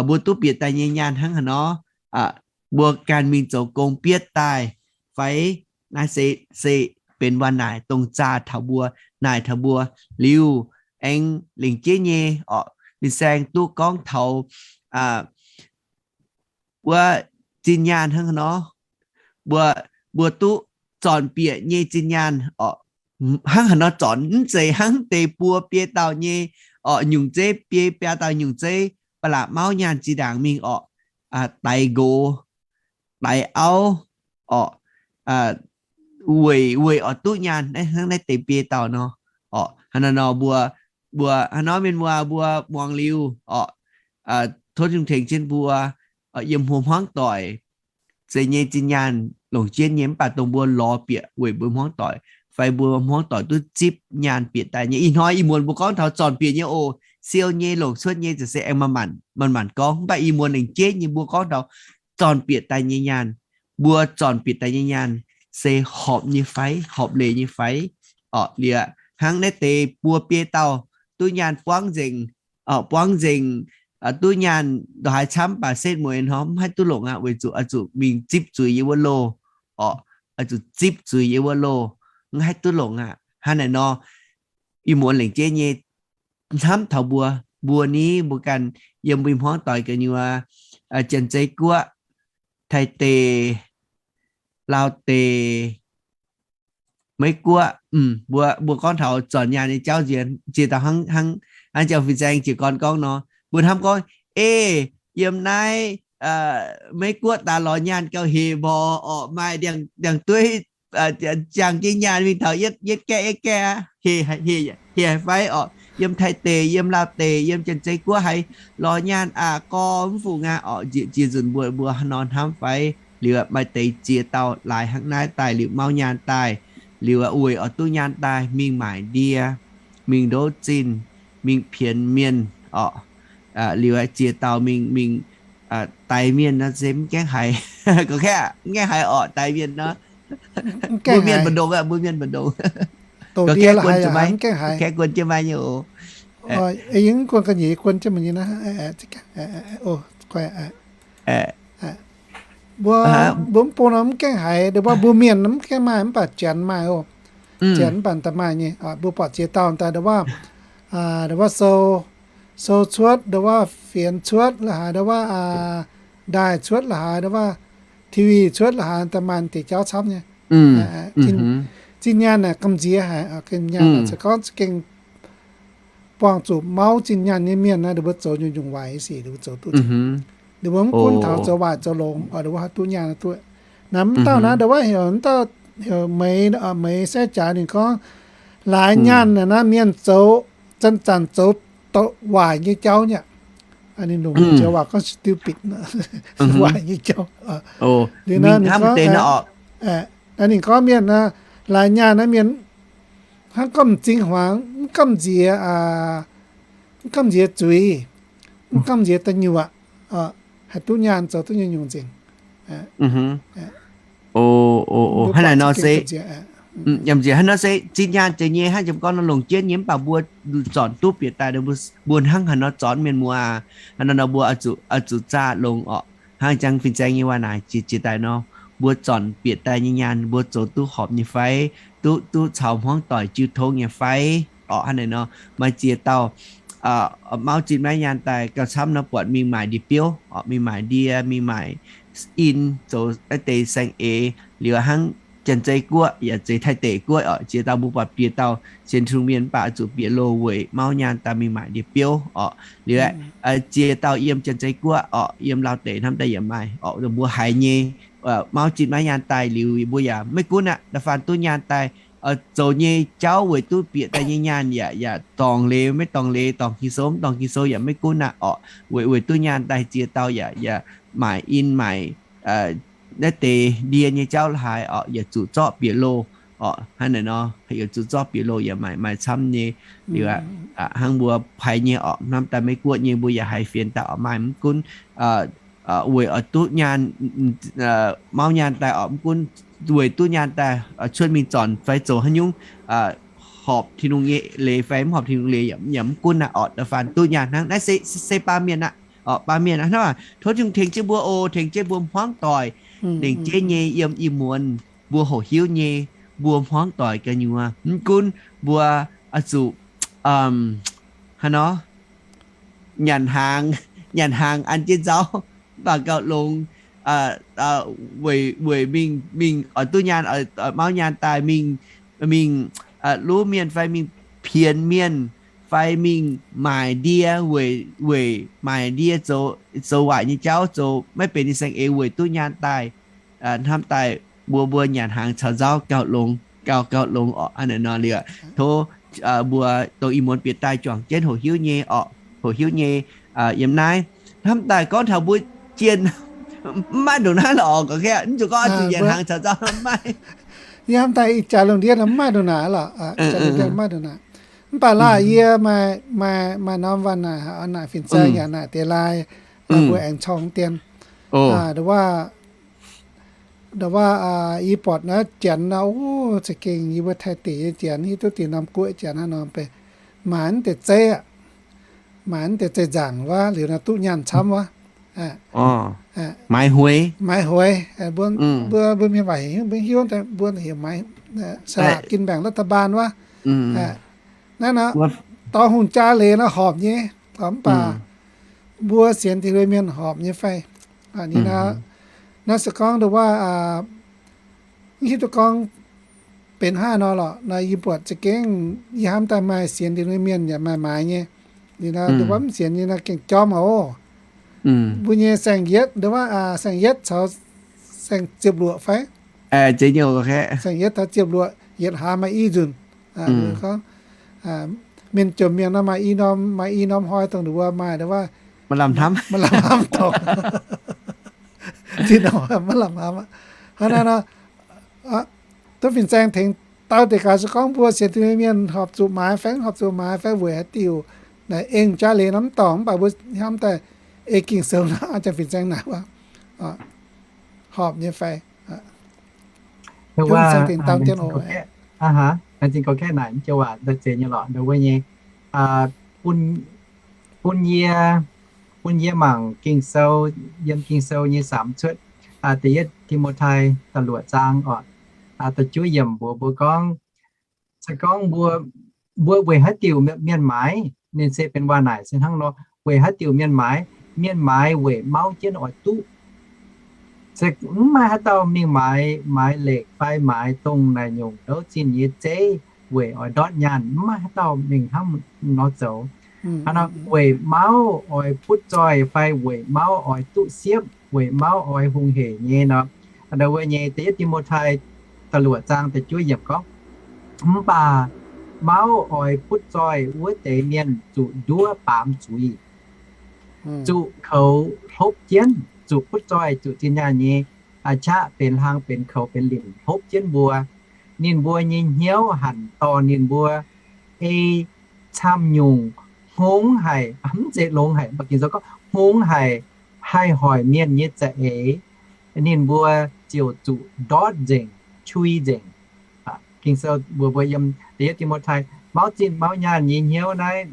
mbuo duqv bieqc daaih nyei nyaanh hnangv haaix nor, mbuo ganh mingh zoux gong bietv daaih fai? Naaiv se, se benx waac naaic dongh zaah taux mbuo, naaic taux mbuo liuz, aengx lengc jeiv nyei orqc, fin-saeng duqv gorngv taux wuov zinh nyaanh hnangv haaix nor, mbuo, mbuo duqv zornc bieqc nyei zinh nyaanh orqc. Hnangv haaix nor zornc? Mv zeiz hnangv deix buo biei dauh nyei orqc, nyungc zeiv, biei biaa dauh nyungc zeiv, ba'laqc mauv nyaanh zinh ndaangc mingh orqc, daix nqox, daix auv orqc, weic, weic oix duqv nyaanh hnangv naaiv deix biei dauh nor orqc. Hnangv naaiv nor mbuo, mbuo hnangv nor mienh muoz mbuo muangx liuz orqc, tov Tin-Hungh tengx jienv mbuo yiem hmuangv doic, zeiz nyei zinh nyaanh longc jienv nyei, mv baac dongh mbuo lorz bieqc weic mbuo hmuangv doic fai mbuo hmuangv doic duqv zipv nyaanh bieqc daaih nyei. Ih hnoi ih muonz mbuo gorngv taux zornc bieqc nyei oc, siou nyei, longc cuotv nyei, za'gengh aengx manc-manc, manc-manc gorngv. Mv baac ih muonz lengc jeiv nyei mbuo gorngv taux zornc bieqc daaih nyei nyaanh, mbuo zornc bieqc daaih nyei nyaanh se horpc nyei fai, horpc leiz nyei fai? Orqc, liuz hnangv naaiv deix buo biei dauh duqv nyaanh buangv nzengc, buangv nzengc, duqv nyaanh ndongc haaix camv baac setv mueiz hnoi mv haih duqv longc aqv, weic zuqc oix zuqc mingh zipv zuiz yiem wuov loh orqc, oix zuqc zipv zuiz yiem wuov loh, mv haih duqv longc aqv. Hnangv naaic nor, ih muonz lengc jeiv nyei hnamv taux mbuo, mbuo ni mbuo ganh yiem mbuo hmuangv doic gu'nyuoz, Janx-Zei Guoqv, Taiv deic, Laauv deic, Meiv Guoqv, mbuo, mbuo gorngv taux zornc nyaanh nyei jauv nziex, nziex daaih hnangv, hnangv, hnangv jauv fin-saeng jiez gorn gorngv nor, mbuo hnamv gorngv, ei, yiem naaiv Meiv Guoqv daaih lorz nyaanh gauh hec mborqc orqc, maaih ndiangx-, ndiangx-dueiv ziangh jienv nyaanh mingh taux yietv gaeqv yietv gaeqv, heh haic fai orqc? Yiem Taiv deic, yiem Laauv deic, yiem Janx-Zei Guoqv haiz lorz nyaanh aqv, gorx mv fungc aqv orqc? Nziex ziex nzunc mbuo, mbuo nor hnamv fai? Liuz maaih deix ziex dauh laaix hnangv naaiv daaih liuz mauv nyaanh daaih, liuz weic oix duqv nyaanh daaih mingh maaic ndie, mingh ndouv zinh, mingh pienx mienh orqc. Liuz ziex dauh mingh, mingh daix mienh nor se mv gaengh haiz. Gorngv mv gaengh haiz orqc, daix mienh nor. Mbuo mienh mbu'ndongx aqv, mbuo mienh mbu'ndongx. Kaeqv guon jienv maiv nyei oc. Mbuo, mbuo mv bung nor mv gaengh haiz, ndo wuov mbuo mienh mv gaengh maaih, mv baac Janx maaih oc. Janx mv baac da'maaih nyei. Mbuo buatc ziex dauh daaih ndo wuov, ndo wuov sou, sou cuotv, ndo wuov fienx cuotv la'haaix, ndo wuov ndaaih cuotv la'haaix, ndo wuov T V cuotv la'haaix, da'maaih deix jauv camv nyei. Zinh nyaanh naaic gamh nziex haic, gamh nyaanh naaic se gorngv za'gengh buangh zuqc mauv zinh nyaanh nyei mienh naaiv, ninh mbuo zoux nyungc-nyungc waaic sic, ninh mbuo zoux duqv. Ninh mbuo mv gunv taux zoux waaic zoux longx, ninh mbuo haih duqv nyaanh duqv. Naaiv mv dauh naaiv, ndo wuov heuc, mv dauh heuc Meix, Meix Sai Jaax ninh gorngv, laaix nyaanh naaic naaiv mienh zoux, zanc-zanc zoux doqc waaic nyei jauv nyei. Ninh longc joux waac gorngv stupid, waaic nyei jauv. Liuz naaiv ninh gorngv, naaiv ninh gorngv mienh, laaix nyaanh naaiv mienh hnangv gorngv m'zing hmuangx, mv gamh nziex, mv gamh nziex zuiz, mv gamh nziex da'nyuoqc, haih duqv nyaanh zoux duqv nyei nyungc nzengc. Hnangv naaic nor se, hnangv nor se zinh nyaanh jiex nyei, hnangv jiem gorngv nor longc jienv nyei, mv baac mbuo zornc duqv bieqc daaih, mbuo hnangv haaix nor zornc mienh muoz aac, hnangv nor nor mbuo oix zuqc zaah longx orqc. Hnangv jangx fin-saeng nyei waac naaic jiex daaih nor, mbuo zornc bieqc daaih nyei nyaanh mbuo zoux duqv horpc nyei fai, duqv, duqv caux hmuangv doic jiu tong nyei fai orqc. Hnangv naaic nor, maaih ziex dauh mauv zinh maiv nyaanh daaih gauh camv nor buatc mingh maaic ndie-biouv orqc, mingh maaic ndie, mingh maaic in, zoux naaiv deix saeng-eix. Liuz hnangv Janx-Zei Guoqv yaac zeiz Taiv deic guoqv orqc, ziex dauh mbuo buatc bieqc dauh sienx Tin-Hungh mienh mv baac oix zuqc bieqc loh weic mauv nyaanh daaih mingh maaic ndie-biouv orqc. Liuz ziex dauh yiem Janx-Zei Guoqv orqc, yiem Laauv deic hnamv daaih yaac maaih orqc, mbuo haiz nyei mauv zinh maiv nyaanh daaih liuz mbuo yaac maiv gunv aqv. Da'faanh duqv nyaanh daaih zoux nyei jauv weic duqv bieqc daaih nyei nyaanh yaac, yaac dorngc leiz maiv dorngc leiz, dorngc Ging-Sou mv dorngc Ging-Sou yaac maiv gunv aqv orqc. Weic, weic duqv nyaanh daaih ziex dauh yaac, yaac maaic in maaic naaiv deix ndie nyei jauv la'haaix orqc, yaac zuqc zorqv bieqc loh orqc. Hnangv naaic nor, yaac zuqc zorqv bieqc loh yaac maaih, maaih camv nyei. Liuz aqv, hnangv mbuo haiz nyei orqc, hnamv daaih Meiv Guoqv nyei mbuo yaac haiz fienx daaih orqc, maaih mv gunv weic oix duqv nyaanh, mauv nyaanh daaih orqc, mv gunv weic duqv nyaanh daaih cuotv mingh zornc fai zoux haaix nyungc horpc Tin-Hungh nyei leiz fai mv horpc Tin-Hungh leiz yaac mv gunv aqv orqc. Da'faanh duqv nyaanh hnangv naaiv se, se baamh mienh aqv orqc, baamh mienh aqv hnangv. Tov Tin-Hungh tengx jienv mbuo oc, tengx jienv mbuo hmuangv doic, lengc jeiv nyei yiem ih muonz mbuo hoqc hiuv nyei, mbuo hmuangv doic gu'nyuoz mv gunv mbuo oix zuqc haaix nor, nyanc hnaangx, nyanc hnaangx an jienv nzauv, mv baac gauh longx weic, weic mingh, mingh oix duqv nyaanh, mauv nyaanh daaih mingh, mingh luv mienh fai mingh pienx mienh fai mingh maaic ndie weic, weic maaic ndie zoux, zoux waaic nyei jauv, zoux maiv benx ninh saeng-eix weic duqv nyaanh daaih. Hnamv daaih mbuo, mbuo nyanc hnaangx caux nzauv gauh longx, gauh, gauh longx orqc. Hnangv naaic nor liuz, tov mbuo dongh ih muonz bieqc daaih juangc jienv hoqc hiuv nyei orqc, hoqc hiuv nyei yiem naaiv. Hnamv daaih gorngv taux mbuo jienh mv maaih ndongc naaiv lorqc, gorngv mv zuqc gorngv oix zuqc nyanc hnaangx caux nzauv mv maaih. Yie hnamv daaih ih jaax lungh ndiev mv maaih ndongc naaic lorqc, mv maaih ndongc naaic. Mv baac laah yie maaih, maaih norm waac naaic, naaic fin-saeng yaac naaic deix lai, mbuo aengx corng dien. Ndo wuov, ndo wuov yie buatc naaiv Janx nor, o, za'gengh yie mbuo Taiv deic nyei Janx, hiuv duqv deix norm guoqv Janx hnangv nor, maaic naaiv deix zeiv aqv, maaic naaiv deix zeiv nzaangc wuov liuz nor duqv nyaanh camv wuov. Maaiz hueix, maaiz hueix, mbuo, mbuo mienh waac heuc mbuo hiuv, mbuo heuc maaiz สลากกินแบ่งรัฐบาล wuov. Naaiv nor, dorh hungh jaa leiz nor horpc nyei, mv baac mbuo sienx Tin-Hungh mienh horpc nyei fai? Naaiv se gorngv ndo wuov, mv hiuv duqv gorngv benx haaix nor lorqc. Naaiv yie buatc za'gengh yie hnamv daaih maaih sienx Tin-Hungh mienh yaac maaih maaiz nyei. Liuz nor ndo wuov mv sienx nyei nor gengh jorm aqv oc. Mbuo nyei saeng-yietv, ndo wuov saeng-yietv caux saeng-ziepc luoqc fai? Aa, zeiz nyei, saeng-yietv taux ziepc luoqc, yietc hlaax maaih i nzunc. Gorngv mienh jomc mienh nor maaih i norm, maaih i norm hnoi dongh ninh mbuo maaih, maaih lamh hnamv, maaih lamh hnamv dongh, tin norm maiv lamh hnamv aqv. Hnangv naaiv nor, duqv fin-saeng tengx dau deix gaax se gorngv mbuo sienx Tin Mienh horpc zuqc maaiz fai horpc zuqc maaiz fai weic haaix diuc naaic eng jaav leiz nor mv dorngc, mv baac mbuo hnamv daaih ei Ging-Sou nor, a'jang fin-saeng naaic wuov horpc nyei fai. Laengz zingh gorx-kaeqv naaic mv joux waac daaih zeiz nyei lorqc, ndau wuov nyei, bun, bun yie, bun yie mangc Ging-Sou, yiem Ging-Sou nyei samx cuotv, da'yietv Ti^mo^tai da'luoqc zaang oc, da'juov yiemc mbuox mbuo gorngv, se gorngv mbuo, mbuo weic haaix diuc mienh maaiz, ninh se benx waac naaic se hnangv nor, weic haaix diuc mienh maaiz, mienh maaiz weic mauv jienv oix duqv. Se mv maaih haaix dauh mingh maaiz, maaiz lekc fai maaiz dongh naaic nyungc ndouv zinh nyei zeiv weic oix ndortv nyaanh, mv maaih haaix dauh mingh hnangv nor zoux. Hnangv nor weic mauv oix butv zoih fai weic mauv oix duqv siepv, weic mauv oix hungh heic nyei nor. Ndau wuov nyei da'yietv Ti^mo^tai da'luoqc zaang da'juov yiemc gorngv, mv baac mauv oix butv zoih wuov deix mienh zuqc nduov baamz zuiz, zuqc koux hlopv jienv, zuqc butv zoih, zuqc zinh nyaanh nyei qaqv benx hlang benx koux benx limc hlopv jienv mbuo. Ninh mbuo nyei hnyouv hanc dorh ninh mbuo ei camv nyungc hngongx haic, mv zeiz longx haic, mv baac Ging-Sou gorngv hngongx haic, haih hoic mienh nyei za'eix, ninh mbuo ziouc zuqc ndortv nzengc, qui nzengc. Ging-Sou mbuox mbuo yiem da'yietv Ti^mo^tai, mauv zinh mauv nyaanh nyei hnyouv naaiv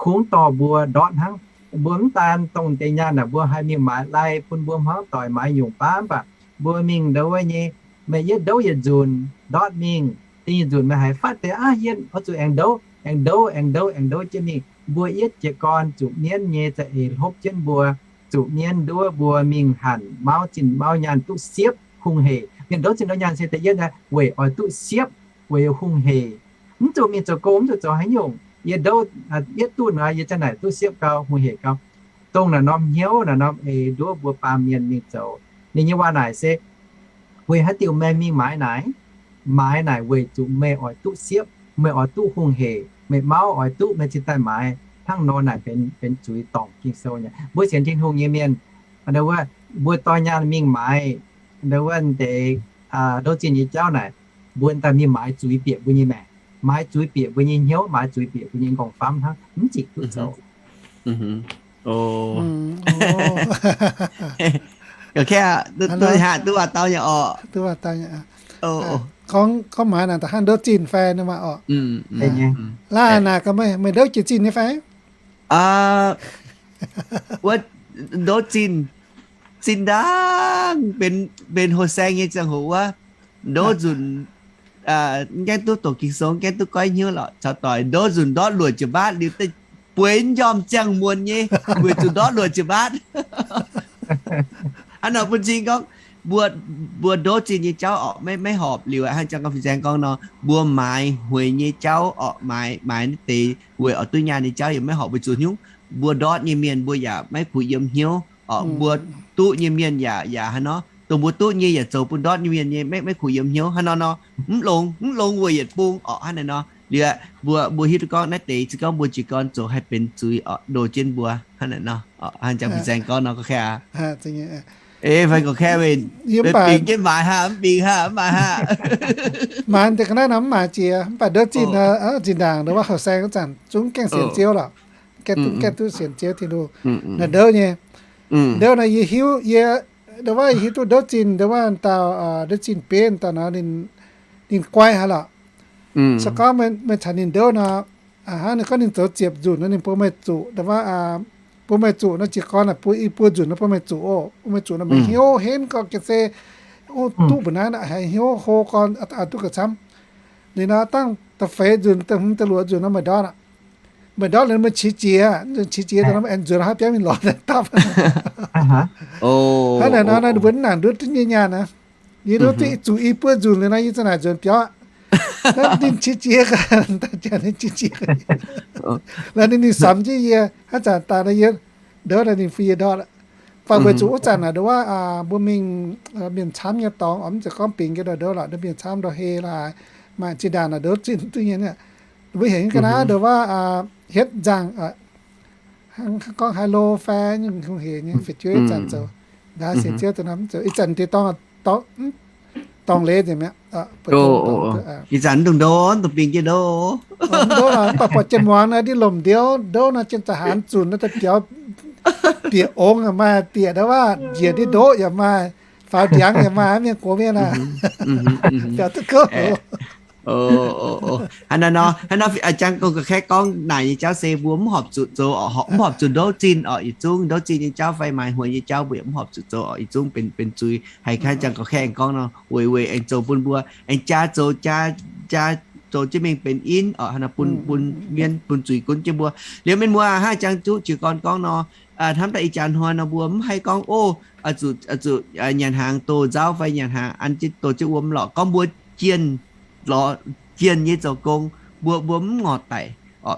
kungx dorh mbuo ndortv hnangv. Mbuo mv daan dongh deix nyaanh naaic mbuo haih mingh maaiz lai bun mbuo hmuangv doic maaiz nyungc baav, mv baac mbuo mingh ndau wuov nyei, meih yietv ndouv yietc nzunc ndortv mingh, da'nyeic nzunc meih haiz fatv deix aav yietv oix zuqc aengx ndouv, aengx ndouv, aengx ndouv, aengx ndouv jienv mingh. Mbuo yietv jiez gorn zuqc mienv nyei za'eix hlopv jienv mbuo, zuqc mienv nduov mbuo mingh hanc mauv zinh mauv nyaanh duqv siepv hungh heic. Mienh ndouv zinh ndouv nyaanh se da'yietv naaiv weic oix duqv siepv, weic hungh heic. Mv zuqc mingh zoux gong, mv zuqc zoux haaix nyungc, yie ndouv, yietv duqv nor yie ziang naaic duqv siepv gau, hungh heic gau. Dongh naaic norm hnyouv naaic norm eix nduov mbuo baamh mienh mingh zoux. Ninh nyei waac naaic se, weic haaix diuc meih mingh maaiz naaic? Maaiz naaic weic zuqc meih oix duqv siepv, meih oix duqv hungh heic, meih mauv oix duqv, meih cingx daaih maaiz. Hnangv nor naaic benx, benx zuiz dorngc Ging-Sou nyei. Mbuo sienx Tin-Hungh nyei mienh, ndau wuov, mbuo dorh nyaanh mingh maaiz ndau wuov deix ndouv zinh nyei jauv naaic, mbuo daaih mingh maaiz zuiz bieqc mbuo nyei maengc, maaiz zuiz bieqc mbuo nyei hnyouv, maaiz zuiz bieqc mbuo nyei nqorngv-famv hnangv, mv zingc duqv zoux. Gorngv, gorngv maaiz naaic da'hnangv ndouv zinh fai nor maah orqc? Laaih naaic gaax meih, meih ndouv jiex zinh nyei fai? Wuov, ndouv zinh, zinh ndaangc benx, benx hoh saeng nyei ziangh hoc wuov, ndouv nzunc, mv gaengh duqv doqc Ging-Sou, mv gaengh duqv goiv hnyouv lorqc, caux doic ndouv nzunc ndortv luoqc jiepc mbaatv liuz daaih bueix njormh ziangh muonz nyei, weic zuqc ndortv luoqc jiepc mbaatv. Hnangv nor bun cing gorngv, mbuo, mbuo ndouv zinh nyei jauv orqc, maiv, maiv horpc liuz, hnangv jang gorngv fin-saeng gorngv nor, mbuo maaiz hueix nyei jauv orqc, maaiz, maaiz naaiv deix weic oix duqv nyaanh nyei jauv yaac maiv horpc, weic zuqc nyungc mbuo ndortv nyei mienh mbuo yaac maiv kuh yiem hnyouv orqc, mbuo duqv nyei mienh yaac, yaac hnangv nor, dongh mbuo duqv nyei yaac zoux bun ndortv nyei mienh nyei maiv, maiv kuh yiem hnyouv hnangv nor nor, mv longx, mv longx weic yietc bung orqc hnangv naaic nor. Liuz mbuo, mbuo hiuv duqv gorngv naaiv deix se gorngv mbuo jiez gorn zoux haih benx zuiz orqc, ndoh jienv mbuo hnangv naaic nor. Hnangv jang fin-saeng gorngv nor gorngv kaeqv aqv. Fai gorngv kaeqv, bingx jienv maaiz haah, mv bingx haah, mv maaiz haah. Maaiz deix ga'naaiv nor mv maaiz jiex, mv baac ndouv zinh, zinh ndaangc ndouv wuov hoh saeng wuov zanc zungv gaengh sienx Ziouv lorqc. Gaengh duqv, gaengh duqv sienx Ziouv Tin-Hungh. Naaiv ndouv nyei, ndouv naaiv yie hiuv, yie, ndouv wuov yie hiuv duqv ndouv zinh, ndouv wuov dauh, ndouv zinh benx dauh nor, ninh guai haic lorqc. Se gorngv meih caux ninh ndouv nor, hnangv ninh gorngv ninh zoux ziepc nzunc nor ninh bun meih zuqc, ndouv wuov, bun meih zuqc nor jiez gorn naaic bun i buo nzunc nor bun meih zuqc oc. Bun meih zuqc nor meih hnyouv henv gorngv ga'sie, duqv mbuo naaiv haiz hnyouv hlo gorn duqv ga'camv. Liuz nor dangh da'feix nzunc, da'hmz, da'luoqc nzunc nor meih ndortv aqv. Meih ndortv liuz meih qiex jiez, qiex jiez daaih nor meih aengx nzuonx haaix biauv mingh lorz daaih dapv. Hnangv naaic nor naaiv mbuo mv nangc nduov duqv nyei nyaanh aqv. Yie nduov duqv zuqc i buo nzunc liuz nor yie za'naaic nzuonx biauv aqv. Naaiv ninh qiex jiez gaax, daaih janx ninh qiex jiez. Laaix ninh, ninh samx jienv yie, haaix zanc daaih nor yie ndouv daaih ninh bun yie ndortv aqv. Baac weic zuqc wuov zanc naaic nduov waac mbuo mingh mienh camv nyei dorngx, mv zeiz gorngv bingx jienv ndau ndouv lorqc, mienh camv ndau hei laaix, maaih zinh ndaangc naaic ndouv zinh duqv nyei. Mbuo heuc ga'naaiv nduov waac hietv nzangc, gorngv haaix lo fai nyungc hungh hec nyei fu'jueiv zanc zoux, nqa'haav sienx Ziouv daaih nor mv zoux. Ih zanc deix dorngx, dorngx leiz nzengc mi'aqv. Ih zanc dongh ndouv, dongh bingx jienv ndouv. Ndouv mv baac buatc jien muangx naaiv ndiev lomc ndiouv ndouv nor, jien za'haanx zunc naaiv daaih biaux bieqc ongx yaac maaih, bieqc nduov waac njiec ndiev ndoqv yaac maaih, faaux ndiangx yaac maaih, mienh gox mienh aac, biaux duqv kouv. Hnangv naaiv nor, hnangv nor jangx dongh ga'kaeqv gorngv naaic nyei jauv se mbuo mv horpc zuqc zoux, mv horpc zuqc ndouv zinh orqc. Yietc zungv ndouv zinh nyei jauv fai maaih hmuangx nyei jauv mbuo yaac mv horpc zuqc zoux orqc. Yietc zungv benx, benx zuiz. Haiz kangv jangx gorqv-kaeqv aengx gorngv nor, weic, weic aengx zoux bun mbuo, aengx jaa zoux, jaa, jaa zoux jienv mingh benx in orqc, bun, bun mienh, bun zuiz gunv jienv mbuo. Liuz mienh muoz hnangv jangx duqv jiez gorn gorngv nor, hnamv daaih ih jaax hnoi nor mbuo mv haih gorngv, o, zuqc, zuqc nyanc hnaangx doh nzauv fai nyanc hnaangx an jienv doh jienv wuom lorqc. Gorngv mbuo jienh, lorz jienh nyei zoux gong, mbuo, mbuo mv ngorc daic.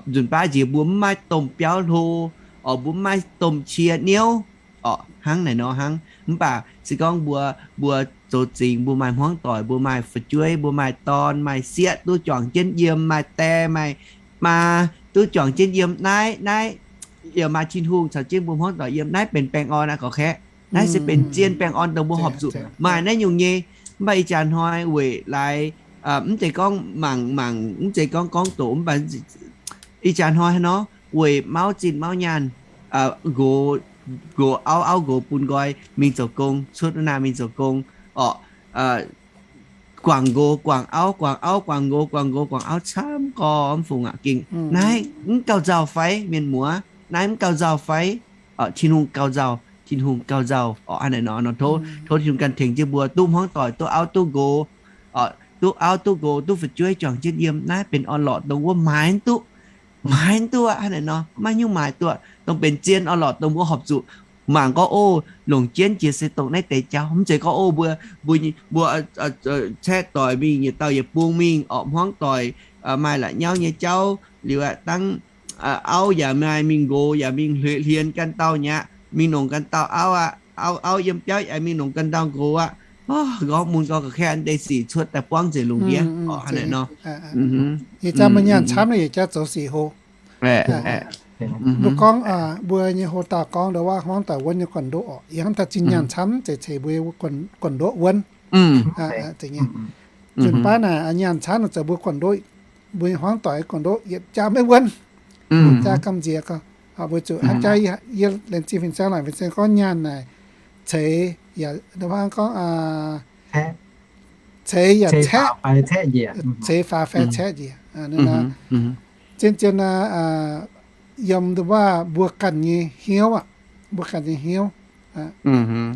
Nzunc baav nziex mbuo mv maaih domh biauv hlo, orqc, mbuo mv maaih domh cie niouv, orqc, hnangv naaic nor hnangv. Mv baac se gorngv mbuo, mbuo zoux zingx, mbuo maaih hmuangv doic, mbuo maaih fu'jueiv, mbuo maaih dorn, maaih sieqv duqv juangc jienv yiem, maaih die, maaih maa duqv juangc jienv yiem, naaiv, naaiv yaac maaih Tin-Hungh caux jienv mbuo hmuangv doic yiem, naaiv benx baengh orn aqv gorqv-kaeqv. Naaiv se benx zien baengh orn dongh mbuo horpc zuqc maaih naaiv nyungc nyei. Mv baac ih jaax hnoi weic laaix, mv zeiz gorngv mangc, mangc, mv zeiz gorngv gorngv doqc, mv baac ih jaax hnoi haaix nor weic mauv zinh mauv nyaanh, nqox, nqox auv, auv nqox bun nqoi mingh zoux gong, cuotv naaiv mingh zoux gong, orqc, guangc nqox guangc auv, guangc auv guangc nqox, guangc nqox guangc auv camv gormx fungc aqv. Gengh naaiv mv gauh nzauh fai, mienh muoz? Naaiv mv gauh nzauh fai? Tin-Hungh gauh nzauh, Tin-Hungh gauh nzauh. Orqc, hnangv naaic nor, tov, tov Tin-Hungh ganh tengx jienv mbuo duqv hmuangv doic, duqv auv duqv nqox, duqv auv duqv nqox, duqv fu'jueiv juangc jienv yiem. Naaiv benx orn-lorqc dongh wuov maaiz duqv, maaiz duqv aqv. Hnangv naaic nor, maiv nyungc maaiz duqv, dongh benx zien orn-lorqc dongh mbuo horpc zuqc mangc gorngv, o, longc jienv jiex se dongh naaiv deix jauv. Mv zeiz gorngv, o, mbuo, mbuo, mbuo caeqv doic mingh yietc dauh yietc bung mingh, orqc, hmuangv doic maaih la'nyauv nyei jauv liuz aqv, dangv auv yaac maaih mingh nqox yaac mingh hlienx ganh dauh nyei aqv, mingh longc ganh dauh auv aqv, auv, auv yiem biauv yaac mingh longc ganh dauh nqox aqv. Nqorngv mun gorngv ga'kaeqv deix sic cuotv daaih buangv nzengc lungh ndiev, orqc, hnangv naaic nor. Yietc jaax maaih nyaanh camv nor yietc jaax zoux sic hlo. Mbuo gorngv, mbuo nyei hoc dauh gorngv nduov waac hmuangv doic wuonv nyei gorn-ndoqv orqc, yie hnamv daaih zinh nyaanh camv zeiz ceix mbuo gorn-ndoqv wuonv. Nzunc baav naaic nyaanh camv nor zoux mbuo gorn-ndoqv, mbuo hmuangv doic gorn-ndoqv yietc jaax maiv wuonv, jaax gamh nziex gorx. Weic zuqc hnangv jaax yie laengz zingh fin-saeng laaic, fin-saeng gorngv nyaanh naaic ceix yaac, gorngv ceix yaac caeqv, ceix faaux fai caeqv njiec. Zien zien yiem nduov waac mbuo ganh nyei hnyouv aqv, mbuo ganh nyei hnyouv.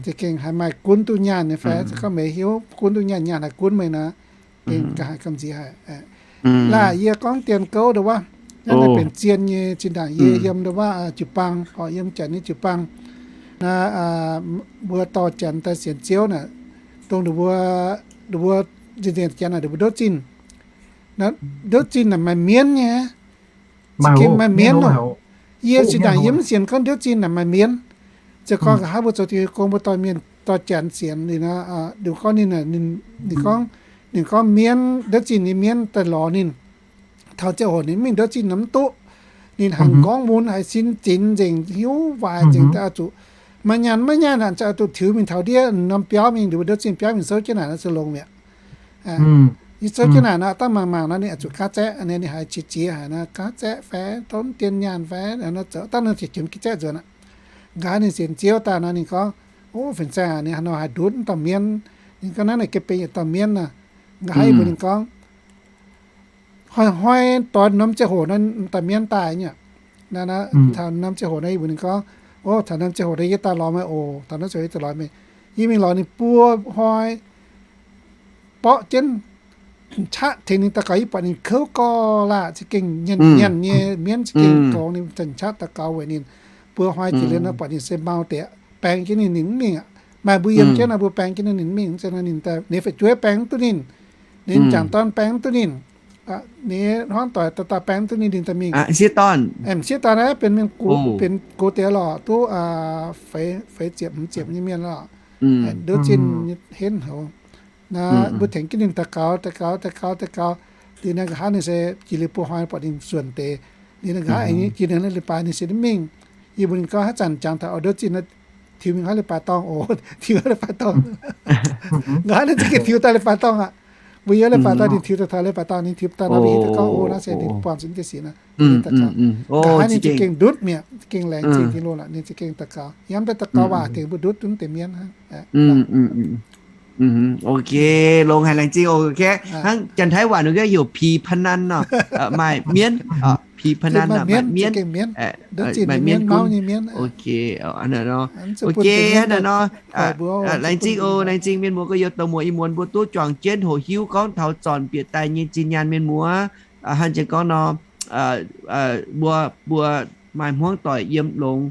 Za'gengh haiz maaih gunv duqv nyaanh nyei fai, gorngv meih hnyouv gunv duqv nyaanh, nyaanh haih gunv meih nor, gengh ga'haaix gamh nziex haic. Laaic yie gorngv dien gouv nduov waac, naaiv benx zien nyei zinh ndaangc yie yiem nduov waac jiu-baang, orqc, yiem Janx nyei jiu-baang. Naaiv mbuo dorh Janx daaih sienx Ziouv naaic, dongh ninh mbuo, ninh mbuo nzengc Janx naaic ninh mbuo ndouv zinh. Ndouv zinh naaic maaih mienv nyei. Za'gengh maaih mienv oc. Yie zinh ndaangc yie mv sienx gorngv ndouv zinh naaic maaih mienv. Ziouc gorngv nqa'haav mbuo zoux diuh gong mbuo dorh mienh dorh Janx sienx ninh, ninh gorngv ninh, ninh gorngv, ninh gorngv mienv, ndouv zinh nyei mienv daaih lorz ninh. Taux ziangh hoc ninh mv mingh ndouv zinh nor mv duqv. Ninh hnangx gorngv mun haiz sin zinx nzengc, hiuv waaic nzengc daaih oix zuqc maaih nyaanh maiv nyaanh aqv, oix zuqc tiux mingh taux ndiev norm biauv mingh, ndouv zinh biauv mingh souv jienv naaic nor se longx mi'aqv. Yie souv jienv naaic nor, dangh mangc mangc nor ninh oix zuqc gaav zaeqv, ninh haiz qiex jiez haic nor, gaav zaeqv fai tov dien nyaanh fai nor zoux, dangh ninh ziouc jiemx gaav zaeqv nzuonx aqv. Nqa'haav ninh sienx Ziouv daaih nor ninh gorngv, o, fin-saeng aac, ninh haaix nor haih ndutv mv dauh mienv? Ninh gorngv naaiv naaic gengh benx yietc dauh mienv nor. Nqa'haav yie mbuox ninh gorngv, hnoi-hnoi doix norm ziangh hoc nor, dauh mienv daaih nyei. Taux norm ziangh hoc nor yie mbuox ninh gorngv, o, taux norm ziangh hoc nor yie daaih lorz meih oc, taux norm ziangh hoc yie daaih lorz meih. Yie mingh lorz ninh buo hnoi, borqv jienv, qaqv tengx ninh daux gaux, yie buatc ninh kouv gorx laah, za'gengh nyanc nyanc nyei mienv za'gengh gorngv ninh zanc qaqv daux gaux weic ninh. Buo hnoi jiex liuz nor buatc ninh se mau deix, baeng jienv ninh, ninh mv mingh aqv. Maaih mbuo yiem jienv nor mbuo baeng jienv ninh, ninh mv mingh, ninh daaih ninh fu'jueiv baeng mv duqv ninh, ninh jangc dorn baeng mv duqv ninh. Ninh hmuangv doic dauh dauh baeng duqv ninh dingc daaih mingh. Sieqv dorn, m'sieqv dorn naaiv benx mienh, benx gox deix lorqc, duqv feix ziepc hmz ziepc nyei mienh lorqc. Nduov zinh henv houc. Naaiv mbuo tengx jienv ninh daux gaux, daux gaux, daux gaux, daux gaux. Liuz naaiv nqa'haav ninh se jiex liuz buo hnoi buatc ninh suonc deix. Liuz naaiv nqa'haav aengx jiex ninh leiz-baaix ninh se mingh. Yie mbuox ninh gorngv haaix zanc jangx taux nduov zinh naaiv tiux mingh haaix leiz-baaix dorngh oc, tiux haaix leiz-baaix dorngh. Nqa'haav ninh za'gengh tiux daaih leiz-baaix dorngh aqv. Mbuo yiem leiz-baaix dorngh ninh tiux daaih taux leiz-baaix dorngh ninh tiux daaih nor, mbuo hiuv duqv gorngv o naaiv se ninh buangh zuqc deix sic nor. Nqa'haav ninh za'gengh ndutv mi'aqv, za'gengh laengz zingh Tin-Hungh lorqc, ninh za'gengh daux gaux. Yiem deix daux gaux waac tengx mbuo ndutv duqv deix mienh hnangv. Ok, longx haic, laengz zingh. Ok, hnangv Janx-Taiv waac ninh gorngv heuc ผีพนัน nor, maaih mienv, ผีพนัน nor, maaih mienv, maaih mienv gunv. Ok, hnangv naaic nor. Ok, hnangv naaic nor. Laengz zingh oc, laengz zingh mienh muoz gorx-youz, dongh muoz ih muonz mbuo duqv juangc jienv hoqc hiuv gorngv taux zornc bieqc daaih nyei zinh nyaanh mienh muoz. Hnangv jiex gorngv nor, mbuo, mbuo maaih hmuangv doic yiem longx,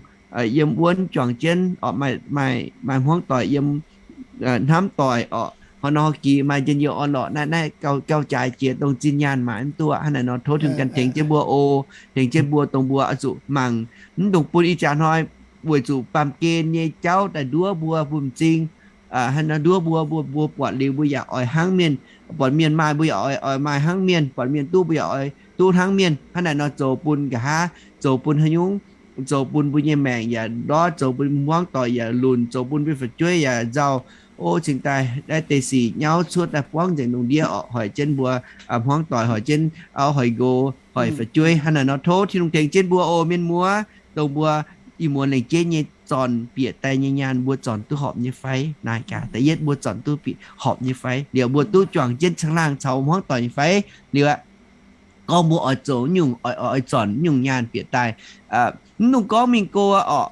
yiem wuonv juangc jienv, maaih, maaih hmuangv doic yiem hnamv doic oc. Hnangv nor haaix gix maaih njien-youh orn-lorqc naaiv, naaiv gauh jaaix jiex dongh zinh nyaanh maaic mv duqv. Hnangv naaic nor tov Tin-Hungh ganh tengx jienv mbuo oc, tengx jienv mbuo dongh mbuo oix zuqc mangc mv dungx bun ih jaax hnoi weic zuqc baamh gen nyei jauv daaih nduov mbuo, mbuo m'zing. Hnangv nor nduov mbuo, mbuo, mbuo buatc liuz mbuo yaac oix hnangv mienh. Buatc mienh maaih mbuo yaac oix, oix maaih hnangv mienh. Buatc mienh duqv mbuo yaac oix duqv hnangv mienh. Hnangv naaic nor zoux bun nqa'haav, zoux bun haaix nyungc, zoux bun mbuo nyei maengc yaac ndortv, zoux bun hmuangv doic yaac lunc, zoux bun mbuo fu'jueiv yaac nzauh. O cingx daaih naaiv deix sic nyauv cuotv daaih buangv nzengc lungh ndiev oc, hoic jienv mbuo hmuangv doic, hoic jienv auv, hoic nqox, hoic fu'jueiv. Hnangv naaic nor tov Tin-Hungh tengx jienv mbuo oc mienh muoz, dongh mbuo ih muonz lengc jeiv nyei zornc bieqc daaih nyei nyaanh mbuo zornc duqv horpc nyei fai? Naaiv gaax da'yietv mbuo zornc duqv bieqc horpc nyei fai? Liuz mbuo duqv juangc jienv caangh laangh caux hmuangv doic nyei fai? Liuz aqv, gorngv mbuo oix zoux nyungc, oix, oix zornc nyungc nyaanh bieqc daaih, mv dungx gorngv mingh go oc.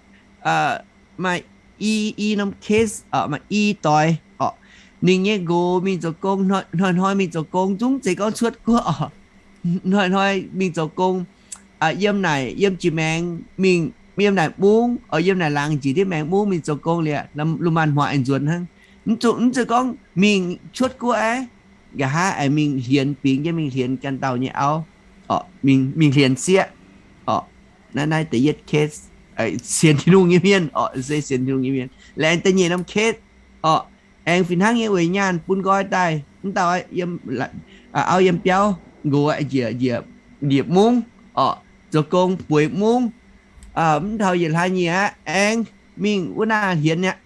Maaih i, i norm case, maaih i doix oc, ninh nyei nqox mingh zoux gong, hnoi-hnoi mingh zoux gong, zungv zeiz gorngv cuotv guoqv oc, hnoi-hnoi mingh zoux gong, yiem naaic, yiem jiex maengx mingh, yiem naaic mungv, yiem naaic laangz njiec ndiev maengx mungv mingh zoux gong liuz, lungh maanz hmuangx aengx nzuonx hnangv. Mv zuqc, mv zuqc gorngv mingh cuotv guoqv aqv. Nqa'haav aengx mingh hienx, bingx jienv mingh hienx ganh dauh nyei auv, mingh hienx sieqv oc. Naaiv, naaiv da'yietv case, sienx Tin-Hungh nyei mienh oc, se sienx Tin-Hungh nyei mienh. Laengz da'nyeic norm case oc, aengx fih hnangv nyei weic nyaanh bun nqoi daaih, mv dauh auv yiem biauv, nqox njiec, njiec, njiec mungv oc, zoux gong bueix mungv, mv taux yietc hlaax nyiec aqv, aengx mingh wuov naaiv hienx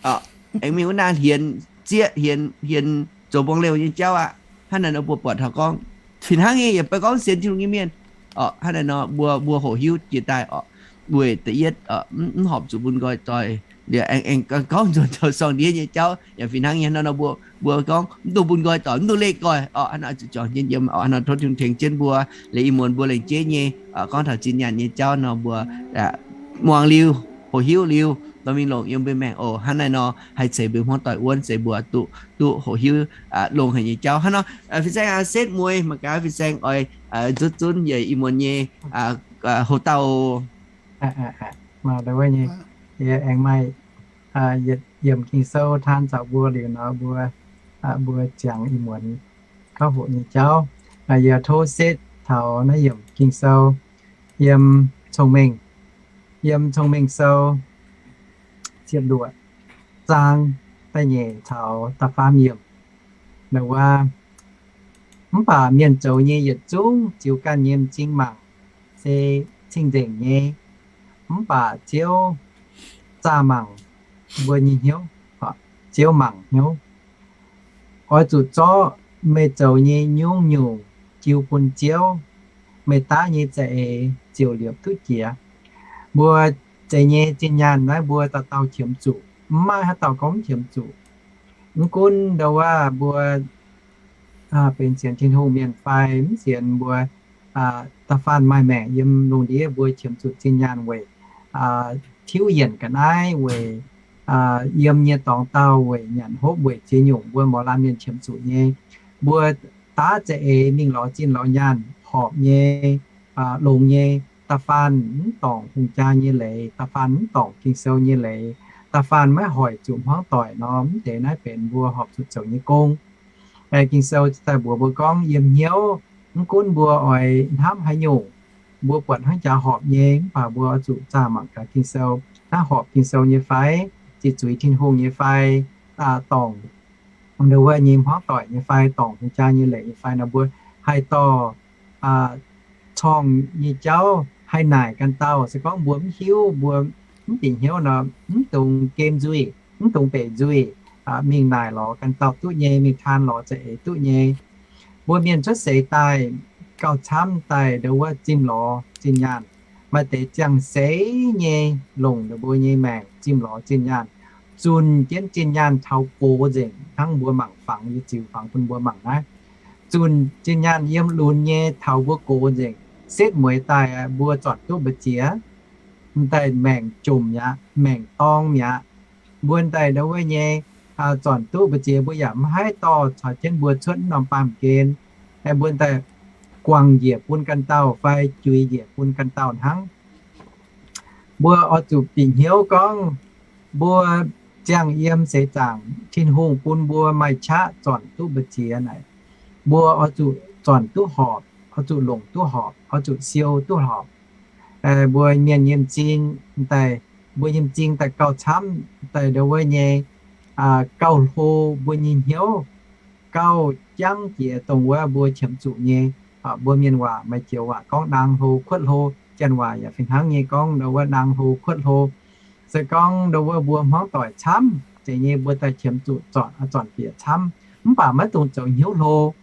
aqv. Aengx mingh wuov naaiv hienx sieqv, hienx, hienx zoux mbong liouh nyei jauv aqv. Hnangv naaic nor mbuo buatc taux gorngv fih hnangv nyei yaac mv baac gorngv sienx Tin-Hungh nyei mienh oc. Hnangv naaic nor mbuo, mbuo hoqc hiuv jiex daaih oc, weic da'yietv mv horpc zuqc bun nqoi zoih. Liuz aengx, aengx gorngv nzuonx taux sorng-ndiev nyei jauv yaac fih hnangv nyei. Hnangv naaic nor mbuo, mbuo gorngv mv dungx bun nqoi zoih, mv dungx leih nqoi oc. Hnangv naaic zuqc juangc jienv yiem oc. Hnangv naaic tov Tin-Hungh tengx jienv mbuo, liuz ih muonz mbuo lengc jeiv nyei gorngv taux zinh nyaanh nyei jauv nor mbuo muangx liuz, hoqc hiuv liuz, dorh mingh longc yiem mbuo maengc oc. Hnangv naaic nor haih ceix mbuo hmuangv doic wuonv, ceix mbuo duqv, duqv hoqc hiuv longx haic nyei jauv. Hnangv nor fin-saeng aa setv mueiz mangc gaax fin-saeng oix nzutv zunv yie ih muonz nyei hoc-dauh. Aengx maaih yietc yiemc Ging-Sou taan caux mbuo liuz nor mbuo, mbuo ziangx ih muonz gauh hoqc nyei jauv. Yie tov setv taux naaiv yiemc Ging-Sou yiem Cong-Mengh, yiem Cong-Mengh Sou ziepc luoqc zaang da'nyeic caux da'faam yiemc. Wuov, mv baac mienh zoux nyei yietc zungv ziux ganh nyei m'zing mangc se cing-nzengc nyei. Mv baac Ziouv zaah mangc mbuo nyei hnyouv, Ziouv mangc hnyouv. Oix zuqc zorqv meih zoux nyei nyungc-nyungc jiu bun Ziouv, meih daav nyei za'eix ziouc liepc duqv jiex. Mbuo zeix nyei zinh nyaanh naaiv mbuo dauh dauh qiemx zuqc, mv maaih haaix dauh gorngv mv qiemx zuqc. Mv gunv ndau wuov mbuo benx sienx Tin-Hungh mienh fai mv sienx mbuo, da'faanh maaih maengc yiem lungh ndiev mbuo qiemx zuqc zinh nyaanh weic tiuv yienc ga'naaiv, weic yiem nyei dorngx dauh, weic nyanc hopv, weic ziex nyungc mbuo mouz laanh mienh qiemx zuqc nyei. Mbuo daav za'eix mingh lorz zinh lorz nyaanh horpc nyei, longx nyei, da'faanh mv dorngc hungh jaa nyei leiz, da'faanh mv dorngc Ging-Sou nyei leiz, da'faanh maiv hoic zuqc hmuangv doic nor, mv deix naaiv benx mbuo horpc zuqc zoux nyei gong. Ging-Sou daaih mbuox mbuo gorngv yiem hnyouv Mv gunv mbuo oix hnamv haaix nyungc, mbuo buatc hnangv jaax horpc nyei, mv baac mbuo oix zuqc zaah mangc gaax Ging-Sou, hnangv horpc Ging-Sou nyei fai, ziqc zuiz Tin-Hungh nyei fai, dorngc ndau wuov nyei hmuangv doic nyei fai, dorngc hungh jaa nyei leiz nyei fai nor, mbuo haih dorh corng nyei jauv haih naaic ganh dauh. Se gorngv mbuo mv hiuv, mbuo mv bieqc hnyouv nor, mv dungx gem nzuih, mv dungx beic nzuih, mingh naaic lorz ganh dauh duqv nyei, mingh taan lorz za'eix duqv nyei. Mbuo mienh cuotv seix daaih gauh camv daaih ndau wuov zimh lorz zinh nyaanh. Maaih deix ziangh seix nyei longc ninh mbuo nyei maengc zimh lorz zinh nyaanh, zunh jienv zinh nyaanh taux gox nzengc, hnangv mbuo mangc fangx, yie ziux fangx bun mbuo mangc naaiv. Zunh zinh nyaanh yiem lunx nyei taux mbuo gox nzengc, setv mueiz daaih mbuo zornc duqv mbu'ziex, m'daaih maengc jomc mi'aqv, maengc dorng mi'aqv. Mbuo m'daaih ndau wuov nyei zornc duqv mbu'ziex, mbuo yaac mv haih dorh caux jienv mbuo cuotv m'normh baamh gen. Mbuo m'daaih guangc njiec bun ganh dauh fai juix njiec bun ganh dauh hnangv. Mbuo oix zuqc bieqc hnyouv gorngv, mbuo ziangh yiem seix zaangc Tin-Hungh bun mbuo maaih qaqv zornc duqv mbu'ziex naaic, mbuo oix zuqc zornc duqv horpc, oix zuqc longc duqv horpc, oix zuqc siou duqv horpc. Mbuo mienh nyei m'zing daaih, mbuo nyei m'zing daaih gauh camv daaih ndau wuov nyei, gauh hlo mbuo nyei hnyouv, gauh jangv jiex dongh wuov mbuo qiemx zuqc nyei. Mbuo mienh waac maaih joux waac gorngv naang hlo kuotv hlo, janx waac yaac fih hnangv nyei gorngv ndau wuov naang hlo kuotv hlo. Se gorngv ndau wuov mbuo hmuangv doic camv zeiz nyei, mbuo daaih qiemx zuqc zornc, zornc bieqc camv, mv baac maiv dungx zoux hnyouv hlo.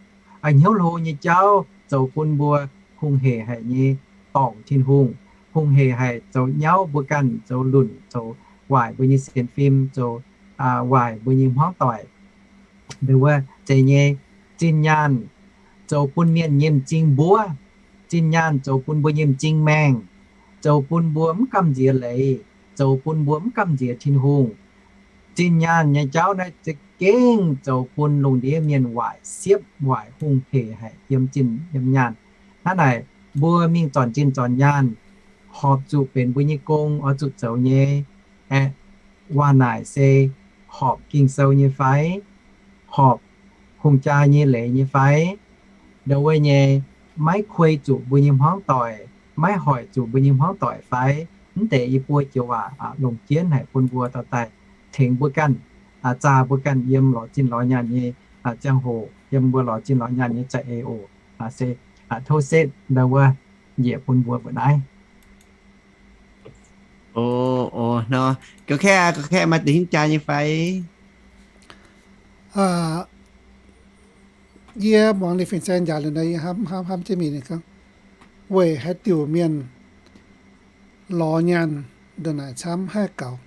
Hnyouv hlo nyei jauv zoux bun mbuo hungh hec haic nyei dorngc Tin-Hungh, hungh hec haic zoux nyauv mbuo ganh, zoux lunc, zoux waaic mbuo nyei sienx fim, zoux waaic mbuo nyei hmuangv doic. Ndau wuov zeiz nyei, zinh nyaanh zoux bun mienh nyei m'zing mbuov, zinh nyaanh zoux bun mbuo nyei m'zing maengh, zoux bun mbuo mv gamh nziex leiz, zoux bun mbuo mv gamh nziex Tin-Hungh. Zinh nyaanh nyei jauv naaiv za'gengh zoux bun lungh ndiev mienh waaic siepv, waaic hungh hec haic yiem zinh yiem nyaanh. Hnangv naaic, mbuo mingh zornc zinh zornc nyaanh, horpc zuqc benx mbuo nyei gong oix zuqc zoux nyei aeqv, waac naaic se horpc Ging-Sou nyei fai, horpc hungh jaa nyei leiz nyei fai, ndau wuov nyei maiv kuei zuqc mbuo nyei hmuangv doic, maiv hoic zuqc mbuo nyei hmuangv doic fai? Mv deix yie mbuo joux waac longc jienv haic bun mbuo dorh daaih tengx mbuo ganh, zaah mbuo ganh yiem lorz zinh lorz nyaanh nyei ziangh hoc, yiem mbuo lorz zinh lorz nyaanh nyei za'eix oc. Se tov setv ndau wuov njiec bun mbuo mbuoqc naaiv. O, o, nor, ga'kaeqv, ga'kaeqv maaih deix hingv jaa nyei fai? Yie muangx Li Fin Saeng njaaux liuz nor, yie hnamv, hnamv, hnamv jienv mingh gorngv, weic haaix diuc mienh lorz nyaanh ndongc naaic camv haih gaux?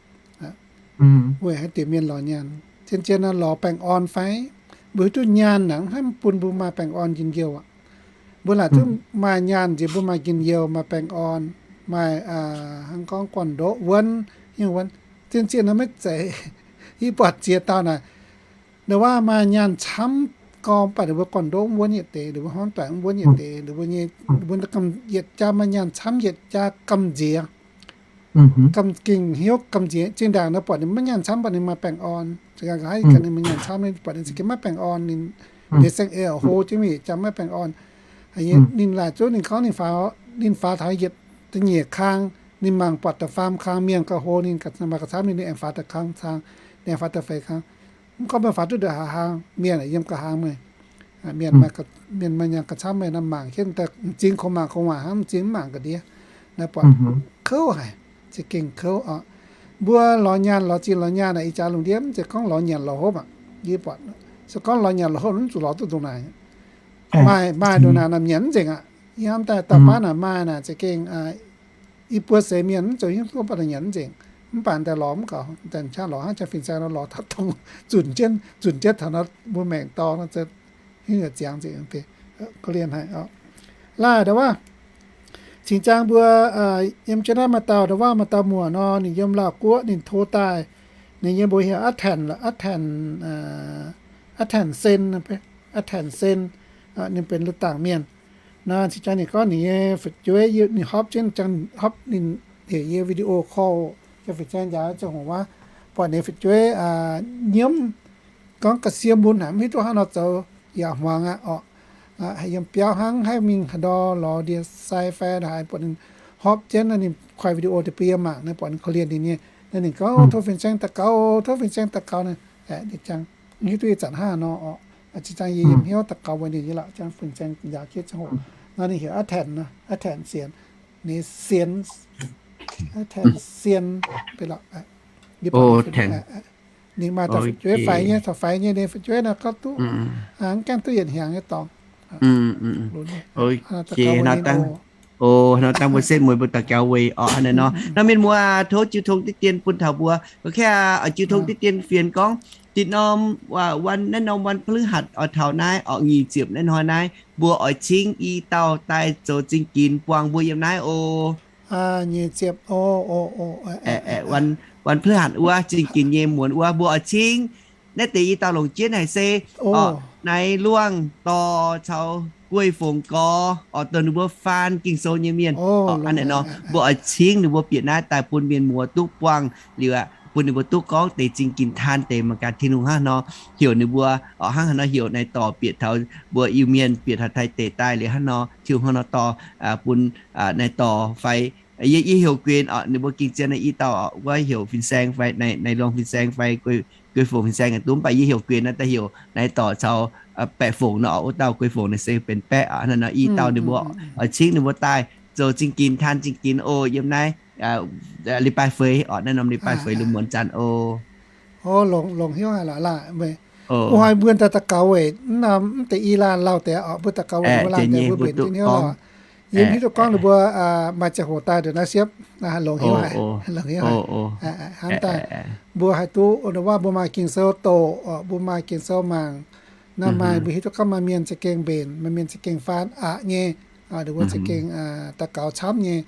Weic haaix diuc mienh lorz nyaanh? Zien-zien nor lorz baengh orn fai? Mbuo hiuv duqv nyaanh naaic hnamv bun mbuo maaih baengh orn njien-youh aqv. Mbuo laaic duqv maaih nyaanh nziex mbuo maaih njien-youh, maaih baengh orn, maaih hnangv gorngv gorn-ndoqv wuonv, hnyouv wuonv. Zien-zien nor maiv zeiz. Yie buatc ziex dauh naaic, ndongc wuov maaih nyaanh camv gorngv baac ninh mbuo gorn-ndoqv mv wuonv yietc deix, ninh mbuo hmuangv doic mv wuonv yietc deix, ninh mbuo nyei, ninh mbuo yietc jaax maaih nyaanh camv, yietc jaax gamh nziex, gamh gengh hnyouv gamh nziex. Zinh ndaangc nor buatc ninh maiv nyaanh camv baac ninh maaih baengh orn. Za'gengh haiz ganh ninh maaih nyaanh camv, buatc ninh za'gengh maiv baengh orn, ninh deix saeng-eix hlo jienv mingh yietc jaax maiv baengh orn. Ninh laaic zuqc ninh gorngv ninh faaux, ninh faaux taux yietc da'nyeic kang, ninh mangc buatc da'faam kang mienh gauh hlo, ninh maaih gauh camv, ninh aengx faaux da'kang kang, ninh aengx faaux da'feix kang. Mv gorngv meih faaux duqv ndongc haaix hlang, mienh yiem gauh hlang meih. Mienh, mienh maaih nyaanh gauh camv meih nor mangc hietv daaih m'zing kungx mangc kungx waac hnangv, m'zing mv mangc ga'ndiev. Naaiv buatc kouv haic, za'gengh kouv oc. Mbuo lorz nyaanh lorz zinh lorz nyaanh naaic, ih jaax lungh ndiev mv zeiz gorngv lorz nyanc lorz hopv aqv. Yie buatc se gorngv lorz nyanc lorz hopv mv zuqc lorz duqv ndongc naaic. Maaih, maaih ndongc naaic naaic nyanc mv nzengc aqc. Yie hnamv daaih dauh baav naaic maaih naaic za'gengh ih buo seix mienh mv zoux hnyouv duqv baac nyanc mv nzengc. Mv baac daaih lorz mv gaux, daaih qaqv lorz hnangv Jaa-Fin Saeng nor lorz taux dongh zunc jienv, zunc jienv taux nor mbuo maengc dorng nor, hnyouv yaac ziangx nzengc. Ga'lien haic oc. Laaic ndau wuov, cingx zaang mbuo yiem jienv naaiv maaih dauh ndau wuov maaih dauh muoc nor, ninh yiem Laauh Guoqv, ninh to daaih, ninh yiem mbuo hieh Aav Taenx, Aav Taenx, Aav Taenx Sen, Aav Taenx Sen, ninh benx Lu Dangc mienh. Nor cingx zaang ninh gorngv ninh nyei fu'jueiv, ninh hopv jienv, hopv ninh heuc yie video call, Jaa-Fin Saeng njaaux ziangh hoc wuov, buatc ninh fu'jueiv nyiemv, gorngv ga'sie mun haic, mv hiuv duqv hnangv nor zoux, yaac hmuangx aqv oc. yiem biauv hnangv, haih mingh haaix ndau lorz ndie-sai fai haaix, buatc ninh hopv jienv, ninh koi video deix bun yie mangc, naaiv buatc ninh korv-lienh ninh nyei. Naaiv ninh gorngv, Tov fin-saeng daux gaux, tov fin-saeng daux gaux naaic. Ninh jangx hiuv duqv ih zanc hnangv nor oc. Zinh ndaangc yie yiem hnyouv daux gaux weic ninh nyei lorqc, jangx fin-saeng njaaux jienv ziangh hoc. Nor ninh heuc Aa Tanc, Aa Tanc Sienx, ninh Sienx, Aa Tanc Sienx, ninh maaih dauh fu'jueiv faix nyei, taux faix nyei ninh fu'jueiv naaic gorngv duqv, mv gaengh duqv yietc hnyangx nyei dorngx. Nor dangh mbuo setv mueiz mbuo daux gaux weic orqc, hnangv naaiv nor. Nor mienh muoz, tov jiu tong diqv dien bun taux mbuo. Oc, jiu tong diqv dien fienx gorngv, da'nyeic norm, naaiv norm วันพฤหัส oix taux naaiv orqc, nyic ziepc naaiv hnoi naaiv, mbuo oix cingv i dauh daaih zoux zingh ginx buangh mbuo yiem naaiv oc. Nyic ziepc, วันพฤหัส wuov, zingh ginx nyei muonz wuov, mbuo oix cingv. Naaiv deix i dauh longc jienv haic se orqc, Naaiv Luangh Dorh caux Guei Fongc Gorx orqc, dongh ninh mbuo faan Ging-Sou nyei mienh. Hnangv naaiv nor mbuo oix cingv ninh mbuo bieqc naaiv daaih bun mienh muoz duqv buangh liuz aqv, bun ninh mbuo duqv gorngv deix zingh ginx taan deix mangc gaax Tin-Hungh hnangv haaix nor heuc ninh mbuo orqc, hnangv haaix nor heuc naaiv dorh bieqc taux mbuo Iu-Mienh bieqc taux Taiv deic daaih liuz hnangv nor, Tin-Hungh hnangv haaix nor dorh bun naaiv dorh fai. Yie, yie heuc guenx orqc, ninh mbuo ging zien naaiv i dauh orqc, wuov heuc fin-saeng fai, Naaiv Luangh fin-saeng fai Guei Fongc fin-saeng dungv, mv baac yie heuc guenx naaiv daaih heuc naaiv dorh caux Baeqc Fongc nor orqc, wuov dauh Guei Fongc naaiv se benx baeqv orqc. Hnangv naaiv nor i dauh ninh mbuo oix cingv ninh mbuo daaih zoux zingh ginx taan zingh ginx oc, yiem naaiv leiz-baaix feix orqc, naaiv norm leiz-baaix feix lungh muonz zanc oc. Longc, longc hnyouv haic laaix. Mv hnoi mbuo daaih daux gaux weic mv norm mv deix i laanh lauh deix orqc, mbuo daux gaux weic mbuo laanh deix mbuo mbenc jienv hnyouv lorqc. Yie mv hiuv duqv gorngv ninh mbuo maaih ziangh hoc daaih ndongc naaiv siepv, longc hnyouv haic, longc hnyouv haic. Hnamv daaih mbuo haih duqv, waac mbuo maaih Ging-Sou doqc orqc, mbuo maaih Ging-Sou mangc. Naaiv maaih mbuo hiuv duqv gorngv maaih mienh za'gengh mbenc, maaih mienh za'gengh faan aqc nyei, ndongc mbuo za'gengh daux gaux camv nyei.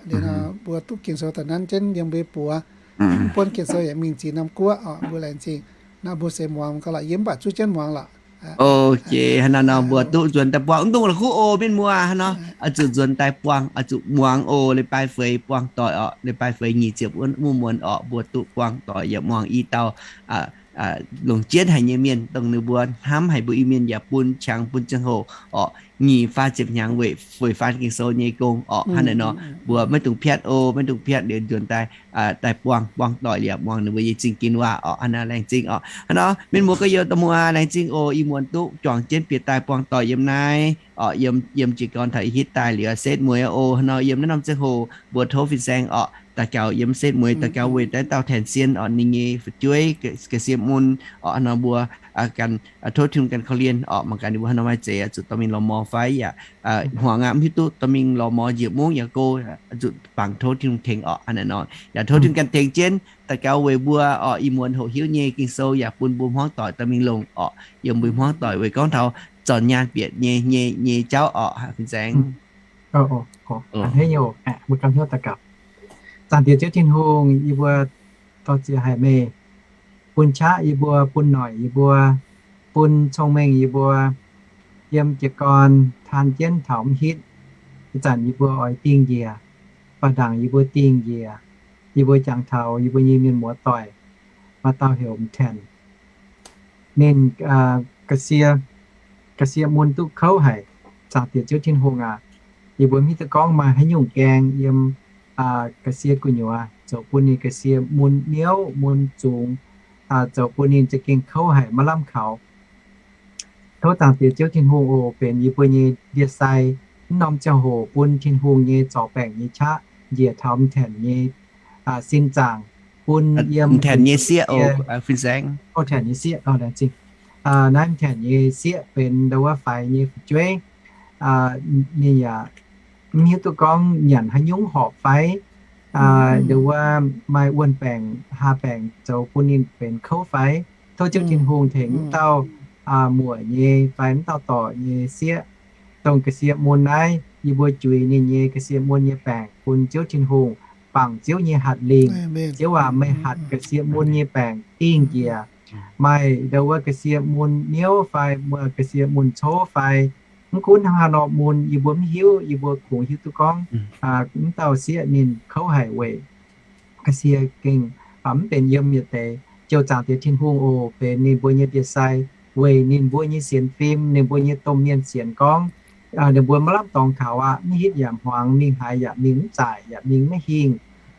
Liuz nor mbuo duqv Ging-Sou daaih nanv jienv yiem mbuo buoz, mv buonv Ging-Sou yaac mingh ziex norm guoqv orqc, mbuo laengz zingh. Naaiv mbuo seix muangx gauh lorqc, yie mv baac zuov jienv muangx lorqc. Oc, jiex hnangv naaiv nor mbuo duqv nzuonx daaih buangh, mv dungx la'kuqv oc, mienh muoz, hnangv nor oix zuqc nzuonx daaih buangh, oix zuqc muangx oc, leiz-baaix feix buangh doic orqc, leiz-baaix feix nyic ziepc wuov muonz orqc, mbuo duqv buangh doic yaac muangx i dauh longc jienv haic nyei mienh, dongh ninh mbuo hnamv haic mbuo Iu-Mienh yaac bun qangx bun ziangh hoc orqc, nyic faah ziepc hnyangx weic faan Ging-Sou nyei gong orqc. Hnangv naaiv nor mbuo maiv dungx piatv oc, maiv dungx piatv, liuz nzuonx daaih, daaih buangh, buangh doic liuz muangx ninh mbuo nyei zingh ginx waac orqc. Hnangv naaiv laengz zingh orqc. Hnangv nor mienh muoz gorx-youz domh muoz laengz zingh oc, ih muonz duqv juangc jienv bieqc daaih buangh doic yiem naaiv orqc, yiem, yiem jiez gorn taux ih hitv daaih liuz setv mueiz oc. Hnangv nor yiem naaiv norm ziangh hoc mbuo tov fin-saeng orqc, daux gaux yiem setv mueiz, daux gaux weic naaiv dauh Taeqv Sien orqc, ninh nyei fu'jueiv ga'sie mun orqc. Hnangv nor mbuo ganh tov Tin-Hungh ganh korv-lienh orqc, mangc gaax ninh mbuo hnangv nor maaih zeiz zuqc dorh mingh lorz mor fai yaac hmuangx aqv, mv hiuv duqv dorh mingh lorz mor njiec mungv yaac go, zuqc bangc tov Tin-Hungh tengx orqc. Hnangv naaiv nor yaac tov Tin-Hungh ganh tengx jienv daux gaux weic mbuo orqc, ih muonz hoqc hiuv nyei Ging-Sou yaac bun mbuo hmuangv doic dorh mingh longc orqc, yiem mbuo hmuangv doic weic gorngv taux zornc nyaanh bieqc nyei, nyei, nyei jauv orqc. Fin-saeng, mbuo ganh hnyouv daux gaux. Zaangc Diex Ziouv Tin-Hungh, yie mbuo dorh ziex haic meih bun qaqv yie mbuo, bun noic yie mbuo, bun cong-mengh yie mbuo, yiem jiez gorn taan jienv taux mv hitv. Ih zanc yie mbuo oix dingh njiec, baac ndaangc yie mbuo dingh njiec, yie mbuo jangx taux yie mbuo nyei mienh muoz doic, maaih dauh heuc M'Taenc. Ninh ga'sie, ga'sie mun duqv kouv haic. Zaangc Diex Ziouv Tin-Hungh aac, yie mbuo mv hiuv duqv gorngv maaih haaix nyungc gaeng yiem ga'sie gu'nyuoz zoux bun ninh ga'sie mun niouv mun zungx, zoux bun ninh za'gengh kouv haic maiv lamh kaux. Tov Zaangc Diex Ziouv Tin-Hungh oc, benx yie mbuo nyei ndie-sai. Mv norm ziangh hoc bun Tin-Hungh nyei zorc baengc nyei qaqv njiec taux M'Taenc nyei sin zaangc, bun yiem M'Taenc nyei sieqv, M'Taenc nyei sieqv, naaiv M'Taenc nyei sieqv benx ndau wuov faix nyei fu'jueiv. Ninh yaac mv hiuv duqv gorngv nyanc haaix nyungc horpc fai ndau wuov maaih wuonh baengc haa baengc zoux bun ninh benx kouv fai. Tov Ziouv Tin-Hungh tengx mv dauh muoc nyei fai mv dauh dorc nyei sieqv, dongh ga'sie mun naaiv, yie mbuo juix ninh nyei ga'sie mun nyei baengc bun Ziouv Tin-Hungh, bangc Ziouv nyei hatc lingh. Ziouv aac, meih hatc ga'sie mun nyei baengc dingh njiec. Maaih ndau wuov ga'sie mun niouv fai muoz ga'sie mun cov fai, mv gunv hnangv haaix nor mun, yie mbuo mv hiuv, yie mbuo kungx hiuv duqv gorngv mv dauh sieqv ninh kouv haic weic ga'sie gengh mv benx yiem yietc deix. Ziouc Zaangc Diex Tin-Hungh oc, benx ninh mbuo nyei ndie-sai. weic ninh mbuo nyei sienx fim, ninh mbuo nyei domh mienh sienx gorngv, ninh mbuo maiv lamh dorngx kaux aqv, mv hitv yaac hmuangx, mingh haaix yaac mingh mv zaaic, yaac mingh maiv hingh.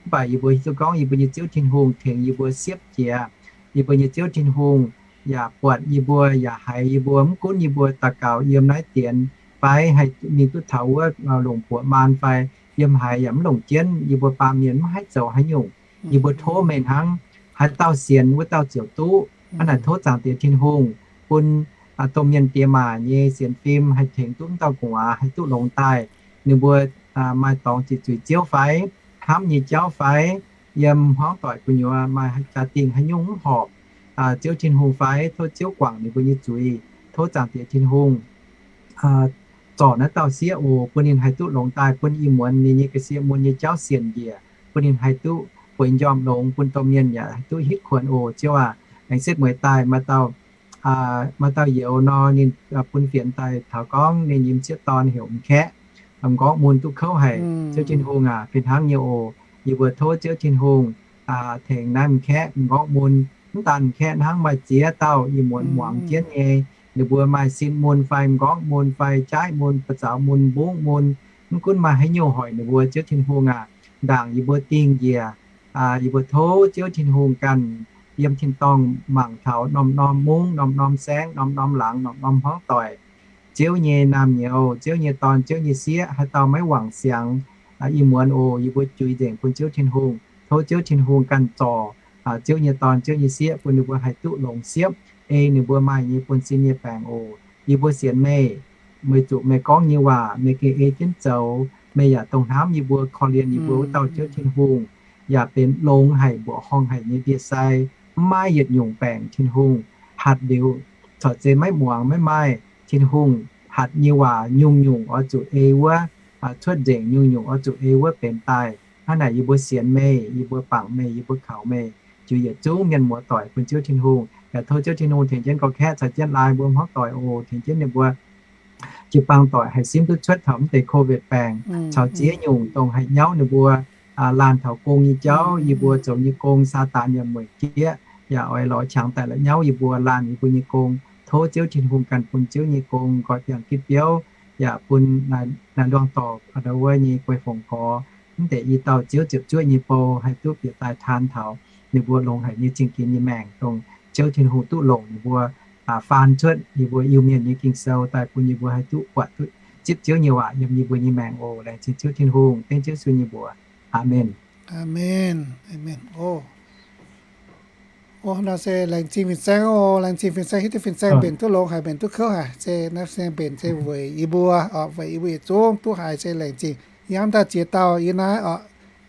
Mv baac yie mbuo hiuv duqv gorngv yie mbuo nyei Ziouv Tin-Hungh tengx yie mbuo siepv jiex. Yie mbuo nyei Ziouv Tin-Hungh yaac buatc yie mbuo, yaac haiz yie mbuo, mv gunv yie mbuo daux gaux yiem naaiv dienx fai haih mingh duqv taux wuov longc buoqc maan fai yiem haaix yaac mv longc jienv, yie mbuo baamh mienh mv haih zoux haaix nyungc. Yie mbuo tov meih hnangv, haaix dauh sienx wuov dauh ziouc duqv. Hnangv naaic tov Zaangc Diex Tin-Hungh bun domh mienh diex maac nyei sienx fim haih tengx duqv wuov dauh gu'nguaaz haih duqv longx daaih. Ninh mbuo maaih dorngx ziqc zuiz Ziouv fai, hnamv nyei jauv fai, yiem hmuangv doic gu'nyuoz maaih jaa-dingh haaix nyungc mv horpc Ziouv Tin-Hungh fai, tov Ziouv guangc ninh mbuo nyei zuiz. Tov Zaangc Diex Tin-Hungh zorc naaiv dauh sieqv oc, bun ninh haih duqv longx daaih, bun ih muonz ninh nyei ga'sie mun nyei jauv sienc njiec, bun ninh haih duqv bueix njormh longx, bun domh mienh yaac haih duqv hitv kuonx oc. Ziouv aac, laengz zingh mueiz daaih maaih dauh, maaih dauh youz nor, ninh bun fienx daaih taux gorngv ninh nyei m'sieqv dorn heuc M'Kaeqv, m'nqorngv mun duqv kouv haic. Ziouv Tin-Hungh aac, fih hnangv nyei oc. Yie mbuo tov Ziouv Tin-Hungh tengx naaiv M'Kaeqv m'nqorngv mun. Mv daan M'Kaeqv hnangv, maaih ziex dauh ih muonz muangx jienv nyei, ninh mbuo maaih sin mun fai m'nqorngv mun fai jaaiv mun, ba'zaux mun, mbungv mun, mv gunv maaih haaix nyungc hoic ninh mbuo, Ziouv Tin-Hungh aac, ndaangc yie mbuo dingh njiec. Yie mbuo tov Ziouv Tin-Hungh ganh yiem tin-dorngh mangc taux norm-norm mungv, norm-norm saengv, norm-norm laangz, norm-norm hmuangv doic. Ziouv nyei naamh nyouz, Ziouv nyei dorn, Ziouv nyei sieqv, haaix dauh maiv wangc siangx, ih muonz oc, yie mbuo juix nzengc bun Ziouv Tin-Hungh. Tov Ziouv Tin-Hungh ganh zorc Ziouv nyei dorn, Ziouv nyei sieqv, bun ninh mbuo haih duqv longx siepv, ei ninh mbuo maaih nyei buonv-sin nyei baengc oc. Yie mbuo sienx meih, meih zuqc meih gorngv nyei waac meih gengh ei jienv zoux. Meih yaac dongh hnamv yie mbuo, korv-lienh yie mbuo wuov dauh Ziouv Tin-Hungh, yaac benx longx haic, mbuoqc horngh haic nyei ndie-sai, mv maaih yietc nyungc baengc. Tin-Hungh, hatc liuz corc zeiz maiv muangx maiv maaih. Tin-Hungh, hatc nyei waac nyungc-nyungc oix zuqc ei wuov cuotv nzengc, nyungc-nyungc oix zuqc ei wuov benx daaih. Hnangv naaic yie mbuo sienx meih, yie mbuo bangc meih, yie mbuo kaux meih, juix yietc zungv mienh muoz doic bun Ziouv Tin-Hungh. Yaac tov Ziouv Tin-Hungh tengx jienv gorx-kaeqv caux jienv laai mbuo hmuangv doic oc, tengx jienv ninh mbuo jiu-baang doic haih simv duqv cuotv taux mv deix COVID baengc caux ziex nyungc dongh haih nyauv ninh mbuo laanh taux gong nyei jauv. Yie mbuo zoux nyei gong Saadaan yaac mueic jieqv, yaac oix lorz qangx daaih la'nyauv yie mbuo, laanh yie mbuo nyei gong. Tov Ziouv Tin-Hungh ganh bun Ziouv nyei gong nqoi biangh gitv biouv, yaac bun naaiv luangh dorc wuov nyei guei fongc gorx, mv deix i dauh Ziouv ziepc zuoqv nyei bou haih duqv bieqc daaih taan taux ninh mbuo longx haic nyei zingh ginx nyei maengc, dongh Ziouv Tin-Hungh duqv longc ninh mbuo faan cuotv yie mbuo Iu-Mienh nyei Ging-Sou daaih bun yie mbuo haih duqv buatc duqv zipv Ziouv nyei waac yiem yie mbuo nyei maengc oc. Laengz zingh Ziouv Tin-Hungh, dengv Ziouv Yesu nyei mbuox. Aamen. Aamen. Aamen. O, nor se laengz zingh fin-saeng oc. Laengz zingh fin-saeng, hiuv duqv fin-saeng mbenc duqv longx haic, mbenc duqv kouv haic. Se naaiv fin-saeng mbenc se weic yie mbuo oc, weic yie mbuo yietc zungv duqv haiz se laengz zingh. Yie hnamv daaih ziex dauh yie naaiv oc,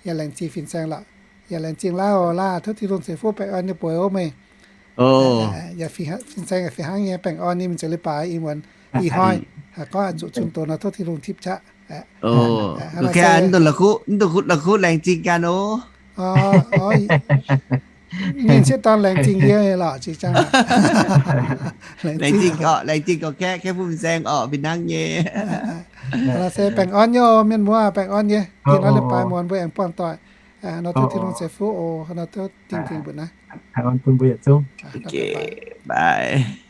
yaac laengz zingh fin-saeng lorqc. Yaac laengz zingh Laav oc. Laav, tov Tin-Hungh ceix fuqv baengh orn nyei buoz oc meih. Yaac fin-saeng yaac fih hnangv nyei baengh orn nyei mingh zoux leiz-baaix ih muonz ih hnoi. Haiz gorngv oix zuqc cun doz nor tov Tin-Hungh tipv qaqv. Mv dungx la'kuqv, mv dungx la'kuqv, laengz zingh ganh oc. Ninh sieqv dorn laengz zingh yie lorqc, zingh zangh. Laengz zingh, laengz zingh gorx-kaeqv, kaeqv fuqv fin-saeng oc, fih hnangv nyei. Se baengh orn nyei oc mienh muoz, baengh orn nyei. Dinh hnoi leiz-baaix muonz mbuo aengx buangh doic. Nor tov Tin-Hungh ceix fuqv oc. Nor tov dingh dingh mbuo naaiv. Baengh orn bun mbuo yietc zungv. Bye.